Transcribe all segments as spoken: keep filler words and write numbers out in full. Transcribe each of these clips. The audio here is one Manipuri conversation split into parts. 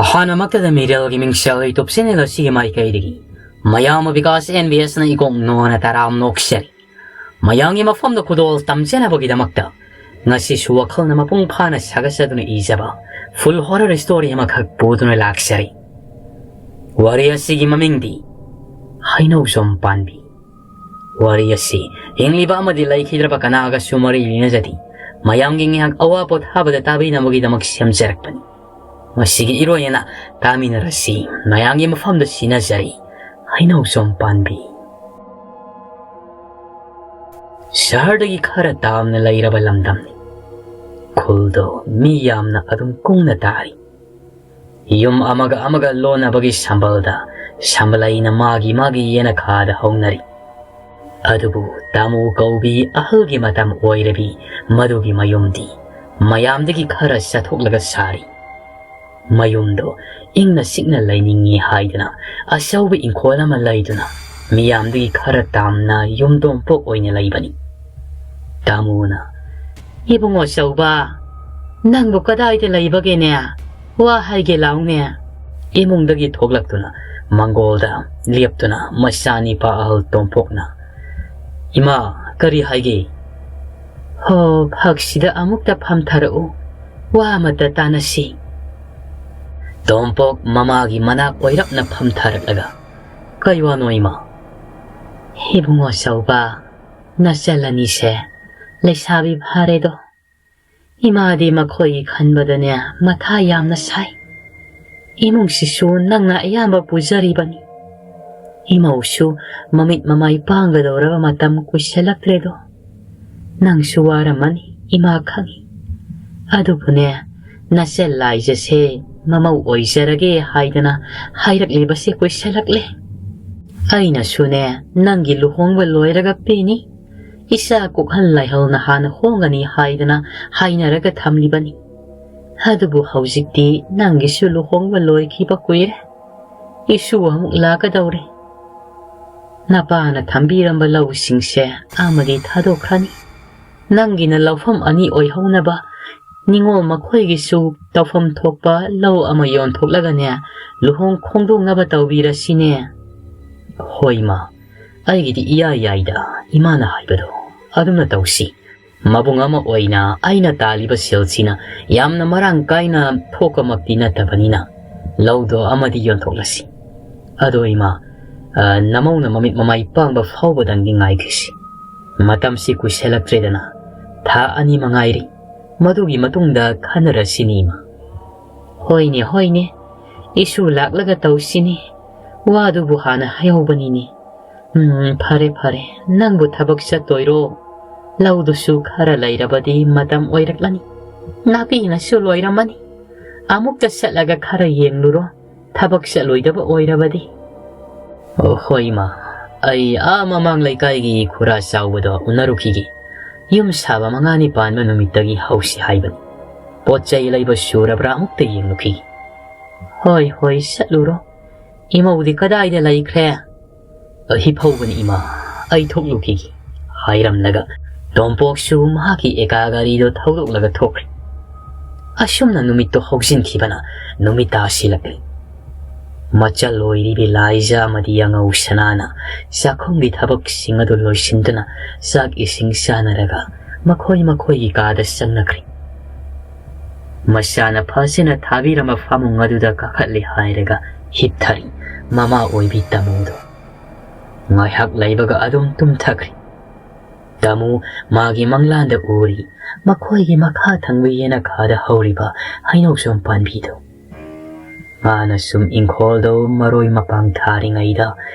ꯑꯍꯥꯟꯕꯃꯛꯇꯗ ꯃꯤꯔꯦꯜꯒꯤ ꯃꯤꯡꯁꯦꯜ YouTube channel ꯑꯁꯤꯒꯤ ꯃꯥꯏꯀꯩꯗꯒꯤ ꯃꯌꯥꯝ ꯕꯤꯀꯥꯁ ꯑꯦꯟ ꯕꯤ ꯑꯦꯁꯅ ꯏꯀꯣꯛ ꯅꯣꯟꯅ ꯇꯔꯥꯝ ꯅꯣꯛꯆꯔꯤ꯫ ꯃꯌꯥꯝꯒꯤ ꯃꯐꯝꯗ ꯈꯨꯗꯣꯜ ꯇꯝꯖꯅꯕꯒꯤꯗꯃꯛꯇ ꯉꯁꯤꯁꯨ ꯋꯥꯈꯜꯅ ꯃꯄꯨꯡ ꯐꯥꯅ ꯁꯥꯒꯠꯆꯗꯨꯅ ꯏꯖꯕ full horror story ꯑꯃꯈꯛ ꯄꯨꯗꯨꯅ ꯂꯥꯛꯆꯔꯤ꯫ ꯋꯥꯔꯤ ꯑꯁꯤꯒꯤ ꯃꯃꯤꯡꯗꯤ ꯍꯩꯅꯧꯖꯣꯝ ꯄꯥꯟꯕꯤ꯫ ꯋꯥꯔꯤ ꯑꯁꯤ ꯍꯤꯡꯂꯤꯕ ꯑꯃꯗꯤ ꯂꯩꯈꯤꯗ꯭ꯔꯕ ꯀꯅꯥꯒꯁꯨ ꯃꯔꯤ ꯂꯩꯅꯖꯗꯦ꯫ ꯃꯌꯥꯝꯒꯤ ꯉꯥꯏꯍꯥꯛ ꯑꯋꯥ ꯄꯣꯊꯥꯕꯗ ꯇꯥꯕꯤꯅꯕꯒꯤꯗꯃꯛ ꯁꯦꯝꯖꯔꯛꯄꯅꯤ꯫ ꯃꯁꯤꯒꯤ ꯏꯔꯣꯏ ꯑꯅ ꯇꯥꯃꯤꯟꯅꯔꯁꯤ꯫ ꯃꯌꯥꯝꯒꯤ ꯃꯐꯝꯗ ꯁꯤꯟꯅꯖꯔꯤ ꯍꯩꯅꯧꯖꯣꯝ ꯄꯥꯟꯕꯤ꯫ ꯁꯍꯔꯗꯒꯤ ꯈꯔ ꯇꯥꯝꯅ ꯂꯩꯔꯕ ꯂꯝꯗꯝꯅꯤ꯫ ꯈꯨꯜꯗꯣ ꯃꯤ ꯌꯥꯝꯅ ꯑꯗꯨꯝ ꯀꯨꯡꯅ ꯇꯥꯔꯤ꯫ ꯌꯨꯝ ꯑꯃꯒ ꯑꯃꯒ ꯂꯣꯟꯅꯕꯒꯤ ꯁꯝꯕꯜꯗ ꯁꯝꯕꯂꯩꯅ ꯃꯥꯒꯤ ꯃꯥꯒꯤ ꯌꯦꯅꯈꯥꯗ ꯍꯧꯅꯔꯤ꯫ ꯑꯗꯨꯕꯨ ꯇꯥꯃꯨ ꯀꯧꯕꯤ ꯑꯍꯜꯒꯤ ꯃꯇꯝ ꯑꯣꯏꯔꯕꯤ ꯃꯗꯨꯒꯤ ꯃꯌꯨꯝꯗꯤ ꯃꯌꯥꯝꯗꯒꯤ ꯈꯔ ꯆꯠꯊꯣꯛꯂꯒ ꯁꯥꯔꯤ꯫ ꯃꯌꯨꯝꯗꯣ ꯏꯪꯅ ꯆꯤꯛꯅ ꯂꯩꯅꯤꯡꯉꯤ ꯍꯥꯏꯗꯨꯅ ꯑꯆꯧꯕ ꯏꯪꯈꯣꯜ ꯑꯃ ꯂꯩꯗꯨꯅ ꯃꯤꯌꯥꯝꯗꯒꯤ ꯈꯔ ꯇꯥꯝꯅ ꯌꯨꯝꯗꯣꯡꯄꯣꯛ ꯑꯣꯏꯅ ꯂꯩꯕꯅꯤ꯫ ꯇꯥꯃꯨꯅ, "ꯏꯕꯨꯡꯉꯣ ꯆꯧꯕ, ꯅꯪꯕꯨ ꯀꯗꯥꯏꯗ ꯂꯩꯕꯒꯦꯅꯦ? ꯋꯥ ꯍꯥꯏꯒꯦ ꯂꯥꯎꯅꯦ꯫" ꯏꯃꯨꯡꯗꯒꯤ ꯊꯣꯛꯂꯛꯇꯨꯅ ꯃꯪꯒꯣꯜꯗ ꯂꯦꯞꯇꯨꯅ ꯃꯆꯥꯅꯤꯄꯥ ꯑꯍꯜ ꯇꯣꯝꯄꯣꯛꯅ, "ꯏꯃꯥ, ꯀꯔꯤ ꯍꯥꯏꯒꯦ?" "ꯍꯣ, ꯐꯛꯁꯤꯗ ꯑꯃꯨꯛꯇ ꯐꯝꯊꯔꯛꯎ, ꯋꯥ ꯑꯃꯇ ꯇꯥꯅꯁꯤ꯫" ꯇꯣꯝꯄꯣꯛ ꯃꯃꯥꯒꯤ ꯃꯅꯥꯛ ꯑꯣꯏꯔꯞꯅ ꯐꯝꯊꯔꯛꯂꯒ, "ꯀꯩ ꯋꯥꯅꯣ ꯏꯃꯥ?" "ꯏꯕꯨꯡꯉꯣ ꯆꯧꯕ, ꯅꯆꯜ ꯑꯅꯤꯁꯦ ꯂꯩꯁꯥꯕꯤ ꯐꯥꯔꯦꯗꯣ꯫ ꯏꯃꯥꯗꯤ ꯃꯈꯣꯏꯒꯤ ꯈꯟꯕꯗꯅꯦ ꯃꯊꯥ ꯌꯥꯝꯅ ꯁꯥꯏ꯫ ꯏꯃꯨꯡꯁꯤꯁꯨ ꯅꯪꯅ ꯑꯌꯥꯝꯕ ꯄꯨꯖꯔꯤꯕꯅꯤ꯫ ꯏꯃꯧꯁꯨ ꯃꯃꯤꯠ ꯃꯃꯥꯏ ꯄꯥꯡꯒꯗꯧꯔꯕ ꯃꯇꯝ ꯀꯨꯏꯁꯜꯂꯛꯇ꯭ꯔꯦꯗꯣ꯫ ꯅꯪꯁꯨ ꯋꯥꯔꯝꯃꯅꯤ, ꯏꯃꯥ ꯈꯪꯏ꯫ ꯑꯗꯨꯕꯨꯅꯦ, ꯅꯆꯜ ꯂꯥꯏꯖꯁꯦ ꯃꯃꯧ ꯑꯣꯏꯖꯔꯒꯦ ꯍꯥꯏꯗꯅ ꯍꯥꯏꯔꯛꯂꯤꯕꯁꯦ ꯀꯨꯏꯁꯜꯂꯛꯂꯦ꯫ ꯑꯩꯅꯁꯨꯅꯦ, ꯅꯪꯒꯤ ꯂꯨꯍꯣꯡꯕ ꯂꯣꯏꯔꯒ ꯄꯤꯅꯤ, ꯏꯆꯥ ꯀꯣꯛꯍꯟ ꯂꯥꯏꯍꯧꯅ ꯍꯥꯟꯅ ꯍꯣꯡꯒꯅꯤ ꯍꯥꯏꯗꯅ ꯍꯥꯏꯅꯔꯒ ꯊꯝꯂꯤꯕꯅꯤ꯫ ꯑꯗꯨꯕꯨ ꯍꯧꯖꯤꯛꯇꯤ ꯅꯪꯒꯤꯁꯨ ꯂꯨꯍꯣꯡꯕ ꯂꯣꯏꯈꯤꯕ ꯀꯨꯏꯔꯦ꯫ ꯏꯁꯨ ꯑꯃꯨꯛ ꯂꯥꯛꯀꯗꯧꯔꯦ꯫ ꯅꯄꯥꯅ ꯊꯝꯕꯤꯔꯝꯕ ꯂꯧꯁꯤꯡꯁꯦ ꯑꯃꯗꯤ ꯊꯥꯗꯣꯛꯈ꯭ꯔꯅꯤ꯫ ꯅꯪꯒꯤꯅ ꯂꯧꯐꯝ ꯑꯅꯤ ꯑꯣꯏꯍꯧꯅꯕ ꯅꯤꯉꯣꯜ ꯃꯈꯣꯏꯒꯤꯁꯨ ꯇꯧꯐꯝ ꯊꯣꯛꯄ ꯂꯧ ꯑꯃ ꯌꯣꯟꯊꯣꯛꯂꯒꯅꯦ, ꯂꯨꯍꯣꯡ ꯈꯣꯡꯗꯣꯡꯅꯕ ꯇꯧꯕꯤꯔꯁꯤꯅꯦ꯫ "ꯍꯣꯏ ꯏꯃꯥ, ꯑꯩꯒꯤꯗꯤ ꯏꯌꯥ ꯌꯥꯏꯗ, ꯏꯃꯥꯅ ꯍꯥꯏꯕꯗꯣ ꯑꯗꯨꯝꯅ ꯇꯧꯁꯤ꯫ ꯃꯕꯨꯡ ꯑꯃ ꯑꯣꯏꯅ ꯑꯩꯅ ꯇꯥꯜꯂꯤꯕ ꯁꯦꯜꯁꯤꯅ ꯌꯥꯝꯅ ꯃꯔꯥꯡ ꯀꯥꯏꯅ ꯊꯣꯛꯄꯃꯛꯇꯤ ꯅꯠꯇꯕꯅꯤꯅ, ꯂꯧꯗꯣ ꯑꯃꯗꯤ ꯌꯣꯟꯊꯣꯛꯂꯁꯤ꯫ ꯑꯗꯣ ꯏꯃꯥ, ꯑ, ꯅꯃꯧꯅ ꯃꯃꯤꯠ ꯃꯃꯥꯏ ꯄꯥꯡꯕ ꯐꯥꯎꯕꯗꯪꯗꯤ ꯉꯥꯏꯈꯤꯁꯤ꯫ ꯃꯇꯝꯁꯤ ꯀꯨꯏꯁꯜꯂꯛꯇ꯭ꯔꯦꯗꯅ, ꯊꯥ ꯑꯅꯤ ꯃꯉꯥꯏꯔꯤ꯫ ꯃꯗꯨꯒꯤ ꯃꯇꯨꯡꯗ ꯈꯟꯅꯔꯁꯤꯅꯤ ꯏꯃꯥ꯫" "ꯍꯣꯏꯅꯦ, ꯍꯣꯏꯅꯦ, ꯏꯁꯨ ꯂꯥꯛꯂꯒ ꯇꯧꯁꯤꯅꯦ꯫ ꯋꯥꯗꯨꯕꯨ ꯍꯥꯟꯅ ꯍꯥꯏꯍꯧꯕꯅꯤꯅꯦ꯫ ꯎꯝ, ꯐꯔꯦ, ꯐꯔꯦ, ꯅꯪꯕꯨ ꯊꯕꯛ ꯆꯠꯇꯣꯏꯔꯣ? ꯂꯧꯗꯨꯁꯨ ꯈꯔ ꯂꯩꯔꯕꯗꯤ ꯃꯇꯝ ꯑꯣꯏꯔꯛꯂꯅꯤ꯫ ꯅꯥꯄꯤꯅꯁꯨ ꯂꯣꯏꯔꯝꯃꯅꯤ꯫ ꯑꯃꯨꯛꯇ ꯆꯠꯂꯒ ꯈꯔ ꯌꯦꯡꯂꯨꯔꯣ, ꯊꯕꯛ ꯆꯠꯂꯣꯏꯗꯕ ꯑꯣꯏꯔꯕꯗꯤ꯫" "ꯑꯣ, ꯍꯣꯏ ꯏꯃꯥ, ꯑꯩ ꯑꯥ ꯃꯃꯥꯡ ꯂꯩꯀꯥꯏꯒꯤ ꯈꯨꯔꯥ ꯆꯥꯎꯕꯗꯣ ꯎꯅꯔꯨꯈꯤꯒꯦ꯫ ꯌꯨꯝ ꯁꯥꯕ ꯃꯉꯥꯅꯤ ꯄꯥꯟꯕ ꯅꯨꯃꯤꯠꯇꯒꯤ ꯍꯧꯁꯤ ꯍꯥꯏꯕꯅꯤ꯫ ꯄꯣꯠ ꯆꯩ ꯂꯩꯕ ꯁꯨꯔꯕ꯭ꯔꯥ ꯑꯃꯨꯛꯇ ꯌꯦꯡꯂꯨꯈꯤꯒꯦ꯫" "ꯍꯣꯏ, ꯍꯣꯏ, ꯆꯠꯂꯨꯔꯣ꯫ ꯏꯃꯧꯗꯤ ꯀꯗꯥꯏꯗ ꯂꯩꯈ꯭ꯔꯦ?" "ꯍꯤꯞꯍꯧꯕꯅꯤ ꯏꯃꯥ, ꯑꯩ ꯊꯣꯛꯂꯨꯈꯤꯒꯦ" ꯍꯥꯏꯔꯝꯂꯒ ꯇꯣꯝꯄꯣꯛꯁꯨ ꯃꯍꯥꯛꯀꯤ ꯑꯦꯀꯥ ꯒꯥꯔꯤꯗꯣ ꯊꯧꯗꯣꯛꯂꯒ ꯊꯣꯛꯈ꯭ꯔꯦ꯫ ꯑꯁꯨꯝꯅ ꯅꯨꯃꯤꯠꯇꯣ ꯍꯧꯖꯤꯟꯈꯤꯕꯅ ꯅꯨꯃꯤꯠ ꯇꯥꯁꯤꯜꯂꯛꯂꯦ꯫ ꯃꯆꯜ ꯑꯣꯏꯔꯤꯕꯤ ꯂꯥꯏꯖꯥ ꯑꯃꯗꯤ ꯑꯉꯧ ꯁꯅꯥꯅ ꯆꯥꯛꯈꯨꯝꯒꯤ ꯊꯕꯛꯁꯤꯡ ꯑꯗꯨ ꯂꯣꯏꯁꯤꯟꯗꯨꯅ ꯆꯥꯛ ꯏꯁꯤꯡ ꯆꯥꯅꯔꯒ ꯃꯈꯣꯏ ꯃꯈꯣꯏꯒꯤ ꯀꯥꯗ ꯆꯪꯅꯈ꯭ꯔꯦ꯫ ꯃꯆꯥꯅ ꯐꯖꯅ ꯊꯥꯕꯤꯔꯝꯕ ꯐꯃꯨꯡ ꯑꯗꯨꯗ ꯀꯥꯈꯠꯂꯦ ꯍꯥꯏꯔꯒ ꯍꯤꯞꯊꯔꯤ ꯃꯃꯥ ꯑꯣꯏꯕꯤ ꯇꯥꯃꯨꯗꯣ꯫ ꯉꯥꯏꯍꯥꯛ ꯂꯩꯕꯒ ꯑꯗꯨꯝ ꯇꯨꯝꯊꯈ꯭ꯔꯦ꯫ ꯇꯥꯃꯨ ꯃꯥꯒꯤ ꯃꯪꯂꯥꯟꯗ ꯎꯔꯤ ꯃꯈꯣꯏꯒꯤ ꯃꯈꯥ ꯊꯪꯕ ꯌꯦꯅꯈꯥꯗ ꯍꯧꯔꯤꯕ ꯍꯩꯅꯧꯖꯣꯝ ꯄꯥꯝꯕꯤꯗꯨ꯫ ꯃꯥꯅ ꯁꯨꯝ ꯏꯪꯈꯣꯜꯗꯨ ꯃꯔꯣꯏ ꯃꯄꯥꯡ ꯊꯥꯔꯤꯉꯩꯗ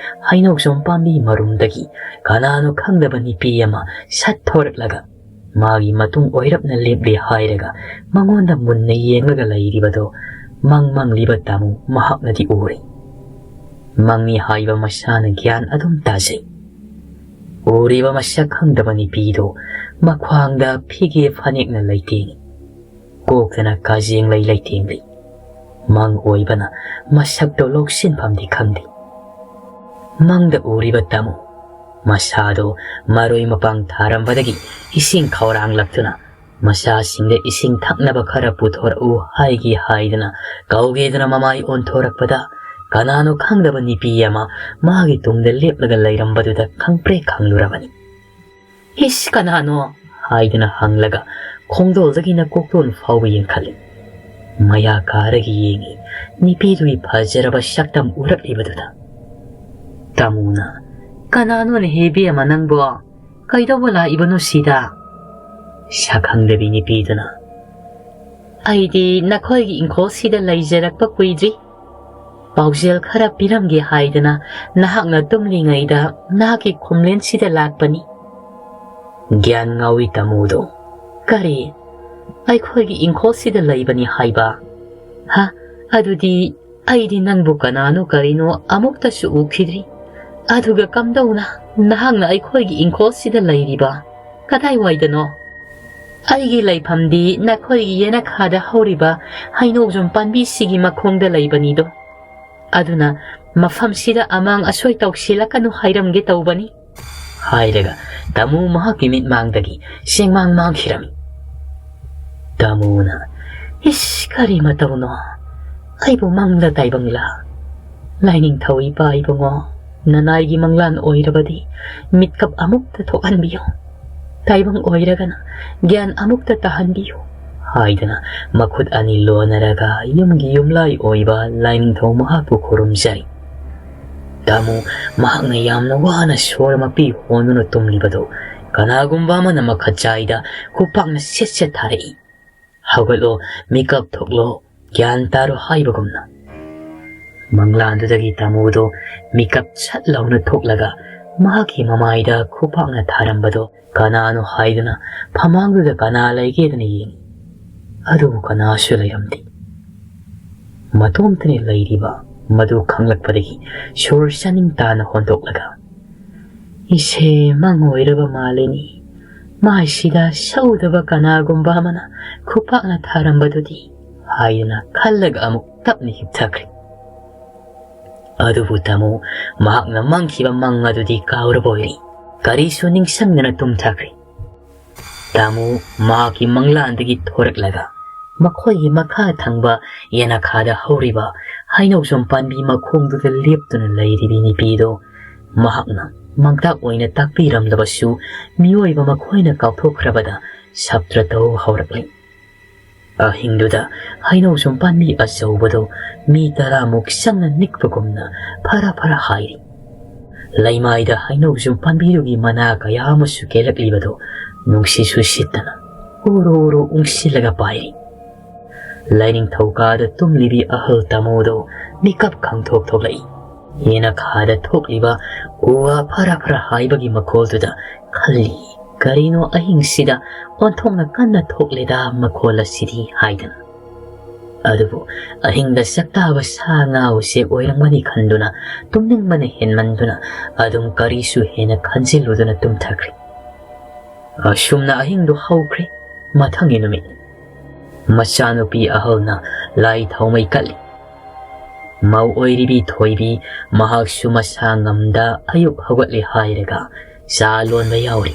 ꯍꯩꯅꯧꯖꯣꯝ ꯄꯥꯝꯕꯤ ꯃꯔꯨꯝꯗꯒꯤ ꯀꯅꯥꯅꯣ ꯈꯪꯗꯕ ꯅꯨꯄꯤ ꯑꯃ ꯁꯠ ꯊꯣꯔꯛꯂꯒ ꯃꯥꯒꯤ ꯃꯇꯨꯡ ꯑꯣꯏꯔꯞꯅ ꯂꯦꯞꯂꯦ ꯍꯥꯏꯔꯒ ꯃꯉꯣꯟꯗ ꯃꯨꯟꯅ ꯌꯦꯡꯂꯒ ꯂꯩꯔꯤꯕꯗꯣ ꯃꯪ ꯃꯪꯂꯤꯕ ꯇꯥꯃꯨ ꯃꯍꯥꯛꯅꯗꯤ ꯎꯔꯦ꯫ ꯃꯪꯅꯤ ꯍꯥꯏꯕ ꯃꯁꯥꯅ ꯒ꯭ꯌꯥꯟ ꯑꯗꯨꯝ ꯇꯥꯖꯩ꯫ ꯎꯔꯤꯕ ꯃꯁꯛ ꯈꯪꯗꯕ ꯅꯨꯄꯤꯗꯨ ꯃꯈ꯭ꯋꯥꯡꯗ ꯐꯤꯒꯦ ꯐꯅꯦꯛꯅ ꯂꯩꯇꯦꯡꯏ꯫ ꯀꯣꯛꯇꯅ ꯀꯥꯖꯦꯡ ꯂꯩ ꯂꯩꯇꯦꯡꯂꯤ꯫ ꯃꯪ ꯑꯣꯏꯕꯅ ꯃꯁꯛꯇꯣ ꯂꯧꯁꯤꯟꯐꯝꯗꯤ ꯈꯪꯗꯦ꯫ ꯃꯪꯗ ꯎꯔꯤꯕ ꯇꯥꯃꯨ ꯃꯁꯥꯗꯣ ꯃꯔꯣꯏ ꯃꯄꯥꯡ ꯊꯥꯔꯝꯕꯗꯒꯤ ꯏꯁꯤꯡ ꯈꯧꯔꯥꯡꯂꯛꯇꯨꯅ ꯃꯆꯥꯁꯤꯡꯗ ꯏꯁꯤꯡ ꯊꯛꯅꯕ ꯈꯔ ꯄꯨꯊꯣꯔꯛꯎ ꯍꯥꯏꯒꯦ ꯍꯥꯏꯗꯅ ꯀꯧꯒꯦꯗꯅ ꯃꯃꯥꯏ ꯑꯣꯟꯊꯣꯔꯛꯄꯗ, ꯀꯅꯥꯅꯣ ꯈꯪꯗꯕ ꯅꯨꯄꯤ ꯑꯃ ꯃꯥꯒꯤ ꯇꯨꯡꯗ ꯂꯦꯞꯂꯒ ꯂꯩꯔꯝꯕꯗꯨꯗ ꯈꯪꯄ꯭ꯔꯦꯛ ꯈꯪꯂꯨꯔꯕꯅꯤ꯫ "ꯏꯁ, ꯀꯅꯥꯅꯣ?" ꯍꯥꯏꯗꯨꯅ ꯍꯪꯂꯒ ꯈꯣꯡꯗꯣꯜꯗꯒꯤꯅ ꯀꯣꯛꯇꯣꯟ ꯐꯥꯎꯕ ꯌꯦꯡꯈꯠꯂꯤ꯫ ꯃꯌꯥ ꯀꯥꯔꯒ ꯌꯦꯡꯉꯤ꯫ ꯅꯨꯄꯤꯗꯨꯒꯤ ꯐꯖꯔꯕ ꯁꯛꯇꯝ ꯎꯔꯛꯂꯤꯕꯗꯨꯗ ꯇꯥꯃꯨꯅ, "ꯀꯅꯥꯅꯣꯅꯦꯍꯦ ꯏꯕꯦꯝꯃ ꯅꯪꯕꯣ? ꯀꯩꯗꯧꯕ ꯂꯥꯛꯏꯕꯅꯣ ꯁꯤꯗ?" ꯁꯛꯈꯪꯗꯕꯤ ꯅꯨꯄꯤꯗꯨꯅ, "ꯑꯩꯗꯤ ꯅꯈꯣꯏꯒꯤ ꯏꯪꯈꯣꯜꯁꯤꯗ ꯂꯩꯖꯔꯛꯄ ꯀꯨꯏꯗ꯭ꯔꯤ꯫ ꯄꯥꯎꯖꯦꯜ ꯈꯔ ꯄꯤꯔꯝꯒꯦ ꯍꯥꯏꯗꯅ ꯅꯍꯥꯛꯅ ꯇꯨꯝꯂꯤꯉꯩꯗ ꯅꯍꯥꯛꯀꯤ ꯈꯨꯝꯂꯦꯟꯁꯤꯗ ꯂꯥꯛꯄꯅꯤ꯫" ꯒ꯭ꯌꯥꯟ ꯉꯥꯎꯏ ꯇꯥꯃꯨꯗꯣ꯫ "ꯀꯔꯤ? ꯑꯩꯈꯣꯏꯒꯤ ꯏꯪꯈꯣꯜꯁꯤꯗ ꯂꯩꯕꯅꯤ ꯍꯥꯏꯕ? ꯍꯥ? ꯑꯗꯨꯗꯤ ꯑꯩꯗꯤ ꯅꯪꯕꯨ ꯀꯅꯥꯅꯣ ꯀꯔꯤꯅꯣ ꯑꯃꯨꯛꯇꯁꯨ ꯎꯈꯤꯗ꯭ꯔꯤ꯫ ꯑꯗꯨꯒ ꯀꯝꯗꯧꯅ ꯅꯍꯥꯛꯅ ꯑꯩꯈꯣꯏꯒꯤ ꯏꯪꯈꯣꯜꯁꯤꯗ ꯂꯩꯔꯤꯕ? ꯀꯗꯥꯏꯋꯥꯏꯗꯅꯣ? ꯑꯩꯒꯤ ꯂꯩꯐꯝꯗꯤ ꯅꯈꯣꯏꯒꯤ ꯌꯦꯅꯈꯥꯗ ꯍꯧꯔꯤꯕ ꯍꯩꯅꯧꯖꯣꯝ ꯄꯥꯝꯕꯤꯁꯤꯒꯤ ꯃꯈꯣꯡꯗ ꯂꯩꯕꯅꯤꯗꯣ꯫ ꯑꯗꯨꯅ ꯃꯐꯝꯁꯤꯗ ꯑꯃꯥꯡ ꯑꯁꯣꯏ ꯇꯧꯁꯤꯜꯂꯛꯀꯅꯨ ꯍꯥꯏꯔꯝꯒꯦ ꯇꯧꯕꯅꯤ꯫" ꯍꯥꯏꯔꯒ ꯇꯥꯃꯨ ꯃꯍꯥꯛꯀꯤ ꯃꯤꯠꯃꯥꯡꯗꯒꯤ ꯁꯦꯡꯃꯥꯡ ꯃꯥꯡꯈꯤꯔꯝꯃꯤ꯫ ꯇꯥꯃꯨꯅ, "ꯏꯁ, ꯀꯔꯤ ꯃꯇꯧꯅꯣ? ꯑꯩꯕꯨ ꯃꯪꯂ ꯇꯥꯏꯕꯪꯂ? ꯂꯥꯏꯅꯤꯡꯊꯧ ꯏꯄꯥ ꯏꯕꯨꯡꯉꯣ, ꯅꯅꯥꯏꯒꯤ ꯃꯪꯂꯥꯟ ꯑꯣꯏꯔꯕꯗꯤ ꯃꯤꯠꯀꯞ ꯑꯃꯨꯛꯇ ꯊꯣꯛꯍꯟꯕꯤꯌꯨ꯫ ꯇꯥꯏꯕꯪ ꯑꯣꯏꯔꯒꯅ ꯒ꯭ꯌꯥꯟ ꯑꯃꯨꯛꯇ ꯇꯥꯍꯟꯕꯤꯌꯨ" ꯍꯥꯏꯗꯨꯅ ꯃꯈꯨꯠ ꯑꯅꯤ ꯂꯣꯟꯅꯔꯒ ꯌꯨꯝꯒꯤ ꯌꯨꯝꯂꯥꯏ ꯑꯣꯏꯕ ꯂꯥꯏꯅꯤꯡꯊꯧ ꯃꯍꯥꯛꯄꯨ ꯈꯨꯔꯨꯝꯖꯔꯤ꯫ ꯇꯥꯃꯨ ꯃꯍꯥꯛꯅ ꯌꯥꯝꯅ ꯋꯥꯅ ꯁꯣꯔ ꯃꯄꯤ ꯍꯣꯟꯗꯨꯅ ꯇꯨꯝꯂꯤꯕꯗꯨ ꯀꯅꯥꯒꯨꯝꯕ ꯑꯃꯅ ꯃꯈꯠ ꯆꯥꯏꯗ ꯈꯨꯄꯥꯛꯅ ꯁꯦꯠ ꯁꯦꯠ ꯊꯥꯔꯛꯏ꯫ "ꯍꯧꯒꯠꯂꯣ, ꯃꯤꯀꯞ ꯊꯣꯛꯂꯣ, ꯒ꯭ꯌꯥꯟ ꯇꯥꯔꯣ" ꯍꯥꯏꯕꯒꯨꯝꯅ꯫ ꯃꯪꯂꯥꯟꯗꯨꯗꯒꯤ ꯇꯥꯃꯨꯗꯨ ꯃꯤꯀꯞ ꯁꯠ ꯂꯥꯎꯅ ꯊꯣꯛꯂꯒ ꯃꯍꯥꯛꯀꯤ ꯃꯃꯥꯏꯗ ꯈꯨꯄꯥꯛꯅ ꯊꯥꯔꯝꯕꯗꯨ ꯀꯅꯥꯅꯣ ꯍꯥꯏꯗꯨꯅ ꯐꯃꯥꯡꯗꯨꯗ ꯀꯅꯥ ꯂꯩꯒꯦꯗꯅ ꯌꯦꯡꯉꯤ꯫ ꯑꯗꯨꯕꯨ ꯀꯅꯥꯁꯨ ꯂꯩꯔꯝꯗꯦ꯫ ꯃꯇꯣꯝꯇꯅꯤ ꯂꯩꯔꯤꯕ꯫ ꯃꯗꯨ ꯈꯪꯂꯛꯄꯗꯒꯤ ꯁꯣꯔ ꯆꯥꯅꯤꯡ ꯇꯥꯅ ꯍꯣꯟꯗꯣꯛꯂꯒ, "ꯏꯁꯦ, ꯃꯪ ꯑꯣꯏꯔꯕ ꯃꯥꯜꯂꯤꯅꯤ꯫ ꯃꯥꯏꯁꯤꯗ ꯁꯧꯗꯕ ꯀꯅꯥꯒꯨꯝꯕ ꯑꯃꯅ ꯈꯨꯄꯥꯛꯅ ꯊꯥꯔꯝꯕꯗꯨꯗꯤ" ꯍꯥꯏꯗꯨꯅ ꯈꯜꯂꯒ ꯑꯃꯨꯛ ꯇꯞꯅ ꯍꯤꯞꯊꯈ꯭ꯔꯦ꯫ ꯑꯗꯨꯕꯨ ꯇꯥꯃꯣ, ꯃꯍꯥꯛꯅ ꯃꯪꯈꯤꯕ ꯃꯪ ꯑꯗꯨꯗꯤ ꯀꯥꯎꯔꯕ ꯑꯣꯏꯔꯦ꯫ ꯀꯔꯤꯁꯨ ꯅꯤꯡꯁꯤꯡꯗꯅ ꯇꯨꯝꯊꯈ꯭ꯔꯦ꯫ ꯇꯥꯃꯨ ꯃꯍꯥꯛꯀꯤ ꯃꯪꯂꯥꯟꯗꯒꯤ ꯊꯣꯔꯛꯂꯒ ꯃꯈꯣꯏꯒꯤ ꯃꯈꯥ ꯊꯪꯕ ꯌꯦꯅꯈꯥꯗ ꯍꯧꯔꯤꯕ ꯍꯩꯅꯧꯖꯝ ꯄꯥꯝꯕꯤ ꯃꯈꯣꯡꯗꯨꯗ ꯂꯦꯞꯇꯨꯅ ꯂꯩꯔꯤꯕꯤ ꯅꯨꯄꯤꯗꯨ ꯃꯍꯥꯛꯅ ꯃꯥꯡꯇꯥꯛ ꯑꯣꯏꯅ ꯇꯥꯛꯄꯤꯔꯝꯂꯕꯁꯨ, ꯃꯤꯑꯣꯏꯕ ꯃꯈꯣꯏꯅ ꯀꯥꯎꯊꯣꯛꯈ꯭ꯔꯕꯗ ꯁꯥꯞꯇ꯭ꯔ ꯇꯧ ꯍꯧꯔꯛꯂꯤ꯫ ꯑꯍꯤꯡꯗꯨꯗ ꯍꯩꯅꯧꯖꯝ ꯄꯥꯝꯕꯤ ꯑꯆꯧꯕꯗꯨ ꯃꯤ ꯇꯔꯥꯃꯨꯛ ꯆꯪꯅ ꯅꯤꯛꯄꯒꯨꯝꯅ ꯐꯔꯥ ꯐꯔꯥ ꯍꯥꯏꯔꯤ꯫ ꯂꯩꯃꯥꯏꯗ ꯍꯩꯅꯧꯖꯝ ꯄꯥꯝꯕꯤꯗꯨꯒꯤ ꯃꯅꯥ ꯀꯌꯥ ꯑꯃꯁꯨ ꯀꯦꯜꯂꯛꯂꯤꯕꯗꯨ ꯅꯨꯡꯁꯤꯠꯁꯨ ꯁꯤꯠꯇꯅ ꯎꯔꯨ ꯎꯔꯨ ꯎꯪꯁꯤꯜꯂꯒ ꯄꯥꯏꯔꯤ꯫ ꯂꯥꯏꯅꯤꯡꯊꯧ ꯀꯥꯗ ꯇꯨꯝꯂꯤꯕꯤ ꯑꯍꯜ ꯇꯥꯃꯣꯗꯨ ꯃꯤꯀꯞ ꯈꯪꯊꯣꯛ ꯊꯣꯛꯂꯛꯏ꯫ ꯌꯦꯅꯈꯥꯗ ꯊꯣꯛꯂꯤꯕ ꯎ ꯋꯥ ꯐꯔꯥ ꯐꯔꯥ ꯍꯥꯏꯕꯒꯤ ꯃꯈꯣꯜꯗꯨꯗ ꯈꯜꯂꯤ, "ꯀꯔꯤꯅꯣ ꯑꯍꯤꯡꯁꯤꯗ ꯑꯣꯟꯊꯣꯛꯅ ꯀꯟꯅ ꯊꯣꯛꯂꯦꯗ ꯃꯈꯣꯜ ꯑꯁꯤꯗꯤ" ꯍꯥꯏꯗꯅ꯫ ꯑꯗꯨꯕꯨ ꯑꯍꯤꯡꯗ ꯆꯥꯛꯇꯥꯕ ꯁꯥ ꯉꯥ ꯎꯆꯦꯛ ꯑꯣꯏꯔꯝꯒꯅꯤ ꯈꯟꯗꯨꯅ ꯇꯨꯝꯅꯤꯡꯕꯅ ꯍꯦꯟꯃꯟꯗꯨꯅ ꯑꯗꯨꯝ ꯀꯔꯤꯁꯨ ꯍꯦꯟꯅ ꯈꯟꯖꯤꯜꯂꯨꯗꯨꯅ ꯇꯨꯝꯊꯈ꯭ꯔꯦ꯫ ꯑꯁꯨꯝꯅ ꯑꯍꯤꯡꯗꯨ ꯍꯧꯈ꯭ꯔꯦ꯫ ꯃꯊꯪꯒꯤ ꯅꯨꯃꯤꯠ ꯃꯆꯥꯅꯨꯄꯤ ꯑꯍꯜꯅ ꯂꯥꯏ ꯊꯥꯎꯃꯩ ꯀꯠꯂꯤ꯫ ꯃꯧ ꯑꯣꯏꯔꯤꯕꯤ ꯊꯣꯏꯕꯤ ꯃꯍꯥꯛꯁꯨ ꯃꯁꯥ ꯉꯝꯗ ꯑꯌꯨꯛ ꯍꯧꯒꯠꯂꯦ ꯍꯥꯏꯔꯒ ꯆꯥ ꯂꯣꯟꯕ ꯌꯥꯎꯔꯤ꯫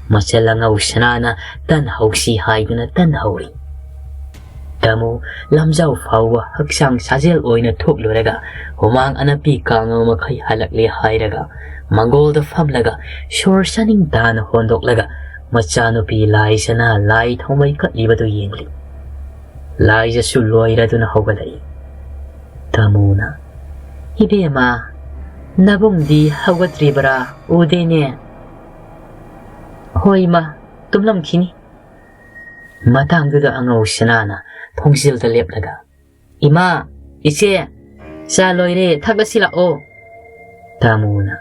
ꯃꯆꯜ ꯑꯉꯧ ꯁꯅꯥꯅ ꯇꯟ ꯍꯧꯁꯤ ꯍꯥꯏꯗꯨꯅ ꯇꯟ ꯍꯧꯔꯤ꯫ ꯇꯥꯃꯨ ꯂꯝꯖꯥꯎ ꯐꯥꯎꯕ ꯍꯛꯆꯥꯡ ꯁꯥꯖꯦꯜ ꯑꯣꯏꯅ ꯊꯣꯛꯂꯨꯔꯒ ꯍꯨꯃꯥꯡ ꯑꯅꯞꯄꯤ ꯀꯥꯡꯉꯧ ꯃꯈꯩ ꯍꯜꯂꯛꯂꯦ ꯍꯥꯏꯔꯒ ꯃꯪꯒꯣꯜꯗ ꯐꯝꯂꯒ ꯁꯣꯔ ꯆꯥꯅꯤꯡ ꯇꯥꯅ ꯍꯣꯟꯗꯣꯛꯂꯒ ꯃꯆꯥꯅꯨꯄꯤ ꯂꯥꯏꯖꯅ ꯂꯥꯏ ꯊꯥꯎꯃꯩ ꯀꯠꯂꯤꯕꯗꯨ ꯌꯦꯡꯂꯤ꯫ ꯂꯥꯏꯖꯁꯨ ꯂꯣꯏꯔꯗꯨꯅ ꯍꯧꯒꯠꯂꯛꯏ꯫ ꯇꯥꯃꯨꯅ, "ꯏꯕꯦꯝꯃ, ꯅꯕꯨꯡꯗꯤ ꯍꯧꯒꯠꯇ꯭ꯔꯤꯕꯔꯥ? ꯎꯗꯦꯅꯦ꯫" "ꯍꯣꯏ ꯏꯃꯥ, ꯇꯨꯝꯂꯝꯈꯤꯅꯤ꯫" ꯃꯇꯥꯡꯗꯨꯗ ꯑꯉꯧ ꯁꯅꯥꯅ ꯊꯣꯡꯖꯤꯜꯗ ꯂꯦꯞꯂꯒ, "ꯏꯃꯥ, ꯏꯆꯦ, ꯆꯥ ꯂꯣꯏꯔꯦ, ꯊꯛꯂꯁꯤ ꯂꯥꯛꯑꯣ꯫" ꯇꯥꯃꯨꯅ,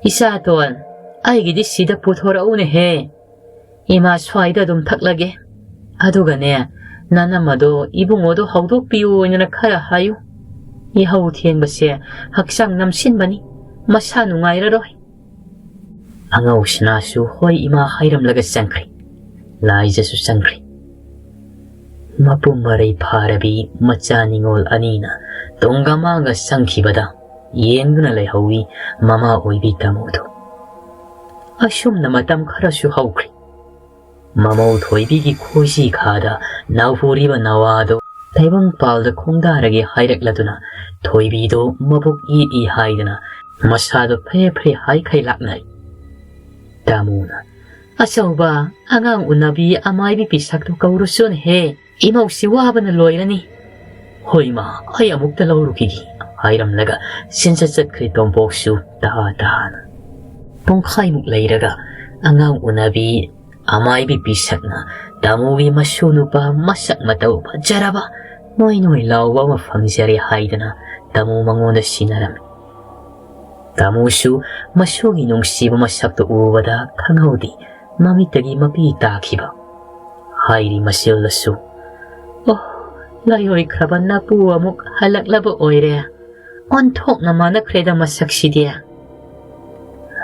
"ꯏꯆꯥꯇꯣꯟ, ꯑꯩꯒꯤꯗꯤ ꯁꯤꯗ ꯄꯨꯊꯣꯔꯛꯎꯅꯦꯍꯦ꯫ ꯏꯃꯥ ꯁ꯭ꯋꯥꯏꯗ ꯑꯗꯨꯝ ꯊꯛꯂꯒꯦ꯫ ꯑꯗꯨꯒꯅꯦ, ꯅꯅꯝꯃꯗꯣ ꯏꯕꯨꯡꯉꯣꯗꯣ ꯍꯧꯗꯣꯛꯄꯤꯌꯨ ꯑꯣꯏꯅ ꯈꯔ ꯍꯥꯏꯌꯨ꯫ ꯏꯍꯧ ꯊꯦꯡꯕꯁꯦ ꯍꯛꯆꯥꯡ ꯅꯝꯁꯤꯟꯕꯅꯤ, ꯃꯁꯥ ꯅꯨꯡꯉꯥꯏꯔꯔꯣꯏ꯫" ꯑꯉꯧ ꯁꯅꯥꯁꯨ "ꯍꯣꯏ ꯏꯃꯥ" ꯍꯥꯏꯔꯝꯂꯒ ꯆꯪꯈ꯭ꯔꯦ꯫ ꯂꯥꯏꯖꯁꯨ ꯆꯪꯈ꯭ꯔꯦ꯫ ꯃꯄꯨꯝ ꯃꯔꯩ ꯐꯥꯔꯕꯤ ꯃꯆꯥ ꯅꯤꯉꯣꯜ ꯑꯅꯤꯅ ꯇꯨꯡꯒ ꯃꯥꯡꯒ ꯆꯪꯈꯤꯕꯗ ꯌꯦꯡꯗꯨꯅ ꯂꯩꯍꯧꯏ ꯃꯃꯥ ꯑꯣꯏꯕꯤ ꯇꯥꯃꯨꯗꯨ꯫ ꯑꯁꯨꯝꯅ ꯃꯇꯝ ꯈꯔꯁꯨ ꯍꯧꯈ꯭ꯔꯦ꯫ ꯃꯃꯧ ꯊꯣꯏꯕꯤꯒꯤ ꯈꯣꯏꯁꯤ ꯈꯥꯗ ꯅꯥꯎꯄꯨꯔꯤꯕ ꯅꯋꯥꯗꯣ ꯇꯥꯏꯕꯪꯄꯥꯜꯗ ꯈꯣꯡꯗꯥꯔꯒꯦ ꯍꯥꯏꯔꯛꯂꯗꯨꯅ ꯊꯣꯏꯕꯤꯗꯣ ꯃꯕꯨꯛ ꯏ ꯏ ꯍꯥꯏꯗꯅ ꯃꯁꯥꯗꯣ ꯐ꯭ꯔꯦ ꯐ꯭ꯔꯦ ꯍꯥꯏꯈꯩ ꯂꯥꯛꯅꯔꯤ꯫ ꯇꯥꯃꯣꯅ, "ꯑꯆꯧꯕ, ꯑꯉꯥꯡ ꯎꯅꯕꯤ ꯑꯃꯥꯏꯕꯤ ꯄꯤꯁꯛꯇꯣ ꯀꯧꯔꯨꯆꯣꯅꯦꯍꯦ, ꯏꯃꯧꯁꯤ ꯋꯥꯕꯅ ꯂꯣꯏꯔꯅꯤ꯫" "ꯍꯣꯏ ꯃꯥ, ꯑꯩ ꯑꯃꯨꯛꯇ ꯂꯧꯔꯨꯈꯤꯒꯦ," ꯍꯥꯏꯔꯝꯂꯒ ꯆꯦꯟꯆꯠ ꯆꯠꯈ꯭ꯔꯦ ꯇꯣꯝꯄꯣꯛꯁꯨ ꯇꯍꯥ ꯇꯍꯥꯅ꯫ ꯄꯨꯡꯈꯥꯏꯃꯨꯛ ꯂꯩꯔꯒ ꯑꯉꯥꯡ ꯎꯅꯕꯤ ꯑꯃꯥꯏꯕꯤ ꯄꯤꯁꯛꯅ ꯇꯥꯃꯣꯒꯤ ꯃꯁꯨ ꯅꯨꯄꯥ ꯃꯁꯛ ꯃꯇꯧ ꯐꯖꯔꯕ ꯅꯣꯏ ꯅꯣꯏ ꯂꯥꯎꯕ ꯑꯃ ꯐꯪꯖꯔꯦ ꯍꯥꯏꯗꯅ ꯇꯥꯃꯣ ꯃꯉꯣꯟꯗ ꯁꯤꯟꯅꯔꯝꯃꯤ꯫ ꯇꯥꯃꯣꯁꯨ ꯃꯁꯨꯒꯤ ꯅꯨꯡꯁꯤꯕ ꯃꯁꯛꯇꯨ ꯎꯕꯗ ꯈꯪꯍꯧꯗꯦ ꯃꯃꯤꯠꯇꯒꯤ ꯃꯄꯤ ꯇꯥꯈꯤꯕ꯫ ꯍꯥꯏꯔꯤ ꯃꯆꯦꯜꯗꯁꯨ, "ꯑꯣ, ꯂꯥꯏꯑꯣꯏꯈ꯭ꯔꯕ ꯅꯄꯨ ꯑꯃꯨꯛ ꯍꯜꯂꯛꯂꯕ ꯑꯣꯏꯔꯦ꯫ ꯑꯣꯟꯊꯣꯛꯅ ꯃꯥꯟꯅꯈ꯭ꯔꯦꯗ ꯃꯁꯛꯁꯤꯗꯤ꯫"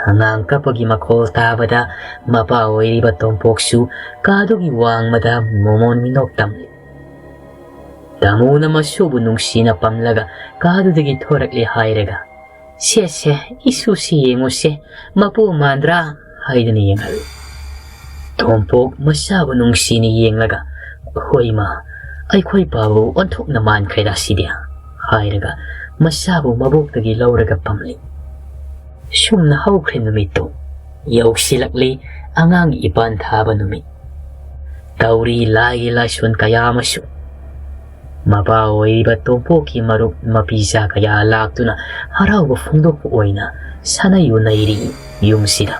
ꯑꯉꯥꯡ ꯀꯞꯄꯒꯤ ꯃꯈꯣꯜ ꯇꯥꯕꯗ ꯃꯄꯥ ꯑꯣꯏꯔꯤꯕ ꯇꯣꯝꯄꯣꯛꯁꯨ ꯀꯥꯗꯨꯒꯤ ꯋꯥꯡꯃꯗ ꯃꯣꯃꯣꯟ ꯃꯤꯅꯣꯛ ꯇꯝꯂꯤ꯫ ꯇꯥꯃꯣꯅ ꯃꯁꯨꯕꯨ ꯅꯨꯡꯁꯤꯅ ꯄꯝꯂꯒ ꯀꯥꯗꯨꯗꯒꯤ ꯊꯣꯔꯛꯂꯦ ꯍꯥꯏꯔꯒ, "ꯁꯦ ꯁꯦ, ꯏꯁꯨꯁꯤ ꯌꯦꯡꯉꯨꯁꯦ, ꯃꯄꯨ ꯃꯥꯟꯗ꯭ꯔꯥ?" ꯍꯥꯏꯗꯅ ꯌꯦꯡꯍꯜꯂꯤ꯫ ꯇꯣꯝꯄꯣꯛ ꯃꯆꯥꯕꯨ ꯅꯨꯡꯁꯤꯅ ꯌꯦꯡꯂꯒ, "ꯍꯣꯏ ꯃꯥ, ꯑꯩꯈꯣꯏ ꯄꯥꯕꯨ ꯑꯣꯟꯊꯣꯛꯅ ꯃꯥꯟꯈ꯭ꯔꯦꯗ ꯁꯤꯗꯤ," ꯍꯥꯏꯔꯒ ꯃꯆꯥꯕꯨ ꯃꯕꯣꯛꯇꯒꯤ ꯂꯧꯔꯒ ꯄꯝꯂꯤ꯫ ꯁꯨꯝꯅ ꯍꯧꯈ꯭ꯔꯦ ꯅꯨꯃꯤꯠꯇꯨ꯫ ꯌꯧꯁꯤꯜꯂꯛꯂꯤ ꯑꯉꯥꯡꯒꯤ ꯏꯄꯥꯟ ꯊꯥꯕ ꯅꯨꯃꯤꯠ꯫ ꯇꯧꯔꯤ ꯂꯥꯏꯒꯤ ꯂꯥꯏꯁꯣꯟ ꯀꯌꯥ ꯑꯃꯁꯨ꯫ ꯃꯄꯥ ꯑꯣꯏꯔꯤꯕ ꯇꯣꯝꯄꯣꯛꯀꯤ ꯃꯔꯨꯞ ꯃꯄꯤꯖꯥ ꯀꯌꯥ ꯂꯥꯛꯇꯨꯅ ꯍꯔꯥꯎꯕ ꯐꯣꯡꯗꯣꯛꯄ ꯑꯣꯏꯅ ꯁꯥꯟꯅꯩ ꯎꯅꯩꯔꯤ ꯌꯨꯝꯁꯤꯗ꯫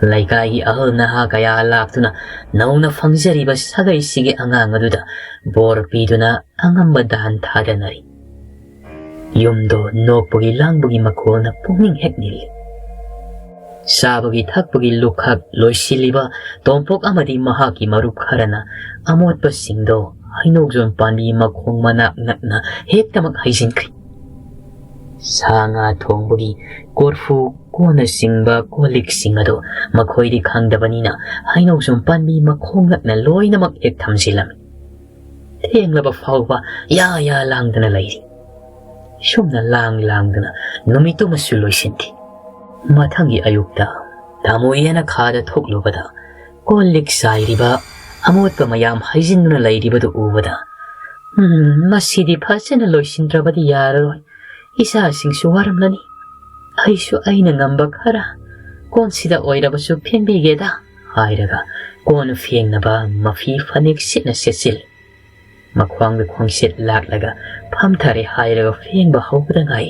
ꯂꯩꯀꯥꯏꯒꯤ ꯑꯍꯜ ꯅꯍꯥ ꯀꯌꯥ ꯂꯥꯛꯇꯨꯅ ꯅꯧꯅ ꯐꯪꯖꯔꯤꯕ ꯁꯥꯒꯩꯁꯤꯒꯤ ꯑꯉꯥꯡ ꯑꯗꯨꯗ ꯕꯣꯔ ꯄꯤꯗꯨꯅ ꯑꯉꯝꯕ ꯗꯥꯟ ꯊꯥꯗꯅꯔꯤ꯫ ꯌꯨꯝꯗꯣ ꯅꯣꯛꯄꯒꯤ ꯂꯥꯡꯕꯒꯤ ꯃꯈꯣꯜꯅ ꯄꯨꯛꯅꯤꯡ ꯍꯦꯛ ꯅꯤꯜꯂꯤ꯫ ꯆꯥꯕꯒꯤ ꯊꯛꯄꯒꯤ ꯂꯨꯈꯛ ꯂꯣꯏꯁꯤꯜꯂꯤꯕ ꯇꯣꯝꯄꯣꯛ ꯑꯃꯗꯤ ꯃꯍꯥꯛꯀꯤ ꯃꯔꯨꯞ ꯈꯔꯅ ꯑꯃꯣꯠꯄꯁꯤꯡꯗꯣ ꯍꯩꯅꯧꯖꯣꯝ ꯄꯥꯝꯕꯤ ꯃꯈꯣꯡ ꯃꯅꯥꯛ ꯅꯛꯅ ꯍꯦꯛꯇꯃꯛ ꯍꯩꯖꯤꯟꯈ꯭ꯔꯤ꯫ ꯁꯥ ꯉꯥ ꯊꯣꯡꯕꯒꯤ ꯀꯣꯔꯐꯨ ꯀꯣꯟꯅꯆꯤꯡꯕ ꯀꯣꯜ ꯂꯤꯛꯁꯤꯡ ꯑꯗꯨ ꯃꯈꯣꯏꯗꯤ ꯈꯪꯗꯕꯅꯤꯅ ꯍꯩꯅꯧꯖꯣꯝ ꯄꯥꯝꯕꯤ ꯃꯈꯣꯡ ꯅꯛꯅ ꯂꯣꯏꯅꯃꯛ ꯍꯦꯛ ꯊꯝꯖꯤꯜꯂꯝꯃꯤ꯫ ꯊꯦꯡꯂꯕ ꯐꯥꯎꯕ ꯌꯥ ꯌꯥ ꯂꯥꯡꯗꯅ ꯂꯩꯔꯤ꯫ ꯁꯨꯝꯅ ꯂꯥꯡ ꯂꯥꯡꯗꯅ ꯅꯨꯃꯤꯠꯇꯨꯃꯁꯨ ꯂꯣꯏꯁꯤꯟꯈꯤ꯫ ꯃꯊꯪꯒꯤ ꯑꯌꯨꯛꯇ ꯇꯥꯃꯣ ꯌꯦꯅꯈꯥꯗ ꯊꯣꯛꯂꯨꯕꯗ ꯀꯣꯜ ꯂꯤꯛ ꯆꯥꯏꯔꯤꯕ ꯑꯃꯣꯠꯄ ꯃꯌꯥꯝ ꯍꯩꯖꯤꯟꯗꯨꯅ ꯂꯩꯔꯤꯕꯗꯨ ꯎꯕꯗ, "ꯎꯝ, ꯃꯁꯤꯗꯤ ꯐꯖꯅ ꯂꯣꯏꯁꯤꯟꯗ꯭ꯔꯕꯗꯤ ꯌꯥꯔꯔꯣꯏ꯫ ꯏꯆꯥꯁꯤꯡꯁꯨ ꯋꯥꯔꯝꯂꯅꯤ꯫ ꯑꯩꯁꯨ ꯑꯩꯅ ꯉꯝꯕ ꯈꯔ ꯀꯣꯟꯁꯤꯗ ꯑꯣꯏꯔꯕꯁꯨ ꯐꯦꯡꯕꯤꯒꯦꯗ" ꯍꯥꯏꯔꯒ ꯀꯣꯟ ꯐꯦꯡꯅꯕ ꯃꯐꯤ ꯐꯅꯦꯛ ꯁꯤꯠꯅ ꯁꯦꯠꯆꯤꯜꯂꯤ꯫ ꯃꯈ꯭ꯋꯥꯡꯗ ꯈꯣꯡꯆꯦꯠ ꯂꯥꯛꯂꯒ ꯐꯝꯊꯔꯦ ꯍꯥꯏꯔꯒ ꯐꯦꯡꯕ ꯍꯧꯕꯗ ꯉꯥꯏ꯫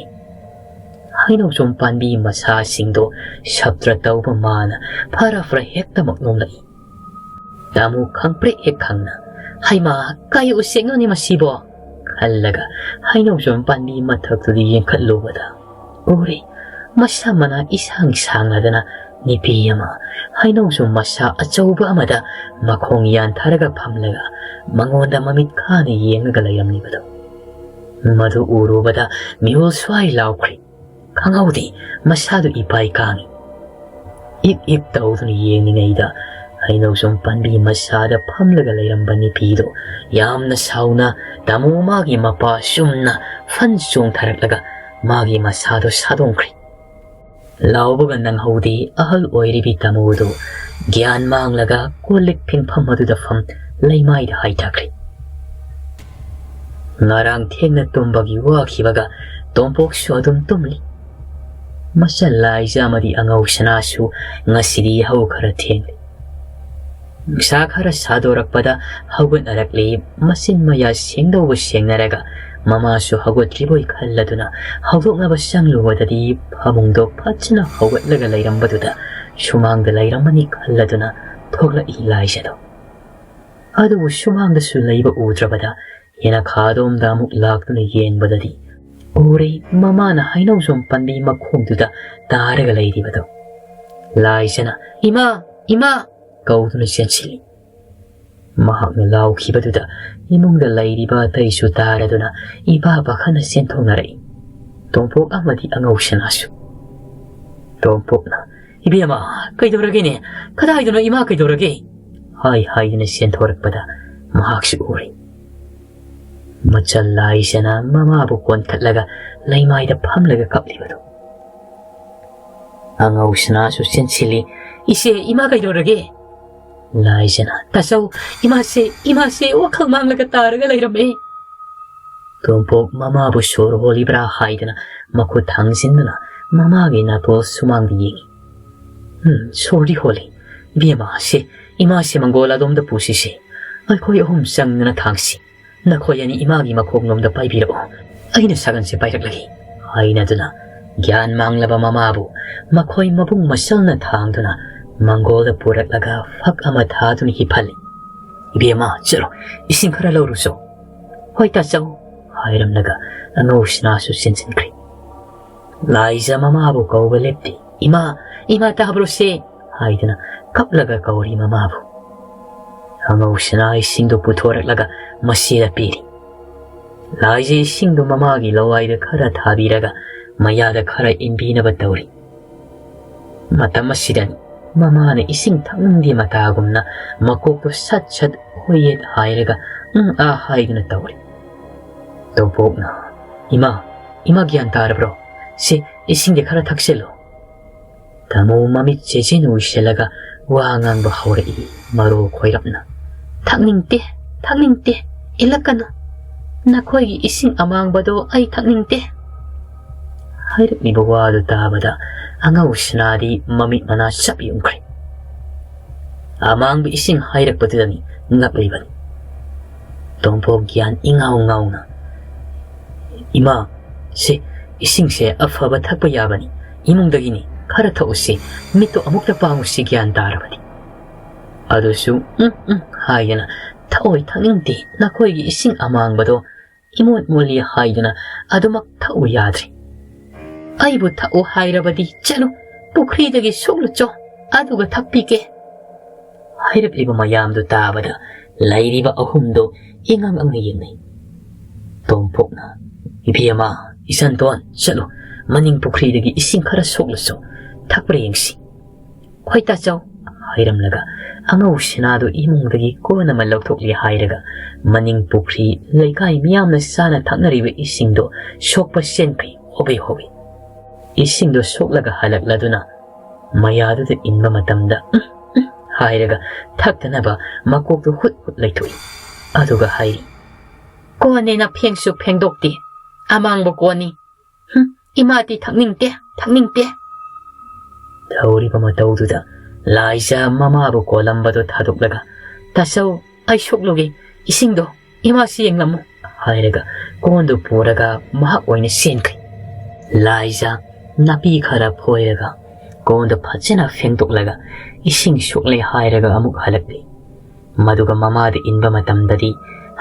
ꯍꯩꯅꯧꯖꯣꯝ ꯄꯥꯝꯕꯤ ꯃꯁꯥꯁꯤꯡꯗꯣ ꯁꯞꯇ꯭ꯔ ꯇꯧꯕ ꯃꯥꯅ ꯐꯔ ꯐꯔ ꯍꯦꯛꯇꯃꯛ ꯅꯣꯝꯂꯛꯏ꯫ ꯇꯥꯃꯣ ꯈꯪꯄ꯭ꯔꯦꯛ ꯍꯦꯛ ꯈꯪꯅ, "ꯍꯩꯃꯥ, ꯀꯥꯏ ꯎꯆꯦꯛꯅꯣꯅꯦ ꯃꯁꯤꯕꯣ?" ꯈꯜꯂꯒ ꯍꯩꯅꯧꯖꯣꯝ ꯄꯥꯝꯕꯤ ꯃꯊꯛꯇꯨꯗ ꯌꯦꯡꯈꯠꯂꯨꯕꯗ ꯎꯔꯦ, ꯃꯁꯝ ꯃꯅꯥ ꯏꯁꯥꯡ ꯁꯥꯡꯂꯗꯅ ꯅꯨꯄꯤ ꯑꯃ ꯍꯩꯅꯧꯖꯣꯝ ꯃꯁꯥ ꯑꯆꯧꯕ ꯑꯃꯗ ꯃꯈꯣꯡ ꯌꯥꯟꯊꯔꯒ ꯐꯝꯂꯒ ꯃꯉꯣꯟꯗ ꯃꯃꯤꯠ ꯈꯥꯅ ꯌꯦꯡꯂꯒ ꯂꯩꯔꯝꯂꯤꯕꯗꯣ꯫ ꯃꯗꯨ ꯎꯔꯨꯕꯗ ꯃꯤꯍꯨꯜ ꯁ꯭ꯋꯥꯏ ꯂꯥꯎꯈ꯭ꯔꯤ꯫ ꯈꯪꯍꯧꯗꯦ, ꯃꯁꯥꯗꯨ ꯏꯄꯥꯏ ꯀꯥꯡꯏ꯫ ꯏꯛ ꯏꯛ ꯇꯧꯗꯨꯅ ꯌꯦꯡꯂꯤꯉꯩꯗ ꯍꯩꯅꯧꯖꯣꯝ ꯄꯥꯝꯕꯤ ꯃꯁꯥꯗ ꯐꯝꯂꯒ ꯂꯩꯔꯝꯕ ꯅꯨꯄꯤꯗꯨ ꯌꯥꯝꯅ ꯁꯥꯎꯅ ꯇꯥꯃꯣ ꯃꯥꯒꯤ ꯃꯄꯥ ꯆꯨꯝꯅ ꯐꯟ ꯆꯣꯡꯊꯔꯛꯂꯒ ꯃꯥꯒꯤ ꯃꯁꯥꯗꯨ ꯁꯥꯗꯣꯡꯈ꯭ꯔꯦ꯫ ꯂꯥꯎꯕꯒ ꯅꯪꯍꯧꯗꯦ, ꯑꯍꯜ ꯑꯣꯏꯔꯤꯕꯤ ꯇꯥꯃꯣꯗꯨ ꯒ꯭ꯌꯥꯟ ꯃꯥꯡꯂꯒ ꯀꯣꯜ ꯂꯤꯛ ꯐꯦꯡꯐꯝ ꯑꯗꯨꯗ ꯐꯝ ꯂꯩꯃꯥꯏꯗ ꯍꯥꯏꯊꯈ꯭ꯔꯦ꯫ ꯉꯔꯥꯡ ꯊꯦꯡꯅ ꯇꯨꯝꯕꯒꯤ ꯋꯥꯈꯤꯕꯒ ꯇꯣꯝꯄꯣꯛꯁꯨ ꯑꯗꯨꯝ ꯇꯨꯝꯂꯤ꯫ ꯃꯆꯜ ꯂꯥꯏꯖ ꯑꯃꯗꯤ ꯑꯉꯧ ꯁꯅꯥꯁꯨ ꯉꯁꯤꯗꯤ ꯌꯥꯍꯧ ꯈꯔ ꯊꯦꯡꯂꯤ꯫ ꯅꯨꯡꯁꯥ ꯈꯔ ꯁꯥꯗꯣꯔꯛꯄꯗ ꯍꯧꯒꯠꯅꯔꯛꯂꯤ꯫ ꯃꯆꯤꯟ ꯃꯌꯥ ꯁꯦꯡꯗꯧꯕ ꯁꯦꯡꯅꯔꯒ ꯃꯃꯥꯁꯨ ꯍꯧꯒꯠꯇ꯭ꯔꯤꯕꯣꯏ ꯈꯜꯂꯗꯨꯅ ꯍꯧꯗꯣꯛꯅꯕ ꯆꯪꯂꯨꯕꯗꯗꯤ ꯐꯃꯨꯡꯗꯣ ꯐꯖꯅ ꯍꯧꯒꯠꯂꯒ ꯂꯩꯔꯝꯕꯗꯨꯗ ꯁꯨꯃꯥꯡꯗ ꯂꯩꯔꯝꯃꯅꯤ ꯈꯜꯂꯗꯨꯅ ꯊꯣꯛꯂꯛꯏ ꯂꯥꯏꯖꯗꯣ꯫ ꯑꯗꯨꯕꯨ ꯁꯨꯃꯥꯡꯗꯁꯨ ꯂꯩꯕ ꯎꯗ꯭ꯔꯕꯗ ꯌꯦꯅꯈꯥꯗꯣꯝꯗ ꯑꯃꯨꯛ ꯂꯥꯛꯇꯨꯅ ꯌꯦꯡꯕꯗꯗꯤ ꯎꯔꯦ ꯃꯃꯥꯅ ꯍꯩꯅꯧꯖꯣꯝ ꯄꯥꯝꯕꯤ ꯃꯈꯣꯡꯗꯨꯗ ꯇꯥꯔꯒ ꯂꯩꯔꯤꯕꯗꯣ꯫ ꯂꯥꯏꯖꯅ, "ꯏꯃꯥ! ꯏꯃꯥ!" ꯀꯧꯗꯨꯅ ꯆꯦꯟꯁꯤꯜꯂꯤ꯫ ꯃꯍꯥꯛꯅ ꯂꯥꯎꯈꯤꯕꯗꯨꯗ ꯏꯃꯨꯡꯗ ꯂꯩꯔꯤꯕ ꯑꯇꯩꯁꯨ ꯇꯥꯔꯗꯨꯅ ꯏꯄꯥ ꯄꯥꯈꯠꯅ ꯆꯦꯟꯊꯣꯛꯅꯔꯛꯏ꯫ ꯇꯣꯝꯄꯣꯛ ꯑꯃꯗꯤ ꯑꯉꯧ ꯁꯅꯥꯁꯨ꯫ ꯇꯣꯝꯄꯣꯛꯅ, "ꯏꯕꯦꯝꯃ, ꯀꯩꯗꯧꯔꯒꯦꯅꯦ? ꯀꯗꯥꯏꯗꯅꯣ ꯏꯃꯥ, ꯀꯩꯗꯧꯔꯒꯦ?" ꯍꯥꯏ ꯍꯥꯏꯗꯨꯅ ꯆꯦꯟꯊꯣꯔꯛꯄꯗ ꯃꯍꯥꯛꯁꯨ ꯎꯔꯦ꯫ ꯃꯆꯜ ꯂꯥꯏꯖꯅ ꯃꯃꯥꯕꯨ ꯀꯣꯟꯈꯠꯂꯒ ꯂꯩꯃꯥꯏꯗ ꯐꯝꯂꯒ ꯀꯞꯂꯤꯕꯗꯨ꯫ ꯑꯉꯧ ꯁꯅꯥꯁꯨ ꯆꯦꯟꯁꯤꯜꯂꯤ꯫ "ꯏꯆꯦ, ꯏꯃꯥ ꯀꯩꯗꯧꯔꯒꯦ?" ꯂꯥꯏꯖꯅ, "ꯇꯥꯆꯧ, ꯏꯃꯥꯁꯦ, ꯏꯃꯥꯁꯦ ꯋꯥꯈꯜ ꯃꯥꯡꯂꯒ ꯇꯥꯔꯒ ꯂꯩꯔꯝꯃꯦ"꯫ ꯇꯣꯝꯄꯣꯛ ꯃꯃꯥꯕꯨ ꯁꯣꯔ ꯍꯣꯜꯂꯤꯕ꯭ꯔꯥ ꯍꯥꯏꯗꯅ ꯃꯈꯨꯠ ꯊꯥꯡꯖꯤꯟꯗꯨꯅ ꯃꯃꯥꯒꯤ ꯅꯥꯇꯣꯟ ꯁꯨꯃꯥꯡꯗ ꯌꯦꯡꯏ꯫ "ꯎꯝ, ꯁꯣꯔꯗꯤ ꯍꯣꯜꯂꯤ꯫ ꯏꯕꯦꯝꯃ, ꯁꯦ, ꯏꯃꯥꯁꯦ ꯃꯪꯒꯣꯜ ꯑꯗꯣꯝꯗ ꯄꯨꯁꯤꯁꯦ꯫ ꯑꯩꯈꯣꯏ ꯑꯍꯨꯝ ꯆꯪꯗꯨꯅ ꯊꯥꯡꯁꯤ꯫ ꯅꯈꯣꯏ ꯑꯅꯤ ꯏꯃꯥꯒꯤ ꯃꯈꯣꯡꯂꯣꯝꯗ ꯄꯥꯏꯕꯤꯔꯛꯎ꯫ ꯑꯩꯅ ꯁꯥꯒꯟꯁꯦ ꯄꯥꯏꯔꯛꯂꯒꯦ", ꯍꯥꯏꯅꯗꯨꯅ ꯒ꯭ꯌꯥꯟ ꯃꯥꯡꯂꯕ ꯃꯃꯥꯕꯨ ꯃꯈꯣꯏ ꯃꯕꯨꯡ ꯃꯆꯜꯅ ꯊꯥꯡꯗꯨꯅ ꯃꯪꯒꯣꯜꯗ ꯄꯨꯔꯛꯂꯒ ꯐꯛ ꯑꯃ ꯊꯥꯗꯨꯅ ꯍꯤꯞꯍꯜꯂꯤ꯫ "ꯏꯕꯦꯝꯃ, ꯆꯠꯂꯣ, ꯏꯁꯤꯡ ꯈꯔ ꯂꯧꯔꯨꯆꯣ"꯫ "ꯍꯣꯏ ꯇꯥꯆꯧ" ꯍꯥꯏꯔꯝꯂꯒ ꯑꯉꯧꯁꯅꯥꯁꯨ ꯆꯦꯟꯁꯤꯟꯈ꯭ꯔꯦ꯫ ꯂꯥꯏꯖ ꯃꯃꯥꯕꯨ ꯀꯧꯕ ꯂꯦꯞꯇꯦ꯫ "ꯏꯃꯥ, ꯏꯃꯥ, ꯇꯥꯕ꯭ꯔꯣ ꯁꯦ?" ꯍꯥꯏꯗꯨꯅ ꯀꯞꯂꯒ ꯀꯧꯔꯤ ꯃꯃꯥꯕꯨ꯫ ꯑꯉꯧꯁꯅꯥ ꯏꯁꯤꯡꯗꯨ ꯄꯨꯊꯣꯔꯛꯂꯒ ꯃꯆꯦꯗ ꯄꯤꯔꯤ꯫ ꯂꯥꯏꯖ ꯏꯁꯤꯡꯗꯨ ꯃꯃꯥꯒꯤ ꯂꯋꯥꯏꯗ ꯈꯔ ꯊꯥꯕꯤꯔꯒ ꯃꯌꯥꯗ ꯈꯔ ꯏꯟꯕꯤꯅꯕ ꯇꯧꯔꯤ꯫ ꯃꯇꯝ ꯑꯁꯤꯗꯅꯤ ꯃꯃꯥꯅ ꯏꯁꯤꯡ ꯊꯛꯅꯤꯡꯗꯦ ꯃꯇꯥꯒꯨꯝꯅ ꯃꯀꯣꯛꯇꯨ ꯁꯠ ꯁꯠ ꯍꯣꯏꯌꯦꯠ ꯍꯥꯏꯔꯒ ꯎꯝ ꯑꯥ ꯍꯥꯏꯗꯨꯅ ꯇꯧꯔꯤ꯫ ꯇꯣꯝꯄꯣꯛꯅ, "ꯏꯃꯥ, ꯏꯃꯥ, ꯒ꯭ꯌꯥꯟ ꯇꯥꯔꯕ꯭ꯔꯣ? ꯁꯦ, ꯏꯁꯤꯡꯗꯤ ꯈꯔ ꯊꯛꯆꯤꯜꯂꯨ"꯫ ꯇꯥꯃꯣ ꯃꯃꯤꯠ ꯆꯦꯖꯦꯟ ꯎꯏꯁꯤꯜꯂꯒ ꯋꯥ ꯉꯥꯡꯕ ꯍꯧꯔꯛꯏ ꯃꯔꯣ ꯈꯣꯏꯔꯞꯅ꯫ "ꯊꯛꯅꯤꯡꯗꯦ, ꯊꯛꯅꯤꯡꯗꯦ, ꯏꯜꯂꯛꯀꯅꯨ꯫ ꯅꯈꯣꯏꯒꯤ ꯏꯁꯤꯡ ꯑꯃꯥꯡꯕꯗꯣ ꯑꯩ ꯊꯛꯅꯤꯡꯗꯦ"꯫ ꯍꯥꯏꯔꯛꯂꯤꯕ ꯋꯥꯗꯨ ꯇꯥꯕꯗ ꯑꯉꯧꯁꯅꯥꯗꯤ ꯃꯃꯤꯠ ꯃꯅꯥ ꯆꯞ ꯌꯨꯡꯈ꯭ꯔꯦ꯫ ꯑꯃꯥꯡꯕ ꯏꯁꯤꯡ ꯍꯥꯏꯔꯛꯄꯗꯨꯗꯅꯤ ꯉꯛꯂꯤꯕꯅꯤ꯫ ꯇꯣꯝꯄꯣꯛ ꯒ꯭ꯌꯥꯟ ꯏꯉꯥꯎ ꯉꯥꯎꯅ, "ꯏꯃꯥ, ꯁꯦ, ꯏꯁꯤꯡꯁꯦ ꯑꯐꯕ ꯊꯛꯄ ꯌꯥꯕꯅꯤ, ꯏꯃꯨꯡꯗꯒꯤꯅꯤ, ꯈꯔ ꯊꯛꯎꯁꯤ, ꯃꯤꯠꯇꯣ ꯑꯃꯨꯛꯇ ꯄꯥꯡꯉꯨꯁꯤ, ꯒ꯭ꯌꯥꯟ ꯇꯥꯔꯕꯗꯤ"꯫ ꯑꯗꯨꯁꯨ ꯎꯝ ꯎꯝ ꯍꯥꯏꯗꯅ, "ꯊꯛꯑꯣꯏ, ꯊꯛꯅꯤꯡꯗꯦ, ꯅꯈꯣꯏꯒꯤ ꯏꯁꯤꯡ ꯑꯃꯥꯡꯕꯗꯣ ꯏꯃꯣꯠ ꯃꯣꯠꯂꯤ" ꯍꯥꯏꯗꯨꯅ ꯑꯗꯨꯃꯛ ꯊꯛꯎ ꯌꯥꯗ꯭ꯔꯦ꯫ "ꯑꯩꯕꯨ ꯊꯛꯎ ꯍꯥꯏꯔꯕꯗꯤ ꯆꯠꯂꯨ, ꯄꯨꯈ꯭ꯔꯤꯗꯒꯤ ꯁꯣꯛꯂꯨꯆꯣ, ꯑꯗꯨꯒ ꯊꯛꯄꯤꯒꯦ"꯫ ꯍꯥꯏꯔꯛꯂꯤꯕ ꯃꯌꯥꯝꯗꯨ ꯇꯥꯕꯗ ꯂꯩꯔꯤꯕ ꯑꯍꯨꯝꯗꯨ ꯏꯉꯛ ꯉꯛꯅ ꯌꯦꯡꯅꯩ꯫ ꯇꯣꯝꯄꯣꯛꯅ, "ꯏꯕꯦꯝꯃ, ꯏꯆꯟꯇꯣꯟ, ꯆꯠꯂꯨ, ꯃꯅꯤꯡ ꯄꯨꯈ꯭ꯔꯤꯗꯒꯤ ꯏꯁꯤꯡ ꯈꯔ ꯁꯣꯛꯂꯨꯆꯣ, ꯊꯛꯄ꯭ꯔꯥ ꯌꯦꯡꯁꯤ"꯫ "ꯍꯣꯏ ꯇꯥꯆꯧ" ꯍꯥꯏꯔꯝꯂꯒ ꯑꯉꯧ ꯁꯅꯥꯗꯨ ꯏꯃꯨꯡꯗꯒꯤ ꯀꯣꯟ ꯑꯃ ꯂꯧꯊꯣꯛꯂꯦ ꯍꯥꯏꯔꯒ ꯃꯅꯤꯡ ꯄꯨꯈ꯭ꯔꯤ, ꯂꯩꯀꯥꯏ ꯃꯤꯌꯥꯝꯅ ꯆꯥꯅ ꯊꯛꯅꯔꯤꯕ ꯏꯁꯤꯡꯗꯨ ꯁꯣꯛꯄ ꯆꯦꯟꯈ꯭ꯔꯤ ꯍꯣꯕꯦ ꯍꯣꯕꯦ꯫ ꯏꯁꯤꯡꯗꯨ ꯁꯣꯛꯂꯒ ꯍꯜꯂꯛꯂꯗꯨꯅ ꯃꯌꯥꯗꯨꯗ ꯏꯟꯕ ꯃꯇꯝꯗ "ꯎꯝ, ꯎꯝ" ꯍꯥꯏꯔꯒ ꯊꯛꯇꯅꯕ ꯃꯀꯣꯛꯇꯨ ꯍꯨꯠ ꯍꯨꯠ ꯂꯩꯊꯣꯛꯏ꯫ ꯑꯗꯨꯒ ꯍꯥꯏꯔꯤ, "ꯀꯣꯟꯅꯦꯅ ꯐꯦꯡꯁꯨ ꯐꯦꯡꯗꯣꯛꯇꯦ, ꯑꯃꯥꯡꯕ ꯀꯣꯟꯅꯤ꯫ ꯍꯨꯝ, ꯏꯃꯥꯗꯤ ꯊꯛꯅꯤꯡꯗꯦ, ꯊꯛꯅꯤꯡꯗꯦ"꯫ ꯇꯧꯔꯤꯕ ꯃꯇꯧꯗꯨꯗ ꯂꯥꯏꯖ ꯃꯃꯥꯕꯨ ꯀꯣꯜꯂꯝꯕꯗꯨ ꯊꯥꯗꯣꯛꯂꯒ, "ꯇꯥꯆꯧ, ꯑꯩ ꯁꯣꯛꯂꯨꯒꯦ, ꯏꯁꯤꯡꯗꯣ ꯏꯃꯥꯁꯤ ꯌꯦꯡꯂꯝꯃꯨ" ꯍꯥꯏꯔꯒ ꯀꯣꯟꯗꯨ ꯄꯨꯔꯒ ꯃꯍꯥꯛ ꯑꯣꯏꯅ ꯆꯦꯟꯈ꯭ꯔꯦ꯫ ꯂꯥꯏꯖ ꯅꯥꯄꯤ ꯈꯔ ꯐꯣꯏꯔꯒ ꯀꯣꯟꯗꯨ ꯐꯖꯅ ꯐꯦꯡꯗꯣꯛꯂꯒ ꯏꯁꯤꯡ ꯁꯣꯛꯂꯦ ꯍꯥꯏꯔꯒ ꯑꯃꯨꯛ ꯍꯜꯂꯛꯂꯦ꯫ ꯃꯗꯨꯒ ꯃꯃꯥꯗ ꯏꯟꯕ ꯃꯇꯝꯗꯗꯤ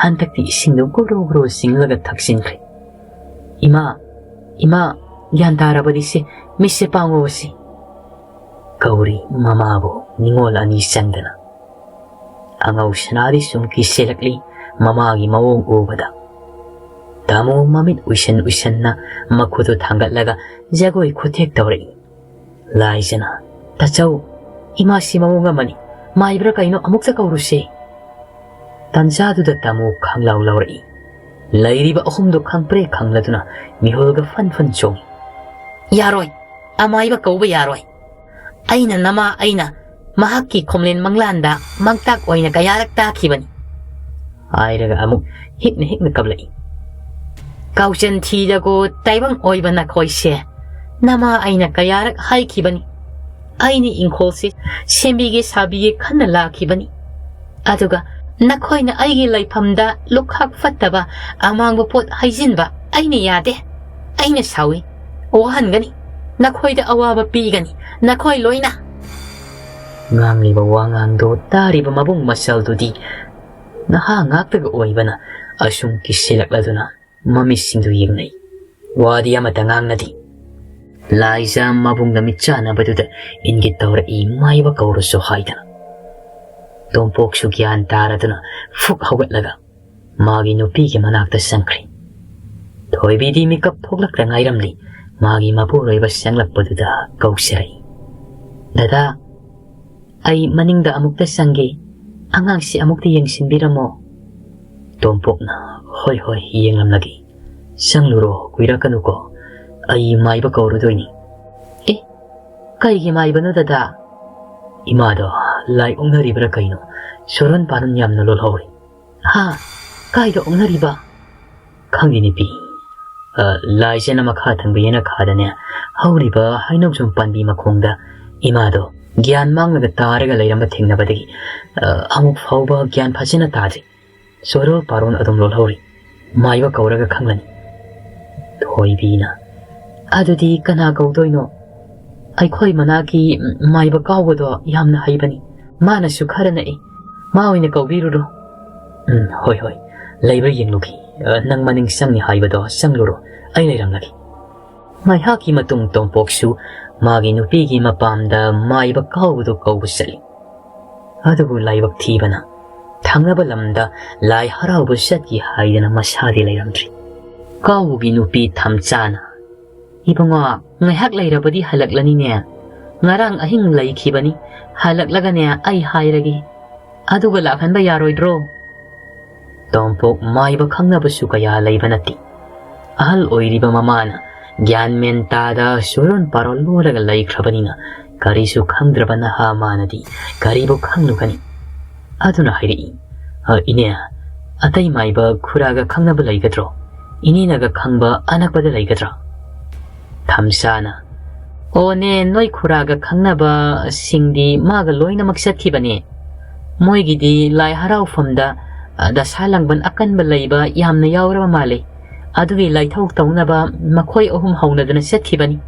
ꯍꯟꯗꯛꯇꯤ ꯏꯁꯤꯡꯗꯨ ꯒꯨꯔꯨ ꯒꯨꯔꯨ ꯆꯤꯡꯂꯒ ꯊꯛꯆꯤꯟꯈ꯭ꯔꯦ꯫ "ꯏꯃꯥ, ꯏꯃꯥ, ꯒ꯭ꯌꯥꯟ ꯇꯥꯔꯕꯗꯤ ꯁꯦ, ꯃꯤꯠꯁꯦ ꯄꯥꯡꯉꯣꯕ ꯁꯦ" ꯀꯧꯔꯤ ꯃꯃꯥꯕꯨ ꯅꯤꯉꯣꯜ ꯑꯅꯤ ꯆꯪꯗꯅ꯫ ꯑꯉꯧ ꯁꯅꯥꯗꯤ ꯁꯨꯝ ꯀꯤꯁꯤꯜꯂꯛꯂꯤ ꯃꯃꯥꯒꯤ ꯃꯑꯣꯡ ꯎꯕꯗ꯫ ꯇꯥꯃꯣ ꯃꯃꯤꯠ ꯎꯏꯁꯟ ꯎꯏꯁꯟꯅ ꯃꯈꯨꯠꯇꯨ ꯊꯥꯡꯒꯠꯂꯒ ꯖꯒꯣꯏ ꯈꯨꯊꯦꯛ ꯇꯧꯔꯛꯏ꯫ ꯂꯥꯏꯖꯅ, "ꯇꯥꯆꯧ, ꯏꯃꯥꯁꯤ ꯃꯑꯣꯡ ꯑꯃꯅꯤ, ꯃꯥꯏꯕ꯭ꯔꯥ ꯀꯩꯅꯣ ꯑꯃꯨꯛꯇ ꯀꯧꯔꯨꯁꯦ"꯫ ꯇꯟꯖꯥꯗꯨꯗ ꯇꯥꯃꯣ ꯈꯪꯂꯥꯎ ꯂꯥꯎꯔꯛꯏ꯫ ꯂꯩꯔꯤꯕ ꯑꯍꯨꯝꯗꯨ ꯈꯪꯄ꯭ꯔꯦ ꯈꯪꯂꯗꯨꯅ ꯃꯤꯍꯨꯜꯒ ꯐꯟ ꯐꯟ ꯆꯣꯡꯏ꯫ "ꯌꯥꯔꯣꯏ, ꯑꯃꯥꯏꯕ ꯀꯧꯕ ꯌꯥꯔꯣꯏ꯫ ꯑꯩꯅ ꯅꯃꯥ ꯑꯩꯅ ꯃꯍꯥꯛꯀꯤ ꯈꯣꯝꯂꯦꯟ ꯃꯪꯂꯥꯟꯗ ꯃꯥꯡꯇꯥꯛ ꯑꯣꯏꯅ ꯀꯌꯥꯔꯛ ꯇꯥꯈꯤꯕꯅꯤ" ꯍꯥꯏꯔꯒ ꯑꯃꯨꯛ ꯍꯤꯛꯅ ꯍꯤꯛꯅ ꯀꯞꯂꯛꯏ꯫ "ꯀꯥꯎꯆꯟ ꯊꯤꯗꯒꯣ ꯇꯥꯏꯕꯪ ꯑꯣꯏꯕ ꯅꯈꯣꯏꯁꯦ꯫ ꯅꯃꯥ ꯑꯩꯅ ꯀꯌꯥꯔꯛ ꯍꯥꯏꯈꯤꯕꯅꯤ, ꯑꯩꯅ ꯏꯪꯈꯣꯜꯁꯤ ꯁꯦꯝꯕꯤꯒꯦ ꯁꯥꯕꯤꯒꯦ ꯈꯟꯅ ꯂꯥꯛꯈꯤꯕꯅꯤ꯫ ꯑꯗꯨꯒ ꯅꯈꯣꯏꯅ ꯑꯩꯒꯤ ꯂꯩꯐꯝꯗ ꯂꯨꯈꯥꯛ ꯐꯠꯇꯕ ꯑꯃꯥꯡꯕ ꯄꯣꯠ ꯍꯩꯖꯤꯟꯕ ꯑꯩꯅ ꯌꯥꯗꯦ꯫ ꯑꯩꯅ ꯁꯥꯎꯏ, ꯋꯥꯍꯟꯒꯅꯤ, ꯅꯈꯣꯏꯗ ꯑꯋꯥꯕ ꯄꯤꯒꯅꯤ, ꯅꯈꯣꯏ ꯂꯣꯏꯅ"꯫ ꯉꯥꯡꯂꯤꯕ ꯋꯥꯉꯥꯡꯗꯣ ꯇꯥꯔꯤꯕ ꯃꯕꯨꯡ ꯃꯆꯜꯗꯨꯗꯤ ꯅꯍꯥ ꯉꯥꯛꯇꯒ ꯑꯣꯏꯕꯅ ꯑꯁꯨꯝ ꯀꯤꯁꯤꯜꯂꯛꯂꯗꯨꯅ ꯃꯃꯤꯠꯁꯤꯡꯗꯨ ꯌꯦꯡꯅꯩ꯫ ꯋꯥꯗꯤ ꯑꯃꯠꯇ ꯉꯥꯡꯅꯗꯦ꯫ ꯂꯥꯏꯖ ꯃꯕꯨꯡꯅ ꯃꯤꯠꯆꯥꯟꯅꯕꯗꯨꯗ ꯏꯪꯒꯤꯠ ꯇꯧꯔꯛꯏ, ꯃꯥꯏꯕ ꯀꯧꯔꯨꯁꯨ ꯍꯥꯏꯗꯅ꯫ ꯇꯣꯝꯄꯣꯛꯁꯨ ꯒ꯭ꯌꯥꯟ ꯇꯥꯔꯗꯨꯅ ꯐꯨꯛ ꯍꯧꯒꯠꯂꯒ ꯃꯥꯒꯤ ꯅꯨꯄꯤꯒꯤ ꯃꯅꯥꯛꯇ ꯆꯪꯈ꯭ꯔꯦ꯫ ꯊꯣꯏꯕꯤꯗꯤ ꯃꯤꯀꯞ ꯊꯣꯛꯂꯛꯇ ꯉꯥꯏꯔꯝꯂꯤ, ꯃꯥꯒꯤ ꯃꯄꯨꯔꯣꯏꯕ ꯆꯪꯂꯛꯄꯗꯨꯗ ꯀꯧꯖꯔꯛꯏ, "ꯗꯗꯥ, ꯑꯩ ꯃꯅꯤꯡꯗ ꯑꯃꯨꯛꯇ ꯆꯪꯒꯦ, ꯑꯉꯥꯡꯁꯤ ꯑꯃꯨꯛꯇ ꯌꯦꯡꯁꯤꯟꯕꯤꯔꯝꯃꯣ"꯫ ꯇꯣꯝꯄꯣꯛꯅ, "ꯍꯣꯏ ꯍꯣꯏ, ꯌꯦꯡꯂꯝꯂꯒꯦ, ꯆꯪꯂꯨꯔꯣ, ꯀꯨꯏꯔꯛꯀꯅꯨꯀꯣ, ꯑꯩ ꯃꯥꯏꯕ ꯀꯧꯔꯨꯗꯣꯏꯅꯤ"꯫ "ꯑꯦ, ꯀꯩꯒꯤ ꯃꯥꯏꯕꯅꯣ ꯗꯗꯥ?" "ꯏꯃꯥꯗꯣ ꯂꯥꯏ ꯑꯣꯛꯅꯔꯤꯕ꯭ꯔꯥ ꯀꯩꯅꯣ? ꯁꯣꯔꯣꯟ ꯄꯥꯔꯣꯟ ꯌꯥꯝꯅ ꯂꯣꯜꯍꯧꯔꯤ꯫ ꯍꯥ? ꯀꯥꯏꯗ ꯑꯣꯛꯅꯔꯤꯕ? ꯈꯪꯗꯦ ꯅꯨꯄꯤ꯫ ꯑ, ꯂꯥꯏꯁꯦꯅ ꯃꯈꯥ ꯊꯪꯕ ꯌꯦꯅꯈꯥꯗꯅꯦ ꯍꯧꯔꯤꯕ ꯍꯩꯅꯧꯖꯝ ꯄꯥꯝꯕꯤ ꯃꯈꯣꯡꯗ ꯏꯃꯥꯗꯣ ꯒ꯭ꯌꯥꯟ ꯃꯥꯡꯂꯒ ꯇꯥꯔꯒ ꯂꯩꯔꯝꯕ ꯊꯦꯡꯅꯕꯗꯒꯤ, ꯑ, ꯑꯃꯨꯛ ꯐꯥꯎꯕ ꯒ꯭ꯌꯥꯟ ꯐꯖꯅ ꯇꯥꯗ꯭ꯔꯤ꯫ ꯁꯣꯔꯣꯜ ꯄꯥꯔꯣꯟ ꯑꯗꯨꯝ ꯂꯣꯜꯍꯧꯔꯤ꯫ ꯃꯥꯏꯕ ꯀꯧꯔꯒ ꯈꯪꯂꯅꯤ꯫ ꯊꯣꯏꯕꯤꯅ, "ꯑꯗꯨꯗꯤ ꯀꯅꯥ ꯀꯧꯗꯣꯏꯅꯣ? ꯑꯩꯈꯣꯏ ꯃꯅꯥꯛꯀꯤ ꯃꯥꯏꯕ ꯀꯥꯎꯕꯗꯣ ꯌꯥꯝꯅ ꯍꯩꯕꯅꯤ꯫ ꯃꯥꯅꯁꯨ ꯈꯔ ꯅꯛꯏ꯫ ꯃꯥ ꯑꯣꯏꯅ ꯀꯧꯕꯤꯔꯨꯔꯣ꯫" "ꯎꯝ, ꯍꯣꯏ, ꯍꯣꯏ꯫ ꯂꯩꯕ꯭ꯔꯥ ꯌꯦꯡꯂꯨꯈꯤ꯫ ꯑ, ꯅꯪ ꯃꯅꯤꯡ ꯆꯪꯅꯤ ꯍꯥꯏꯕꯗꯣ ꯆꯪꯂꯨꯔꯣ꯫ ꯑꯩ ꯂꯩꯔꯝꯂꯒꯦ꯫" ꯉꯥꯏꯍꯥꯛꯀꯤ ꯃꯇꯨꯡ ꯇꯣꯝꯄꯣꯛꯁꯨ ꯃꯥꯒꯤ ꯅꯨꯄꯤꯒꯤ ꯃꯄꯥꯝꯗ ꯃꯥꯏꯕ ꯀꯥꯎꯕꯗꯨ ꯀꯧꯕ ꯆꯠꯂꯤ꯫ ꯑꯗꯨꯕꯨ ꯂꯥꯏꯕꯛ ꯊꯤꯕꯅ ꯊꯪꯅꯕ ꯂꯝꯗ ꯂꯥꯏ ꯍꯔꯥꯎꯕ ꯆꯠꯈꯤ ꯍꯥꯏꯗꯅ ꯃꯁꯥꯗꯤ ꯂꯩꯔꯝꯗ꯭ꯔꯤ꯫ ꯀꯥꯎꯕꯒꯤ ꯅꯨꯄꯤ ꯊꯝꯆꯥꯅ, "ꯏꯕꯨꯡꯉꯣ, ꯉꯥꯏꯍꯥꯛ ꯂꯩꯔꯕꯗꯤ ꯍꯜꯂꯛꯂꯅꯤꯅꯦ꯫ ꯉꯔꯥꯡ ꯑꯍꯤꯡ ꯂꯩꯈꯤꯕꯅꯤ꯫ ꯍꯜꯂꯛꯂꯒꯅꯦ ꯑꯩ ꯍꯥꯏꯔꯒꯦ꯫ ꯑꯗꯨꯒ ꯂꯥꯛꯍꯟꯕ ꯌꯥꯔꯣꯏꯗ꯭ꯔꯣ?" ꯇꯣꯝꯄꯣꯛ ꯃꯥꯏꯕ ꯈꯪꯅꯕꯁꯨ ꯀꯌꯥ ꯂꯩꯕ ꯅꯠꯇꯦ꯫ ꯑꯍꯜ ꯑꯣꯏꯔꯤꯕ ꯃꯃꯥꯅ ꯒ꯭ꯌꯥꯟ ꯃꯦꯟ ꯇꯥꯗ ꯁꯣꯔꯣꯟ ꯄꯥꯔꯣꯟ ꯂꯣꯜꯂꯒ ꯂꯩꯈ꯭ꯔꯕꯅꯤꯅ ꯀꯔꯤꯁꯨ ꯈꯪꯗ꯭ꯔꯕ ꯅꯍꯥ ꯃꯥꯅꯗꯤ ꯀꯔꯤꯕꯨ ꯈꯪꯂꯨꯒꯅꯤ? ꯑꯗꯨꯅ ꯍꯥꯏꯔꯛꯏ, "ꯑ, ꯏꯅꯦ, ꯑꯇꯩ ꯃꯥꯏꯕ ꯈꯨꯔꯥꯒ ꯈꯪꯅꯕ ꯂꯩꯒꯗ꯭ꯔꯣ? ꯏꯅꯦꯅꯒ ꯈꯪꯕ ꯑꯅꯛꯄꯗ ꯂꯩꯒꯗ꯭ꯔꯥ?" ꯊꯝꯆꯥꯅ, "ꯑꯣꯅꯦ, ꯅꯣꯏ ꯈꯨꯔꯥꯒ ꯈꯪꯅꯕꯁꯤꯡꯗꯤ ꯃꯥꯒ ꯂꯣꯏꯅꯃꯛ ꯆꯠꯈꯤꯕꯅꯦ꯫ ꯃꯣꯏꯒꯤꯗꯤ ꯂꯥꯏ ꯍꯔꯥꯎꯐꯝꯗ, ꯑ, ꯗꯁꯥ ꯂꯥꯡꯕꯟ ꯑꯀꯟꯕ ꯂꯩꯕ ꯌꯥꯝꯅ ꯌꯥꯎꯔꯕ ꯃꯥꯜꯂꯦ꯫ ꯑꯗꯨꯒꯤ ꯂꯥꯏꯊꯧ ꯇꯧꯅꯕ ꯃꯈꯣꯏ ꯑꯍꯨꯝ ꯍꯧꯅꯗꯅ ꯆꯠꯈꯤꯕꯅꯤ꯫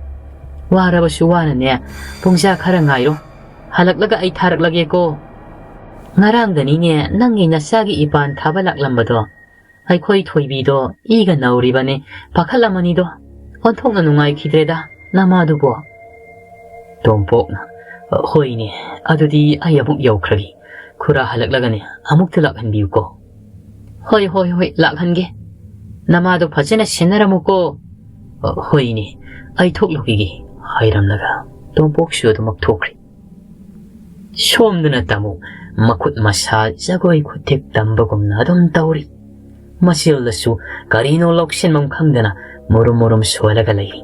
ꯋꯥꯔꯕꯁꯨ ꯋꯥꯅꯅꯦ, ꯄꯨꯡꯖꯥ ꯈꯔ ꯉꯥꯏꯔꯣ꯫ ꯍꯜꯂꯛꯂꯒ ꯑꯩ ꯊꯥꯔꯛꯂꯒꯦꯀꯣ꯫ ꯉꯔꯥꯡꯗꯅꯤꯅꯦ ꯅꯪꯒꯤ ꯅꯆꯥꯒꯤ ꯏꯄꯥꯟ ꯊꯥꯕ ꯂꯥꯛꯂꯝꯕꯗꯣ꯫ ꯑꯩꯈꯣꯏ ꯊꯣꯏꯕꯤꯗꯣ ꯏꯒ ꯅꯧꯔꯤꯕꯅꯦ, ꯄꯥꯈꯠꯂꯝꯃꯅꯤꯗꯣ꯫ ꯑꯣꯟꯊꯣꯛꯅ ꯅꯨꯡꯉꯥꯏꯈꯤꯗ꯭ꯔꯦꯗ ꯅꯃꯥꯗꯨꯕꯣ꯫" ꯇꯣꯝꯄꯣꯛꯅ, "ꯍꯣꯏꯅꯦ, ꯑꯗꯨꯗꯤ ꯑꯩ ꯑꯃꯨꯛ ꯌꯧꯈ꯭ꯔꯒꯦ꯫ ꯈꯨꯔꯥ ꯍꯜꯂꯛꯂꯒꯅꯦ ꯑꯃꯨꯛꯇ ꯂꯥꯛꯍꯟꯕꯤꯌꯨꯀꯣ꯫" "ꯍꯣꯏ, ꯍꯣꯏ, ꯍꯣꯏ, ꯂꯥꯛꯍꯟꯒꯦ꯫ ꯅꯃꯥꯗꯣ ꯐꯖꯅ ꯁꯦꯟꯅꯔꯝꯃꯨꯀꯣ꯫" "ꯍꯣꯏꯅꯦ, ꯑꯩ ꯊꯣꯛꯂꯨꯈꯤꯒꯦ," ꯍꯥꯏꯔꯝꯂꯒ ꯇꯣꯝꯄꯣꯛꯁꯨ ꯑꯗꯨꯃꯛ ꯊꯣꯛꯈ꯭ꯔꯦ꯫ ꯁꯣꯝꯗꯅ ꯇꯥꯃꯣ ꯃꯈꯨꯠ ꯃꯁꯥ ꯖꯒꯣꯏ ꯈꯨꯊꯦꯛ ꯇꯝꯕꯒꯨꯝꯅ ꯑꯗꯨꯝ ꯇꯧꯔꯤ꯫ ꯃꯆꯤꯜꯗꯁꯨ ꯀꯔꯤꯅꯣ ꯂꯧꯁꯤꯟꯐꯝ ꯈꯪꯗꯅ ꯃꯨꯔꯨꯝ ꯃꯨꯔꯨꯝ ꯁꯣꯜꯂꯒ ꯂꯩꯔꯤ꯫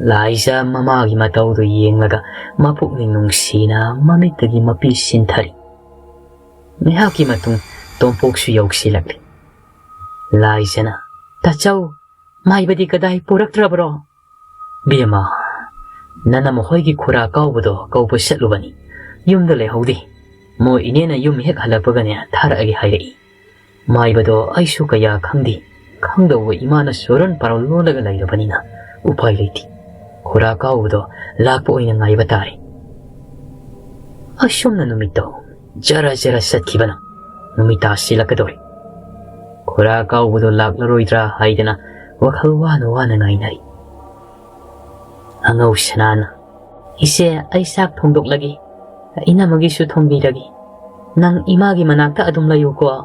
ꯂꯥꯏꯖ ꯃꯃꯥꯒꯤ ꯃꯇꯧꯗꯨ ꯌꯦꯡꯂꯒ ꯃꯄꯨꯛꯅꯤꯡ ꯅꯨꯡꯁꯤꯅ ꯃꯃꯤꯠꯇꯒꯤ ꯃꯄꯤ ꯁꯤꯟꯊꯔꯤ꯫ ꯉꯥꯏꯍꯥꯛꯀꯤ ꯃꯇꯨꯡ ꯇꯣꯝꯄꯣꯛꯁꯨ ꯌꯧꯁꯤꯜꯂꯛꯂꯤ꯫ ꯂꯥꯏꯖꯅ, "ꯇꯥꯆꯧ, ꯃꯥꯏꯕꯗꯤ ꯀꯗꯥꯏ ꯄꯨꯔꯛꯇ꯭ꯔꯕ꯭ꯔꯣ?" "ꯕꯦꯝꯃ, ꯅꯅꯝ ꯃꯈꯣꯏꯒꯤ ꯈꯨꯔꯥ ꯀꯥꯎꯕꯗꯣ ꯀꯧꯕ ꯆꯠꯂꯨꯕꯅꯤ꯫ ꯌꯨꯝꯗ ꯂꯩꯍꯧꯗꯦ꯫ ꯃꯣꯏ ꯏꯅꯦꯅ ꯌꯨꯝ ꯍꯦꯛ ꯍꯜꯂꯛꯄꯒꯅꯦ ꯊꯥꯔꯛꯑꯒꯦ ꯍꯥꯏꯔꯛꯏ꯫ ꯃꯥꯏꯕꯗꯣ ꯑꯩꯁꯨ ꯀꯌꯥ ꯈꯪꯗꯦ꯫ ꯈꯪꯗꯧꯕ ꯏꯃꯥꯅ ꯁꯣꯔꯟ ꯄꯥꯔꯣꯜ ꯂꯣꯜꯂꯒ ꯂꯩꯔꯕꯅꯤꯅ ꯎꯄꯥꯏ ꯂꯩꯇꯦ꯫ ꯈꯨꯔꯥ ꯀꯥꯎꯕꯗꯣ ꯂꯥꯛꯄ ꯑꯣꯏꯅ ꯉꯥꯏꯕ ꯇꯥꯔꯦ꯫" ꯑꯁꯨꯝꯅ ꯅꯨꯃꯤꯠꯇꯣ ꯖꯔ ꯖꯔ ꯆꯠꯈꯤꯕꯅ ꯅꯨꯃꯤꯠ ꯇꯥꯁꯤꯜꯂꯛꯀꯗꯧꯔꯦ꯫ ꯈꯨꯔꯥ ꯀꯥꯎꯕꯗꯣ ꯂꯥꯛꯂꯔꯣꯏꯗ꯭ꯔꯥ ꯍꯥꯏꯗꯅ ꯋꯥꯈꯜ ꯋꯥꯅ ꯋꯥꯅ ꯉꯥꯏꯅꯔꯤ꯫ ꯑꯉꯧ ꯁꯅꯥꯅ, "ꯏꯆꯦ, ꯑꯩ ꯆꯥꯛ ꯊꯣꯡꯗꯣꯛꯂꯒꯦ꯫ ꯏꯅꯝꯃꯒꯤꯁꯨ ꯊꯣꯡꯕꯤꯔꯒꯦ꯫ ꯅꯪ ꯏꯃꯥꯒꯤ ꯃꯅꯥꯛꯇ ꯑꯗꯨꯝ ꯂꯩꯌꯨꯀꯣ꯫"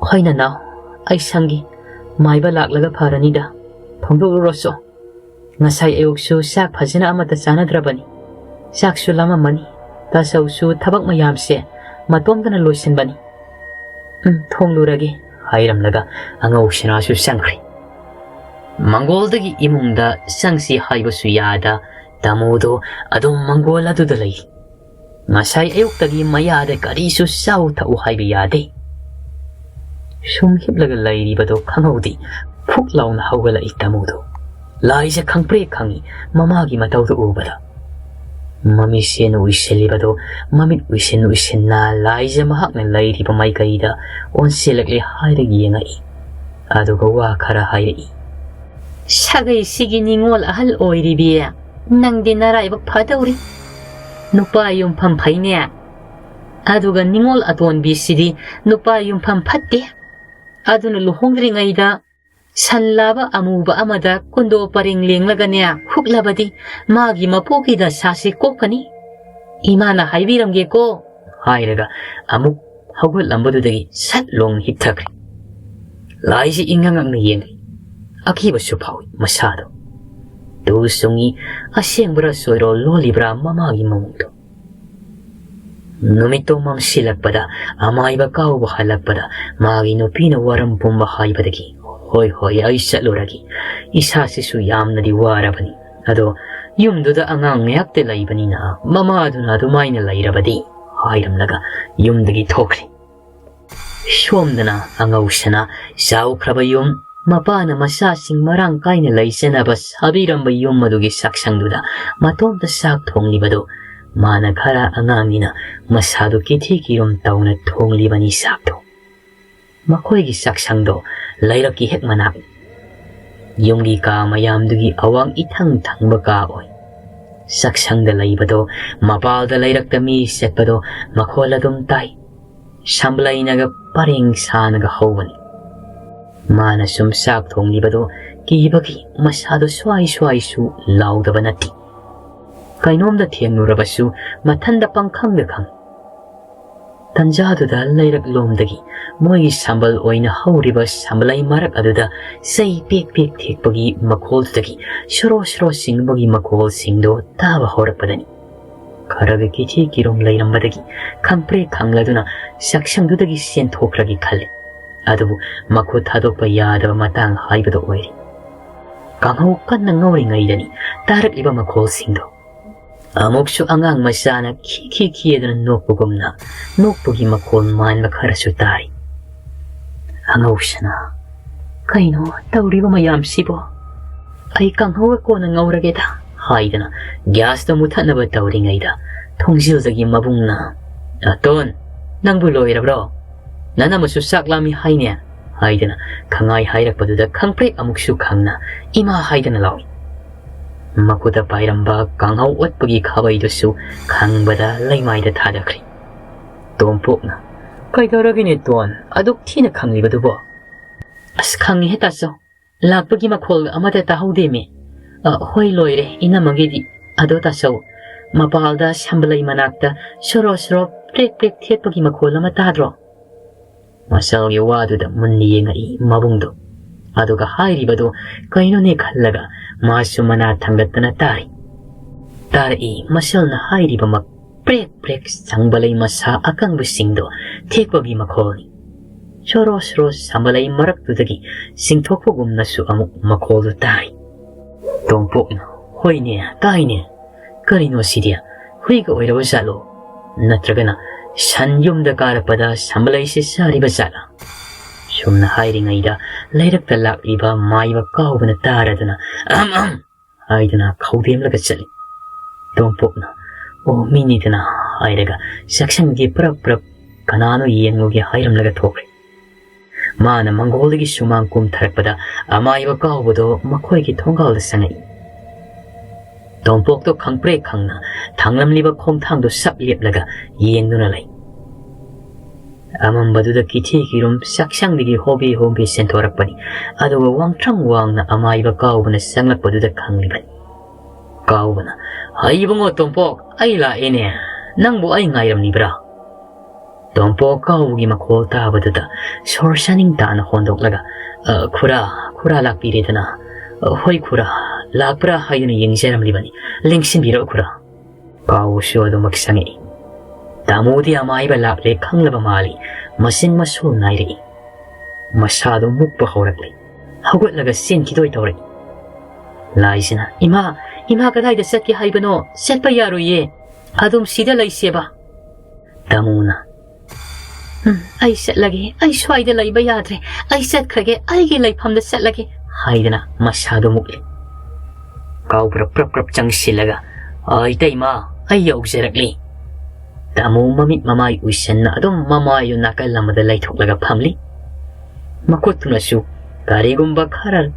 "ꯍꯣꯏ ꯅꯅꯥꯎ, ꯑꯩ ꯁꯪꯒꯦ꯫ ꯃꯥꯏꯕ ꯂꯥꯛꯂꯒ ꯐꯔꯅꯤꯗ꯫ ꯊꯣꯡꯗꯣꯛꯂꯨꯔꯣꯁꯨ꯫ ꯉꯁꯥꯏ ꯑꯌꯨꯛꯁꯨ ꯆꯥꯛ ꯐꯖꯅ ꯑꯃꯠꯇ ꯆꯥꯅꯗ꯭ꯔꯕꯅꯤ꯫ ꯆꯥꯛꯁꯨ ꯂꯥꯝꯃꯝꯃꯅꯤ꯫ ꯇꯥꯆꯧꯁꯨ ꯊꯕꯛ ꯃꯌꯥꯝꯁꯦ ꯃꯇꯣꯝꯇꯅ ꯂꯣꯏꯁꯤꯟꯕꯅꯤ꯫" "ꯎꯝ, ꯊꯣꯡꯂꯨꯔꯒꯦ," ꯍꯥꯏꯔꯝꯂꯒ ꯑꯉꯧ ꯁꯅꯥꯁꯨ ꯆꯪꯈ꯭ꯔꯦ꯫ ꯃꯪꯒꯣꯜꯗꯒꯤ ꯏꯃꯨꯡꯗ ꯆꯪꯁꯤ ꯍꯥꯏꯕꯁꯨ ꯌꯥꯗ, ꯇꯥꯃꯣꯗꯣ ꯑꯗꯨꯝ ꯃꯪꯒꯣꯜ ꯑꯗꯨꯗ ꯂꯩ꯫ ꯉꯁꯥꯏ ꯑꯌꯨꯛꯇꯒꯤ ꯃꯌꯥꯗ ꯀꯔꯤꯁꯨ ꯆꯥꯎ ꯊꯛꯎ ꯍꯥꯏꯕ ꯌꯥꯗꯦ꯫ ꯁꯨꯝ ꯍꯤꯞꯂꯒ ꯂꯩꯔꯤꯕꯗꯣ ꯈꯪꯍꯧꯗꯦ꯫ ꯐꯨꯛ ꯂꯥꯎꯅ ꯍꯧꯒꯠꯂꯛꯏ ꯇꯥꯃꯣꯗꯣ꯫ ꯂꯥꯏꯖ ꯈꯪꯄ꯭ꯔꯦꯛ ꯈꯪꯏ ꯃꯃꯥꯒꯤ ꯃꯇꯧꯗꯨ ꯎꯕꯗ꯫ ꯃꯃꯤꯠꯁꯦꯟ ꯎꯏꯁꯤꯜꯂꯤꯕꯗꯣ ꯃꯃꯤꯠ ꯎꯏꯁꯤꯟ ꯎꯏꯁꯤꯟꯅ ꯂꯥꯏꯖ ꯃꯍꯥꯛꯅ ꯂꯩꯔꯤꯕ ꯃꯥꯏꯀꯩꯗ ꯑꯣꯟꯁꯤꯜꯂꯛꯂꯦ ꯍꯥꯏꯔ ꯌꯦꯡꯉꯛꯏ꯫ ꯑꯗꯨꯒ ꯋꯥ ꯈꯔ ꯍꯥꯏꯔꯛꯏ꯫ "ꯁꯥꯒꯩꯁꯤꯒꯤ ꯅꯤꯉꯣꯜ ꯑꯍꯜ ꯑꯣꯏꯔꯤꯕꯤ, ꯅꯪꯗꯤ ꯅꯔꯥꯏꯕꯛ ꯐꯗꯧꯔꯤ꯫ ꯅꯨꯄꯥ ꯌꯨꯝꯐꯝ ꯐꯩꯅꯦ꯫ ꯑꯗꯨꯒ ꯅꯤꯉꯣꯜ ꯑꯇꯣꯟꯕꯤꯁꯤꯗꯤ ꯅꯨꯄꯥ ꯌꯨꯝꯐꯝ ꯐꯠꯇꯦ꯫ ꯑꯗꯨꯅ ꯂꯨꯍꯣꯡꯗ꯭ꯔꯤꯉꯩꯗ ꯁꯟ ꯂꯥꯕ ꯑꯃꯨꯕ ꯑꯃꯗ ꯀꯨꯟꯗꯣ ꯄꯔꯦꯡ ꯂꯦꯡꯂꯒꯅꯦ ꯍꯨꯛꯂꯕꯗꯤ ꯃꯥꯒꯤ ꯃꯄꯣꯛꯀꯤ ꯗꯁꯥꯁꯤ ꯀꯣꯛꯀꯅꯤ꯫ ꯏꯃꯥꯅ ꯍꯥꯏꯕꯤꯔꯝꯒꯦꯀꯣ," ꯍꯥꯏꯔꯒ ꯑꯃꯨꯛ ꯍꯧꯒꯠꯂꯝꯕꯗꯨꯗꯒꯤ ꯁꯠ ꯂꯣꯡ ꯍꯤꯞꯊꯈ꯭ꯔꯦ꯫ ꯂꯥꯏꯁꯤ ꯏꯉꯛ ꯉꯛꯅ ꯌꯦꯡꯂꯤ꯫ ꯑꯀꯤꯕꯁꯨ ꯐꯥꯎꯏ ꯃꯁꯥꯗꯣ꯫ ꯇꯨ ꯆꯨꯡꯉꯤ, ꯑꯁꯦꯡꯕ꯭ꯔꯥ ꯆꯣꯏꯔꯣꯜ ꯂꯣꯜꯂꯤꯕ꯭ꯔꯥ ꯃꯃꯥꯒꯤ ꯃꯑꯣꯡꯗꯣ꯫ ꯅꯨꯃꯤꯠꯇꯣ ꯃꯝꯁꯤꯜꯂꯛꯄꯗ, ꯑꯃꯥꯏꯕ ꯀꯥꯎꯕ ꯍꯜꯂꯛꯄꯗ, ꯃꯥꯒꯤ ꯅꯨꯄꯤꯅ ꯋꯥꯔꯝ ꯄꯨꯝꯕ ꯍꯥꯏꯕꯗꯒꯤ, "ꯍꯣꯏ, ꯍꯣꯏ, ꯑꯩ ꯆꯠꯂꯨꯔꯒꯦ꯫ ꯏꯁꯥꯁꯤꯁꯨ ꯌꯥꯝꯅꯗꯤ ꯋꯥꯔꯕꯅꯤ꯫ ꯑꯗꯣ ꯌꯨꯝꯗꯨꯗ ꯑꯉꯥꯡ ꯉꯥꯏꯍꯥꯛꯇ ꯂꯩꯕꯅꯤꯅ ꯃꯃꯥꯗꯨꯅ ꯑꯗꯨꯃꯥꯏꯅ ꯂꯩꯔꯕꯗꯤ ꯍꯥꯏꯔꯝꯂꯒ ꯌꯨꯝꯗꯒꯤ ꯊꯣꯛꯈ꯭ꯔꯦ꯫ ꯁꯣꯝꯗꯅ ꯑꯉꯧ ꯁꯅꯥ ꯆꯥꯎꯈ꯭ꯔꯕ ꯌꯨꯝ, ꯃꯄꯥꯅ ꯃꯆꯥꯁꯤꯡ ꯃꯔꯥꯡ ꯀꯥꯏꯅ ꯂꯩꯖꯅꯕ ꯁꯥꯕꯤꯔꯝꯕ ꯌꯨꯝ ꯑꯗꯨꯒꯤ ꯆꯥꯛꯁꯪꯗꯨꯗ ꯃꯇꯣꯝꯇ ꯆꯥꯛ ꯊꯣꯡꯂꯤꯕꯗꯨ, ꯃꯥꯅ ꯈꯔ ꯑꯉꯥꯡꯅꯤꯅ ꯃꯁꯥꯗꯨ ꯀꯤꯊꯤ ꯀꯤꯔꯨꯝ ꯇꯧꯅ ꯊꯣꯡꯂꯤꯕꯅꯤ ꯆꯥꯛꯇꯨ꯫ ꯃꯈꯣꯏꯒꯤ ꯆꯥꯛꯁꯪꯗꯣ ꯂꯩꯔꯛꯀꯤ ꯍꯦꯛ ꯃꯅꯥꯛ, ꯌꯨꯝꯒꯤ ꯀꯥ ꯃꯌꯥꯝꯗꯨꯒꯤ ꯑꯋꯥꯡ ꯏꯊꯪ ꯊꯪꯕ ꯀꯥ ꯑꯣꯏ꯫ ꯆꯥꯛꯁꯪꯗ ꯂꯩꯕꯗꯣ ꯃꯄꯥꯜꯗ ꯂꯩꯔꯛꯇ ꯃꯤ ꯆꯠꯄꯗꯣ ꯃꯈꯣꯜ ꯑꯗꯨꯝ ꯇꯥꯏ꯫ ꯁꯝꯕꯂꯩꯅꯒ ꯄꯔꯦꯡ ꯁꯥꯅꯒ ꯍꯧꯕꯅꯤ꯫ ꯃꯥꯅ ꯁꯨꯝ ꯆꯥꯛ ꯊꯣꯡꯂꯤꯕꯗꯣ ꯀꯤꯕꯒꯤ ꯃꯁꯥꯗꯣ ꯁ꯭ꯋꯥꯏ ꯁ꯭ꯋꯥꯏꯁꯨ ꯂꯥꯎꯗꯕ ꯅꯠꯇꯦ꯫ ꯀꯩꯅꯣꯝꯗ ꯊꯦꯡꯂꯨꯔꯕꯁꯨ ꯃꯊꯟꯗ ꯄꯪꯈꯪꯗ ꯈꯪ꯫ ꯇꯟꯖꯥꯗꯨꯗ ꯂꯩꯔꯛꯂꯣꯝꯗꯒꯤ ꯃꯣꯏꯒꯤ ꯁꯝꯕꯜ ꯑꯣꯏꯅ ꯍꯧꯔꯤꯕ ꯁꯝꯕꯂꯩ ꯃꯔꯛ ꯑꯗꯨꯗ ꯆꯩ ꯄꯦꯛ ꯄꯦꯛ ꯊꯦꯛꯄꯒꯤ ꯃꯈꯣꯜꯗꯨꯗꯒꯤ ꯁꯣꯔꯣ ꯁꯣꯔꯣ ꯆꯤꯡꯕꯒꯤ ꯃꯈꯣꯜꯁꯤꯡꯗꯣ ꯇꯥꯕ ꯍꯧꯔꯛꯄꯗꯅꯤ ꯈꯔꯒ ꯀꯤꯊꯤ ꯀꯤꯔꯣꯝ ꯂꯩꯔꯝꯕꯗꯒꯤ ꯈꯪꯄ꯭ꯔꯦꯛ ꯈꯪꯂꯗꯨꯅ ꯆꯥꯛꯁꯪꯗꯨꯗꯒꯤ ꯆꯦꯟꯊꯣꯛꯈ꯭ꯔꯒꯦ ꯈꯜꯂꯤ꯫ ꯑꯗꯨꯕꯨ ꯃꯈꯨꯠ ꯊꯥꯗꯣꯛꯄ ꯌꯥꯗꯕ ꯃꯇꯥꯡ ꯍꯥꯏꯕꯗꯨ ꯑꯣꯏꯔꯦ꯫ ꯀꯥꯡꯍꯧ ꯀꯟꯅ ꯉꯧꯔꯤꯉꯩꯗꯅꯤ ꯇꯥꯔꯛꯂꯤꯕ ꯃꯈꯣꯜꯁꯤꯡꯗꯣ꯫ ꯑꯃꯨꯛꯁꯨ ꯑꯉꯥꯡ ꯃꯆꯥꯅ ꯈꯤ ꯈꯤ ꯈꯤꯗꯨꯅ ꯅꯣꯛꯄꯒꯨꯝꯅ ꯅꯣꯛꯄꯒꯤ ꯃꯈꯣꯜ ꯃꯥꯟꯕ ꯈꯔꯁꯨ ꯇꯥꯔꯤ꯫ ꯑꯉꯧꯁꯅꯥ, "ꯀꯩꯅꯣ ꯇꯧꯔꯤꯕ ꯃꯌꯥꯝꯁꯤꯕꯣ? ꯑꯩ ꯀꯥꯡꯍꯧꯒ ꯀꯣꯟꯅ ꯉꯧꯔꯒꯦꯗ" ꯍꯥꯏꯗꯅ ꯒ꯭ꯌꯥꯁꯇꯣ ꯃꯨꯊꯠꯅꯕ ꯇꯧꯔꯤꯉꯩꯗ ꯊꯣꯡꯖꯤꯜꯗꯒꯤ ꯃꯕꯨꯡꯅ, "ꯑꯇꯣꯟ, ꯅꯪꯕꯨ ꯂꯣꯏꯔꯕ꯭ꯔꯣ? ꯅꯅꯝꯃꯁꯨ ꯆꯥꯛ ꯂꯥꯝꯃꯤ ꯍꯥꯏꯅꯦ?" ꯍꯥꯏꯗꯅ ꯈꯪꯉꯥꯏ ꯍꯥꯏꯔꯛꯄꯗꯨꯗ ꯈꯪꯄ꯭ꯔꯦꯛ ꯑꯃꯨꯛꯁꯨ ꯈꯪꯅ "ꯏꯃꯥ" ꯍꯥꯏꯗꯅ ꯂꯥꯎꯏ꯫ ꯃꯈꯨꯠꯇ ꯄꯥꯏꯔꯝꯕ ꯀꯥꯡꯍꯧ ꯑꯣꯠꯄꯒꯤ ꯈꯥꯕꯩꯗꯨꯁꯨ ꯈꯪꯕꯗ ꯂꯩꯃꯥꯏꯗ ꯊꯥꯗꯈ꯭ꯔꯦ꯫ ꯇꯣꯝꯄꯣꯛꯅ, "ꯀꯩꯗꯧꯔꯒꯦꯅꯦ ꯇꯣꯟ, ꯑꯗꯨꯛ ꯊꯤꯅ ꯈꯪꯂꯤꯕꯗꯨꯕꯣ?" "ꯑꯁ, ꯈꯪꯉꯤꯍꯦ ꯇꯥꯆꯧ, ꯂꯥꯛꯄꯒꯤ ꯃꯈꯣꯜ ꯑꯃꯠꯇ ꯇꯥꯍꯧꯗꯦꯃꯤ꯫ ꯑ, ꯍꯣꯏ, ꯂꯣꯏꯔꯦ ꯏꯅꯝꯃꯒꯤꯗꯤ꯫ ꯑꯗꯣ ꯇꯥꯆꯧ, ꯃꯄꯥꯜꯗ ꯁꯝꯕꯂꯩ ꯃꯅꯥꯛꯇ ꯁꯣꯔꯣ ꯁꯣꯔꯣ ꯄ꯭ꯔꯦꯛ ꯄ꯭ꯔꯦꯛ ꯊꯦꯠꯄꯒꯤ ꯃꯈꯣꯜ ꯑꯃ ꯇꯥꯗ꯭ꯔꯣ?" ꯃꯆꯜꯒꯤ ꯋꯥꯗꯨꯗ ꯃꯨꯟꯅ ꯌꯦꯡꯉꯛꯏ ꯃꯕꯨꯡꯗꯨ꯫ ꯑꯗꯨꯒ ꯍꯥꯏꯔꯤꯕꯗꯨ ꯀꯩꯅꯣꯅꯦ ꯈꯜꯂꯒ ꯃꯥꯁꯨ ꯃꯅꯥ ꯊꯥꯡꯒꯠꯇꯅ ꯇꯥꯔꯤ꯫ ꯇꯥꯔꯛꯏ ꯃꯆꯜꯅ ꯍꯥꯏꯔꯤꯕꯃꯛ꯫ ꯄ꯭ꯔꯦꯛ ꯄ꯭ꯔꯦꯛ ꯁꯝꯕꯂꯩ ꯃꯁꯥ ꯑꯀꯪꯕꯁꯤꯡꯗꯣ ꯊꯦꯛꯄꯒꯤ ꯃꯈꯣꯜꯅꯤ꯫ ꯁꯣꯔꯣ ꯁꯣꯔꯣ ꯁꯝꯕꯂꯩ ꯃꯔꯛꯇꯨꯗꯒꯤ ꯆꯤꯡꯊꯣꯛꯄꯒꯨꯝꯅꯁꯨ ꯑꯃꯨꯛ ꯃꯈꯣꯜꯗꯨ ꯇꯥꯔꯤ꯫ ꯇꯣꯝꯄꯣꯛꯅ, "ꯍꯣꯏꯅꯦ, ꯇꯥꯏꯅꯦ꯫ ꯀꯔꯤꯅꯣ ꯁꯤꯗꯤ? ꯍꯨꯏꯒ ꯑꯣꯏꯔꯕ ꯖꯥꯠꯂꯣ? ꯅꯠꯇ꯭ꯔꯒꯅ ꯁꯟ ꯌꯨꯝꯗ ꯀꯥꯔꯛꯄꯗ ꯁꯝꯕꯂꯩꯁꯦ ꯆꯥꯔꯤꯕ ꯖꯥꯠꯂꯥ?" ꯁꯨꯝꯅ ꯍꯥꯏꯔꯤꯉꯩꯗ ꯂꯩꯔꯛꯇ ꯂꯥꯛꯂꯤꯕ ꯃꯥꯏꯕ ꯀꯥꯎꯕꯅ ꯇꯥꯔꯗꯨꯅ "ꯑꯝ ꯑꯝ" ꯍꯥꯏꯗꯨꯅ ꯈꯧꯗꯦꯝꯂꯒ ꯆꯠꯂꯤ꯫ ꯇꯣꯝꯄꯣꯛꯅ "ꯑꯣ, ꯃꯤꯅꯤꯗꯅ" ꯍꯥꯏꯔꯒ ꯆꯥꯛꯁꯪꯒꯤ ꯄ꯭ꯔꯞ ꯄ꯭ꯔꯞ ꯀꯅꯥꯅꯣ ꯌꯦꯡꯂꯨꯒꯦ ꯍꯥꯏꯔꯝꯂꯒ ꯊꯣꯛꯈ꯭ꯔꯦ꯫ ꯃꯥꯅ ꯃꯪꯒꯣꯜꯗꯒꯤ ꯁꯨꯃꯥꯡ ꯀꯨꯝꯊꯔꯛꯄꯗ ꯑꯃꯥꯏꯕ ꯀꯥꯎꯕꯗꯣ ꯃꯈꯣꯏꯒꯤ ꯊꯣꯡꯒꯥꯜꯗ ꯆꯪꯉꯛꯏ꯫ ꯇꯣꯝꯄꯣꯛꯇꯣ ꯈꯪꯄ꯭ꯔꯦꯛ ꯈꯪꯅ ꯊꯥꯡꯂꯝꯂꯤꯕ ꯈꯣꯡꯊꯥꯡꯗꯣ ꯁꯞ ꯂꯦꯞꯂꯒ ꯌꯦꯡꯗꯨꯅ ꯂꯩ꯫ ꯑꯃꯝꯕꯗꯨꯗ ꯀꯤꯊꯤ ꯀꯤꯔꯨꯝ ꯆꯥꯛꯁꯪꯗꯒꯤ ꯍꯣꯕꯦ ꯍꯣꯕꯦ ꯆꯦꯟꯊꯣꯔꯛꯄꯅꯤ꯫ ꯑꯗꯨꯒ ꯋꯥꯡꯇ꯭ꯔꯪ ꯋꯥꯡꯅ ꯑꯃꯥꯏꯕ ꯀꯥꯎꯕꯅ ꯆꯪꯂꯛꯄꯗꯨꯗ ꯈꯪꯂꯤꯕꯅꯤ꯫ ꯀꯥꯎꯕꯅ, "ꯍꯩ ꯏꯕꯨꯡꯉꯣ ꯇꯣꯝꯄꯣꯛ, ꯑꯩ ꯂꯥꯛꯑꯦꯅꯦ꯫ ꯅꯪꯕꯨ ꯑꯩ ꯉꯥꯏꯔꯝꯂꯤꯕ꯭ꯔꯥ?" ꯇꯣꯝꯄꯣꯛ ꯀꯥꯎꯕꯒꯤ ꯃꯈꯣꯜ ꯇꯥꯕꯗꯨꯗ ꯁꯣꯔ ꯁꯥꯅꯤꯡ ꯇꯥꯅ ꯍꯣꯟꯗꯣꯛꯂꯒ, "ꯑ, ꯈꯨꯔꯥ, ꯈꯨꯔꯥ ꯂꯥꯛꯄꯤꯔꯦꯗꯅ꯫ ꯑ, ꯍꯣꯏ ꯈꯨꯔꯥ, ꯂꯥꯛꯄ꯭ꯔꯥ ꯍꯥꯏꯗꯨꯅ ꯌꯦꯡꯖꯔꯝꯂꯤꯕꯅꯤ꯫ ꯂꯦꯡꯁꯤꯟꯕꯤꯔꯛꯎ ꯈꯨꯔꯥ꯫" ꯀꯥꯎꯕꯁꯨ ꯑꯗꯨꯃꯛ ꯆꯪꯉꯛꯏ꯫ ꯇꯥꯃꯣꯗꯤ ꯑꯃꯥꯏꯕ ꯂꯥꯛꯂꯦ ꯈꯪꯂꯕ ꯃꯥꯜꯂꯤ꯫ ꯃꯆꯤꯟ ꯃꯁꯨ ꯅꯥꯏꯔꯛꯏ꯫ ꯃꯁꯥꯗꯨ ꯃꯨꯛꯄ ꯍꯧꯔꯛꯂꯦ꯫ ꯍꯧꯒꯠꯂꯒ ꯆꯦꯟꯈꯤꯗꯣꯏ ꯇꯧꯔꯛꯏ꯫ ꯂꯥꯏꯁꯤꯅ, "ꯏꯃꯥ, ꯏꯃꯥ ꯀꯗꯥꯏꯗ ꯆꯠꯀꯦ ꯍꯥꯏꯕꯅꯣ? ꯆꯠꯄ ꯌꯥꯔꯣꯏꯌꯦ꯫ ꯑꯗꯨꯝ ꯁꯤꯗ ꯂꯩꯁꯦꯕ꯫" ꯇꯥꯃꯣꯅ, "ꯎꯝ, ꯑꯩ ꯆꯠꯂꯒꯦ꯫ ꯑꯩ ꯁ꯭ꯋꯥꯏꯗ ꯂꯩꯕ ꯌꯥꯗ꯭ꯔꯦ꯫ ꯑꯩ ꯆꯠꯈ꯭ꯔꯒꯦ꯫ ꯑꯩꯒꯤ ꯂꯩꯐꯝꯗ ꯆꯠꯂꯒꯦ," ꯍꯥꯏꯗꯅ ꯃꯁꯥꯗꯨ ꯃꯨꯛꯂꯦ꯫ ꯀꯥꯎꯕ꯭ꯔ ꯄ꯭ꯔꯞ ꯄ꯭ꯔꯞ ꯆꯪꯁꯤꯜꯂꯒ, "ꯑ, ꯏꯇꯩꯃ, ꯑꯩ ꯌꯧꯖꯔꯛꯂꯤ꯫" ꯇꯥꯃꯣ ꯃꯃꯤꯠ ꯃꯃꯥꯏ ꯎꯏꯁꯟꯅ ꯑꯗꯨꯝ ꯃꯃꯥꯏꯗꯨ ꯅꯥꯀꯜ ꯑꯃꯗ ꯂꯩꯊꯣꯛꯂꯒ ꯐꯝꯂꯤ꯫ ꯃꯈꯨꯠꯇꯨꯅꯁꯨ ꯀꯔꯤꯒꯨꯝꯕ ꯈꯔ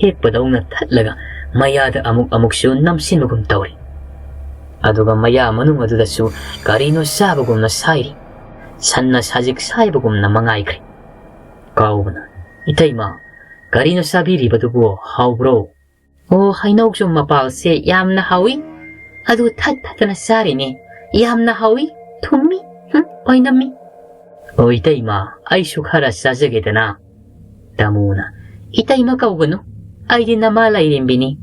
ꯍꯦꯛꯄꯗꯧꯅ ꯊꯠꯂꯒ ꯃꯌꯥꯗ ꯑꯃꯨꯛ ꯑꯃꯨꯛꯁꯨ ꯅꯝꯁꯤꯟꯕꯒꯨꯝ ꯇꯧꯔꯤ꯫ ꯑꯗꯨꯒ ꯃꯌꯥ ꯃꯅꯨꯡ ꯑꯗꯨꯗꯁꯨ ꯀꯔꯤꯅꯣ ꯆꯥꯕꯒꯨꯝꯅ ꯁꯥꯏꯔꯤ꯫ ꯁꯟꯅ ꯁꯖꯤꯛ ꯁꯥꯏꯕꯒꯨꯝꯅ ꯃꯉꯥꯏꯈ꯭ꯔꯦ꯫ ꯀꯥꯎꯕꯅ, "ꯏꯇꯩꯃ, ꯀꯔꯤꯅꯣ ꯆꯥꯕꯤꯔꯤꯕꯗꯨꯕꯨ? ꯍꯥꯎꯕ꯭ꯔꯣ?" "ꯑꯣ, ꯍꯩꯅꯧꯁꯨ ꯃꯄꯥꯜꯁꯦ ꯌꯥꯝꯅ ꯍꯥꯎꯏ꯫ ꯑꯗꯨ ꯊꯠ ꯊꯠꯇꯅ ꯆꯥꯔꯤꯅꯦ꯫ ꯌꯥꯝꯅ ꯍꯥꯎꯏ, ꯊꯨꯝꯃꯤ, ꯍꯨꯝ, ꯑꯣꯏꯅꯝꯃꯤ꯫" "ꯑꯣ, ꯏꯇꯩꯃ, ꯑꯩꯁꯨ ꯈꯔ ꯆꯥꯖꯒꯦꯗꯅ꯫" ꯇꯥꯃꯣꯅ, "ꯏꯇꯩꯃ ꯀꯧꯒꯅꯨ꯫ ꯑꯩꯗꯤ ꯅꯃꯥ ꯂꯥꯏꯔꯦꯝꯕꯤꯅꯤ꯫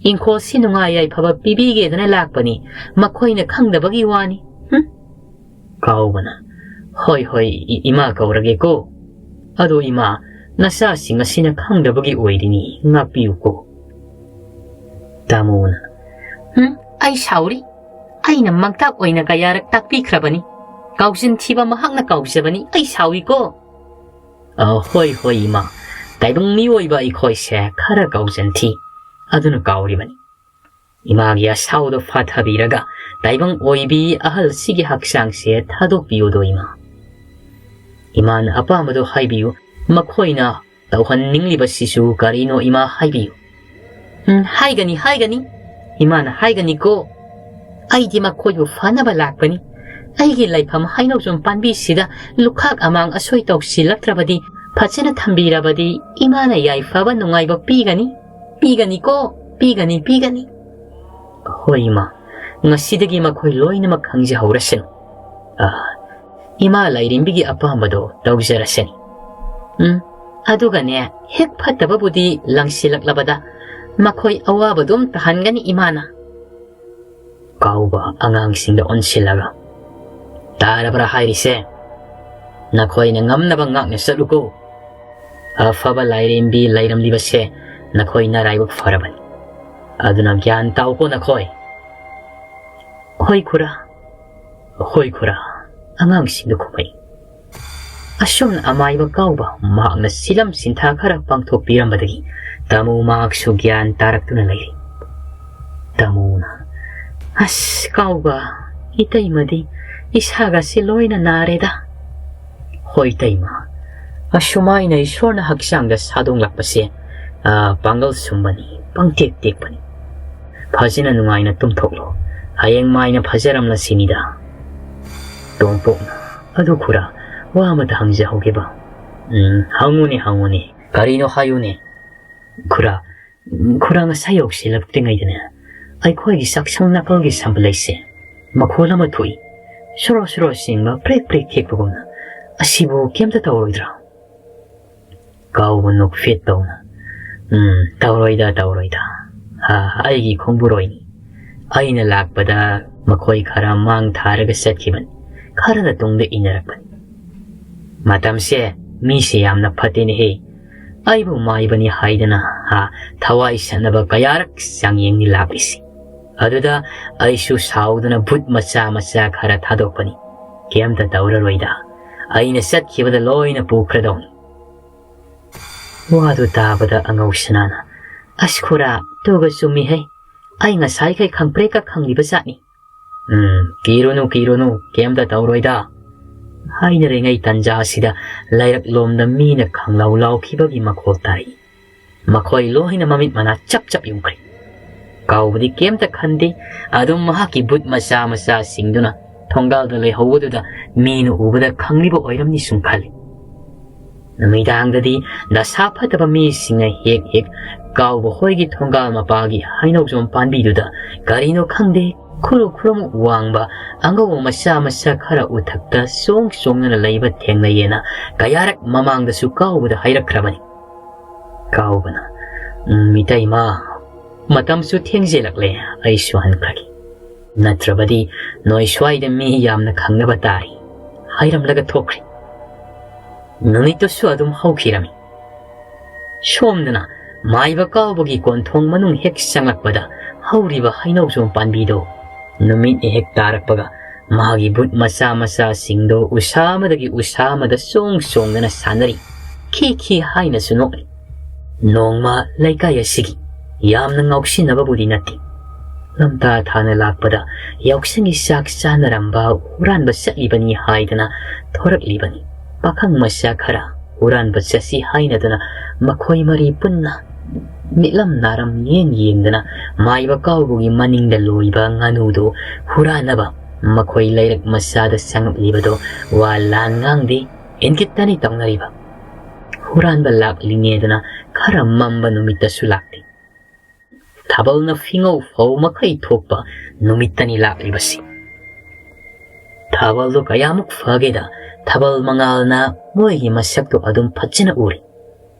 ꯏꯪꯈꯣꯜꯁꯤ ꯅꯨꯡꯉꯥꯏ ꯌꯥꯏꯐꯕ ꯄꯤꯕꯤꯒꯦꯗꯅ ꯂꯥꯛꯄꯅꯤ꯫ ꯃꯈꯣꯏꯅ ꯈꯪꯗꯕꯒꯤ ꯋꯥꯅꯤ꯫ ꯍꯨꯝ꯫" ꯀꯥꯎꯕꯅ, "ꯍꯣꯏ, ꯍꯣꯏ, ꯏ-, ꯏꯃꯥ ꯀꯧꯔꯒꯦꯀꯣ꯫ ꯑꯗꯣ ꯏꯃꯥ, ꯅꯆꯥꯁꯤꯡ ꯑꯁꯤꯅ ꯈꯪꯗꯕꯒꯤ ꯑꯣꯏꯔꯤꯅꯤ, ꯉꯥꯛꯄꯤꯌꯨꯀꯣ꯫" ꯇꯥꯃꯣꯅ, "ꯍꯨꯝ, ꯑꯩ ꯁꯥꯎꯔꯤ꯫ ꯑꯩꯅ ꯃꯥꯡꯇꯥꯛ ꯑꯣꯏꯅ ꯀꯌꯥꯔꯛ ꯇꯥꯛꯄꯤꯈ꯭ꯔꯕꯅꯤ꯫ ꯀꯥꯎꯖꯤꯟ ꯊꯤꯕ ꯃꯍꯥꯛꯅ ꯀꯥꯎꯖꯕꯅꯤ꯫ ꯑꯩ ꯁꯥꯎꯏꯀꯣ꯫" "ꯑ, ꯍꯣꯏ, ꯍꯣꯏ, ꯏꯃꯥ꯫ ꯇꯥꯏꯕꯪ ꯃꯤꯑꯣꯏꯕ ꯑꯩꯈꯣꯏꯁꯦ ꯈꯔ ꯀꯥꯎꯖꯤꯟ ꯊꯤ꯫ ꯑꯗꯨꯅ ꯀꯥꯎꯔꯤꯕꯅꯤ꯫ ꯏꯃꯥꯒꯤ ꯑꯁꯥꯎꯗ ꯐꯥꯊꯕꯤꯔꯒ ꯇꯥꯏꯕꯪ ꯑꯣꯏꯕꯤ ꯑꯍꯜꯁꯤꯒꯤ ꯍꯛꯆꯥꯡꯁꯦ ꯊꯥꯗꯣꯛꯄꯤꯌꯨꯗꯣ, ꯏꯃꯥ꯫ ꯏꯃꯥꯅ ꯑꯄꯥꯝꯕꯗꯣ ꯍꯥꯏꯕꯤꯌꯨ꯫ ꯃꯈꯣꯏꯅ ꯇꯧꯍꯟꯅꯤꯡꯂꯤꯕꯁꯤꯁꯨ ꯀꯔꯤꯅꯣ, ꯏꯃꯥ, ꯍꯥꯏꯕꯤꯌꯨ꯫" "ꯎꯝ, ꯍꯥꯏꯒꯅꯤ, ꯍꯥꯏꯒꯅꯤ꯫ ꯏꯃꯥꯅ ꯍꯥꯏꯒꯅꯤꯀꯣ꯫ ꯑꯩꯗꯤ ꯃꯈꯣꯏꯕꯨ ꯐꯅꯕ ꯂꯥꯛꯄꯅꯤ꯫ ꯑꯩꯒꯤ ꯂꯩꯐꯝ ꯍꯩꯅꯧꯖꯝ ꯄꯥꯝꯕꯤꯁꯤꯗ ꯂꯨꯈꯥꯛ ꯑꯃꯥꯡ ꯑꯁꯣꯏ ꯇꯧꯁꯤꯜꯂꯛꯇ꯭ꯔꯕꯗꯤ ꯐꯖꯅ ꯊꯝꯕꯤꯔꯕꯗꯤ ꯏꯃꯥꯅ ꯌꯥꯏꯐꯕ ꯅꯨꯡꯉꯥꯏꯕ ꯄꯤꯒꯅꯤ꯫ ꯄꯤꯒꯅꯤꯀꯣ, ꯄꯤꯒꯅꯤ, ꯄꯤꯒꯅꯤ꯫" "ꯍꯣꯏ, ꯏꯃꯥ, ꯉꯁꯤꯗꯒꯤ ꯃꯈꯣꯏ ꯂꯣꯏꯅꯃꯛ ꯈꯪꯖꯍꯧꯔꯁꯅꯨ꯫ ꯑ, ꯏꯃꯥ ꯂꯥꯏꯔꯦꯝꯕꯤꯒꯤ ꯑꯄꯥꯝꯕꯗꯣ ꯇꯧꯖꯔꯁꯅꯤ꯫ ꯎꯝ, ꯑꯗꯨꯒꯅꯦ, ꯍꯦꯛ ꯐꯠꯇꯕꯕꯨꯗꯤ ꯂꯪꯁꯤꯜꯂꯛꯂꯕꯗ ꯃꯈꯣꯏ ꯑꯋꯥꯕꯗꯨꯝ ꯇꯥꯍꯟꯒꯅꯤ ꯏꯃꯥꯅ꯫" ꯀꯥꯎꯕ ꯑꯉꯥꯡꯁꯤꯡꯗ ꯑꯣꯟꯁꯤꯜꯂꯒ, "ꯇꯥꯔꯕ꯭ꯔꯥ ꯍꯥꯏꯔꯤꯁꯦ? ꯅꯈꯣꯏꯅ ꯉꯝꯅꯕ ꯉꯥꯛꯅ ꯆꯠꯂꯨꯀꯣ꯫ ꯑꯐꯕ ꯂꯥꯏꯔꯦꯝꯕꯤ ꯂꯩꯔꯝꯂꯤꯕꯁꯦ ꯅꯈꯣꯏ ꯅꯔꯥꯏꯕꯛ ꯐꯔꯕꯅꯤ꯫ ꯑꯗꯨꯅ ꯒ꯭ꯌꯥꯟ ꯇꯥꯎꯀꯣ ꯅꯈꯣꯏ꯫" "ꯍꯣꯏ ꯈꯨꯔꯥ, ꯍꯣꯏ ꯈꯨꯔꯥ꯫" ꯑꯉꯥꯡꯁꯤꯡꯗꯨ ꯈꯨꯝꯃꯛꯏ꯫ ꯑꯁꯨꯝꯅ ꯑꯃꯥꯏꯕ ꯀꯥꯎꯕ ꯃꯍꯥꯛꯅ ꯁꯤꯂꯝ ꯁꯤꯟꯊꯥ ꯈꯔ ꯄꯥꯡꯊꯣꯛꯄꯤꯔꯝꯕꯗꯒꯤ ꯇꯥꯃꯣ ꯃꯍꯥꯛꯁꯨ ꯒ꯭ꯌꯥꯟ ꯇꯥꯔꯛꯇꯨꯅ ꯂꯩꯔꯤ꯫ ꯇꯥꯃꯣꯅ, "ꯑꯁ, ꯀꯥꯎꯕ, ꯏꯇꯩꯃꯗꯤ ꯏꯁꯥꯒꯁꯤ ꯂꯣꯏꯅ ꯅꯥꯔꯦꯗ꯫" "ꯍꯣꯏ, ꯏꯇꯩꯃ, ꯑꯁꯨꯃꯥꯏꯅ ꯏꯁꯣꯔꯅ ꯍꯛꯆꯥꯡꯗ ꯁꯥꯗꯣꯡꯂꯛꯄꯁꯦ, ꯑ, ꯄꯥꯡꯒꯜ ꯁꯨꯝꯕꯅꯤ, ꯄꯪꯇꯦꯛ ꯇꯦꯛꯄꯅꯤ꯫ ꯐꯖꯅ ꯅꯨꯡꯉꯥꯏꯅ ꯇꯨꯝꯊꯣꯛꯂꯣ꯫ ꯍꯌꯦꯡ ꯃꯥꯏꯅ ꯐꯖꯔꯝꯂꯁꯤꯅꯤꯗ꯫ ꯇꯣꯝꯄꯣꯛꯅ, ꯑꯗꯨ ꯈꯨꯔꯥ, ꯋꯥ ꯑꯃꯇ ꯍꯪꯖꯍꯧꯒꯦꯕ꯫" "ꯎꯝ, ꯍꯪꯉꯨꯅꯦ, ꯍꯪꯉꯨꯅꯦ꯫ ꯀꯔꯤꯅꯣ ꯍꯥꯏꯌꯨꯅꯦ꯫" "ꯈꯨꯔꯥ, ꯎꯝ, ꯈꯨꯔꯥ, ꯉꯁꯥꯏ ꯌꯧꯁꯤꯜꯂꯛꯇ꯭ꯔꯤꯉꯩꯗꯅꯦ, ꯑꯩꯈꯣꯏꯒꯤ ꯆꯥꯛꯁꯪ ꯅꯥꯀꯜꯒꯤ ꯁꯝꯕꯂꯩꯁꯦ ꯃꯈꯣꯜ ꯑꯃ ꯊꯣꯛꯏ꯫ ꯁꯣꯔꯣ ꯁꯣꯔꯣ ꯆꯤꯡꯕ, ꯄ꯭ꯔꯦꯛ ꯄ꯭ꯔꯦꯛ ꯊꯦꯛꯄꯒꯨꯝꯅ꯫ ꯑꯁꯤꯕꯨ ꯀꯩꯝꯇ ꯇꯧꯔꯣꯏꯗ꯭ꯔꯥ?" ꯀꯥꯎꯕ ꯅꯣꯛꯐꯦꯠ ꯇꯧꯅ, "ꯎꯝ, ꯇꯧꯔꯣꯏꯗ, ꯇꯧꯔꯣꯏꯗ꯫ ꯑ, ꯑꯩꯒꯤ ꯈꯣꯡꯕꯨꯔꯣꯏꯅꯤ꯫ ꯑꯩꯅ ꯂꯥꯛꯄꯗ ꯃꯈꯣꯏ ꯈꯔ ꯃꯥꯡ ꯊꯥꯔꯒ ꯆꯠꯈꯤꯕꯅꯤ꯫ ꯈꯔꯅ ꯇꯨꯡꯗ ꯏꯟꯅꯔꯛꯄꯅꯤ꯫ ꯃꯇꯝꯁꯦ ꯃꯤꯁꯦ ꯌꯥꯝꯅ ꯐꯠꯇꯦꯅꯦꯍꯦ꯫ ꯑꯩꯕꯨ ꯃꯥꯏꯕꯅꯤ ꯍꯥꯏꯗꯅ, ꯍꯥ, ꯊꯋꯥꯏ ꯁꯠꯅꯕ ꯀꯌꯥꯔꯛ ꯆꯥꯡꯌꯦꯡꯅꯤ ꯂꯥꯛꯂꯤꯁꯤ꯫ ꯑꯗꯨꯗ ꯑꯩꯁꯨ ꯁꯥꯎꯗꯨꯅ ꯚꯨꯠ ꯃꯆꯥ ꯃꯆꯥ ꯈꯔ ꯊꯥꯗꯣꯛꯄꯅꯤ꯫ ꯀꯩꯝꯇ ꯇꯧꯔꯔꯣꯏꯗ꯫ ꯑꯩꯅ ꯆꯠꯈꯤꯕꯗ ꯂꯣꯏꯅ ꯄꯨꯈ꯭ꯔꯗꯧꯅꯤ꯫ ꯋꯥꯗꯨ ꯇꯥꯕꯗ ꯑꯉꯧ ꯁꯅꯥꯅ, "ꯑꯁ ꯈꯨꯔꯥ, ꯇꯨꯒ ꯆꯨꯝꯃꯤꯍꯩ꯫ ꯑꯩ ꯉꯁꯥꯏꯈꯩ ꯈꯪꯄ꯭ꯔꯦꯛꯀ ꯈꯪꯂꯤꯕ ꯖꯥꯠꯅꯤ꯫" "ꯎꯝ, ꯀꯤꯔꯨꯅꯨ, ꯀꯤꯔꯨꯅꯨ, ꯀꯩꯝꯇ ꯇꯧꯔꯣꯏꯗ꯫" ꯍꯥꯏꯅꯔꯤꯉꯩ ꯇꯟꯖꯥ ꯑꯁꯤꯗ ꯂꯩꯔꯛꯂꯣꯝꯗ ꯃꯤꯅ ꯈꯪꯂꯥꯎ ꯂꯥꯎꯈꯤꯕꯒꯤ ꯃꯈꯣꯜ ꯇꯥꯏ꯫ ꯃꯈꯣꯏ ꯂꯣꯏꯅ ꯃꯃꯤꯠ ꯃꯅꯥ ꯆꯞ ꯆꯞ ꯌꯨꯡꯈ꯭ꯔꯦ꯫ ꯀꯥꯎꯕꯗꯤ ꯀꯩꯝꯇ ꯈꯟꯗꯦ꯫ ꯑꯗꯨꯝ ꯃꯍꯥꯛꯀꯤ ꯚꯨꯠ ꯃꯆꯥ ꯃꯆꯥꯁꯤꯡꯗꯨꯅ ꯊꯣꯡꯒꯥꯜꯗ ꯂꯩꯍꯧꯕꯗꯨꯗ ꯃꯤꯅ ꯎꯕꯗ ꯈꯪꯂꯤꯕ ꯑꯣꯏꯔꯝꯅꯤ ꯁꯨꯝ ꯈꯜꯂꯤ꯫ ꯅꯨꯃꯤꯗꯥꯡꯗꯗꯤ ꯗꯁꯥ ꯐꯠꯇꯕ ꯃꯤꯁꯤꯡꯅ ꯍꯦꯛ ꯍꯦꯛ ꯀꯥꯎꯕ ꯍꯣꯏꯒꯤ ꯊꯣꯡꯒꯥꯜ ꯃꯄꯥꯒꯤ ꯍꯩꯅꯧꯖꯣꯝ ꯄꯥꯝꯕꯤꯗꯨꯗ ꯀꯔꯤꯅꯣ ꯈꯪꯗꯦ, ꯈꯨꯔꯨ ꯈꯨꯔꯨꯃꯨꯛ ꯋꯥꯡꯕ ꯑꯉꯧꯕ ꯃꯆꯥ ꯃꯆꯥ ꯈꯔ ꯎꯊꯛꯇ ꯆꯣꯡ ꯆꯣꯡꯗꯨꯅ ꯂꯩꯕ ꯊꯦꯡꯅꯩꯌꯦꯅ ꯀꯌꯥꯔꯛ ꯃꯃꯥꯡꯗꯁꯨ ꯀꯥꯎꯕꯗ ꯍꯥꯏꯔꯛꯈ꯭ꯔꯕꯅꯤ꯫ ꯀꯥꯎꯕꯅ, "ꯎꯝ, ꯏꯇꯩꯃ, ꯃꯇꯝꯁꯨ ꯊꯦꯡꯖꯤꯜꯂꯛꯂꯦ, ꯑꯩꯁꯨ ꯍꯟꯈ꯭ꯔꯒꯦ꯫ ꯅꯠꯇ꯭ꯔꯕꯗꯤ ꯅꯣꯏ ꯁ꯭ꯋꯥꯏꯗ ꯃꯤ ꯌꯥꯝꯅ ꯈꯪꯅꯕ ꯇꯥꯔꯤ" ꯍꯥꯏꯔꯝꯂꯒ ꯊꯣꯛꯈ꯭ꯔꯦ꯫ ꯅꯨꯃꯤꯠꯇꯨꯁꯨ ꯑꯗꯨꯝ ꯍꯧꯈꯤꯔꯝꯃꯤ꯫ ꯁꯣꯝꯗꯅ ꯃꯥꯏꯕ ꯀꯥꯎꯕꯒꯤ ꯀꯣꯟꯊꯣꯡ ꯃꯅꯨꯡ ꯍꯦꯛ ꯆꯪꯂꯛꯄꯗ ꯍꯧꯔꯤꯕ ꯍꯩꯅꯧꯖꯣꯝ ꯄꯥꯝꯕꯤꯗꯣ ꯅꯨꯃꯤꯠꯅ ꯍꯦꯛ ꯇꯥꯔꯛꯄꯒ ꯃꯥꯒꯤ ꯚꯨꯠ ꯃꯆꯥ ꯃꯆꯥꯁꯤꯡꯗꯣ ꯎꯁꯥ ꯑꯃꯗꯒꯤ ꯎꯁꯥ ꯑꯃꯗ ꯆꯣꯡ ꯆꯣꯡꯗꯅ ꯁꯥꯟꯅꯔꯤ꯫ ꯈꯤ ꯈꯤ ꯍꯥꯏꯅꯁꯨ ꯅꯣꯛꯂꯤ꯫ ꯅꯣꯡꯃ ꯂꯩꯀꯥꯏ ꯑꯁꯤꯒꯤ ꯌꯥꯝꯅ ꯉꯥꯎꯁꯤꯟꯅꯕꯕꯨꯗꯤ ꯅꯠꯇꯦ, ꯂꯝꯇꯥ ꯊꯥꯅ ꯂꯥꯛꯄꯗ ꯌꯥꯎꯁꯪꯒꯤ ꯆꯥꯛ ꯆꯥꯅꯔꯝꯕ ꯍꯨꯔꯥꯟꯕ ꯆꯠꯂꯤꯕꯅꯤ ꯍꯥꯏꯗꯅ ꯊꯣꯔꯛꯂꯤꯕꯅꯤ꯫ ꯄꯥꯈꯪ ꯃꯆꯥ ꯈꯔ ꯍꯨꯔꯥꯟꯕ ꯆꯠꯁꯤ ꯍꯥꯏꯅꯗꯨꯅ ꯃꯈꯣꯏ ꯃꯔꯤ ꯄꯨꯟꯅ ꯃꯤꯠꯂꯝ ꯅꯥꯔꯝ ꯌꯦꯡ ꯌꯦꯡꯗꯅ ꯃꯥꯏꯕ ꯀꯥꯎꯕꯒꯤ ꯃꯅꯤꯡꯗ ꯂꯣꯏꯕ ꯉꯥꯅꯨꯗꯨ ꯍꯨꯔꯥꯟꯅꯕ ꯃꯈꯣꯏ ꯂꯩꯔꯛ ꯃꯆꯥꯗ ꯆꯪꯂꯛꯂꯤꯕꯗꯣ ꯋꯥ ꯂꯥꯟ ꯉꯥꯡꯗꯦ, ꯏꯪꯒꯤꯠꯇꯅꯤ ꯇꯧꯅꯔꯤꯕ꯫ ꯍꯨꯔꯥꯟꯕ ꯂꯥꯛꯂꯤꯉꯦꯗꯅ ꯈꯔ ꯃꯝꯕ ꯅꯨꯃꯤꯠꯇꯁꯨ ꯂꯥꯛꯇꯦ꯫ ꯊꯥꯕꯜꯅ ꯐꯤꯉꯧ ꯐꯧ ꯃꯈꯩ ꯊꯣꯛꯄ ꯅꯨꯃꯤꯠꯇꯅꯤ ꯂꯥꯛꯂꯤꯕꯁꯤ꯫ ꯊꯥꯕꯜꯗꯣ ꯀꯌꯥꯃꯨꯛ ꯐꯒꯦꯗ, ꯊꯥꯕꯜ ꯃꯉꯥꯜꯅ ꯃꯣꯏꯒꯤ ꯃꯁꯛꯇꯣ ꯑꯗꯨꯝ ꯐꯖꯅ ꯎꯔꯤ꯫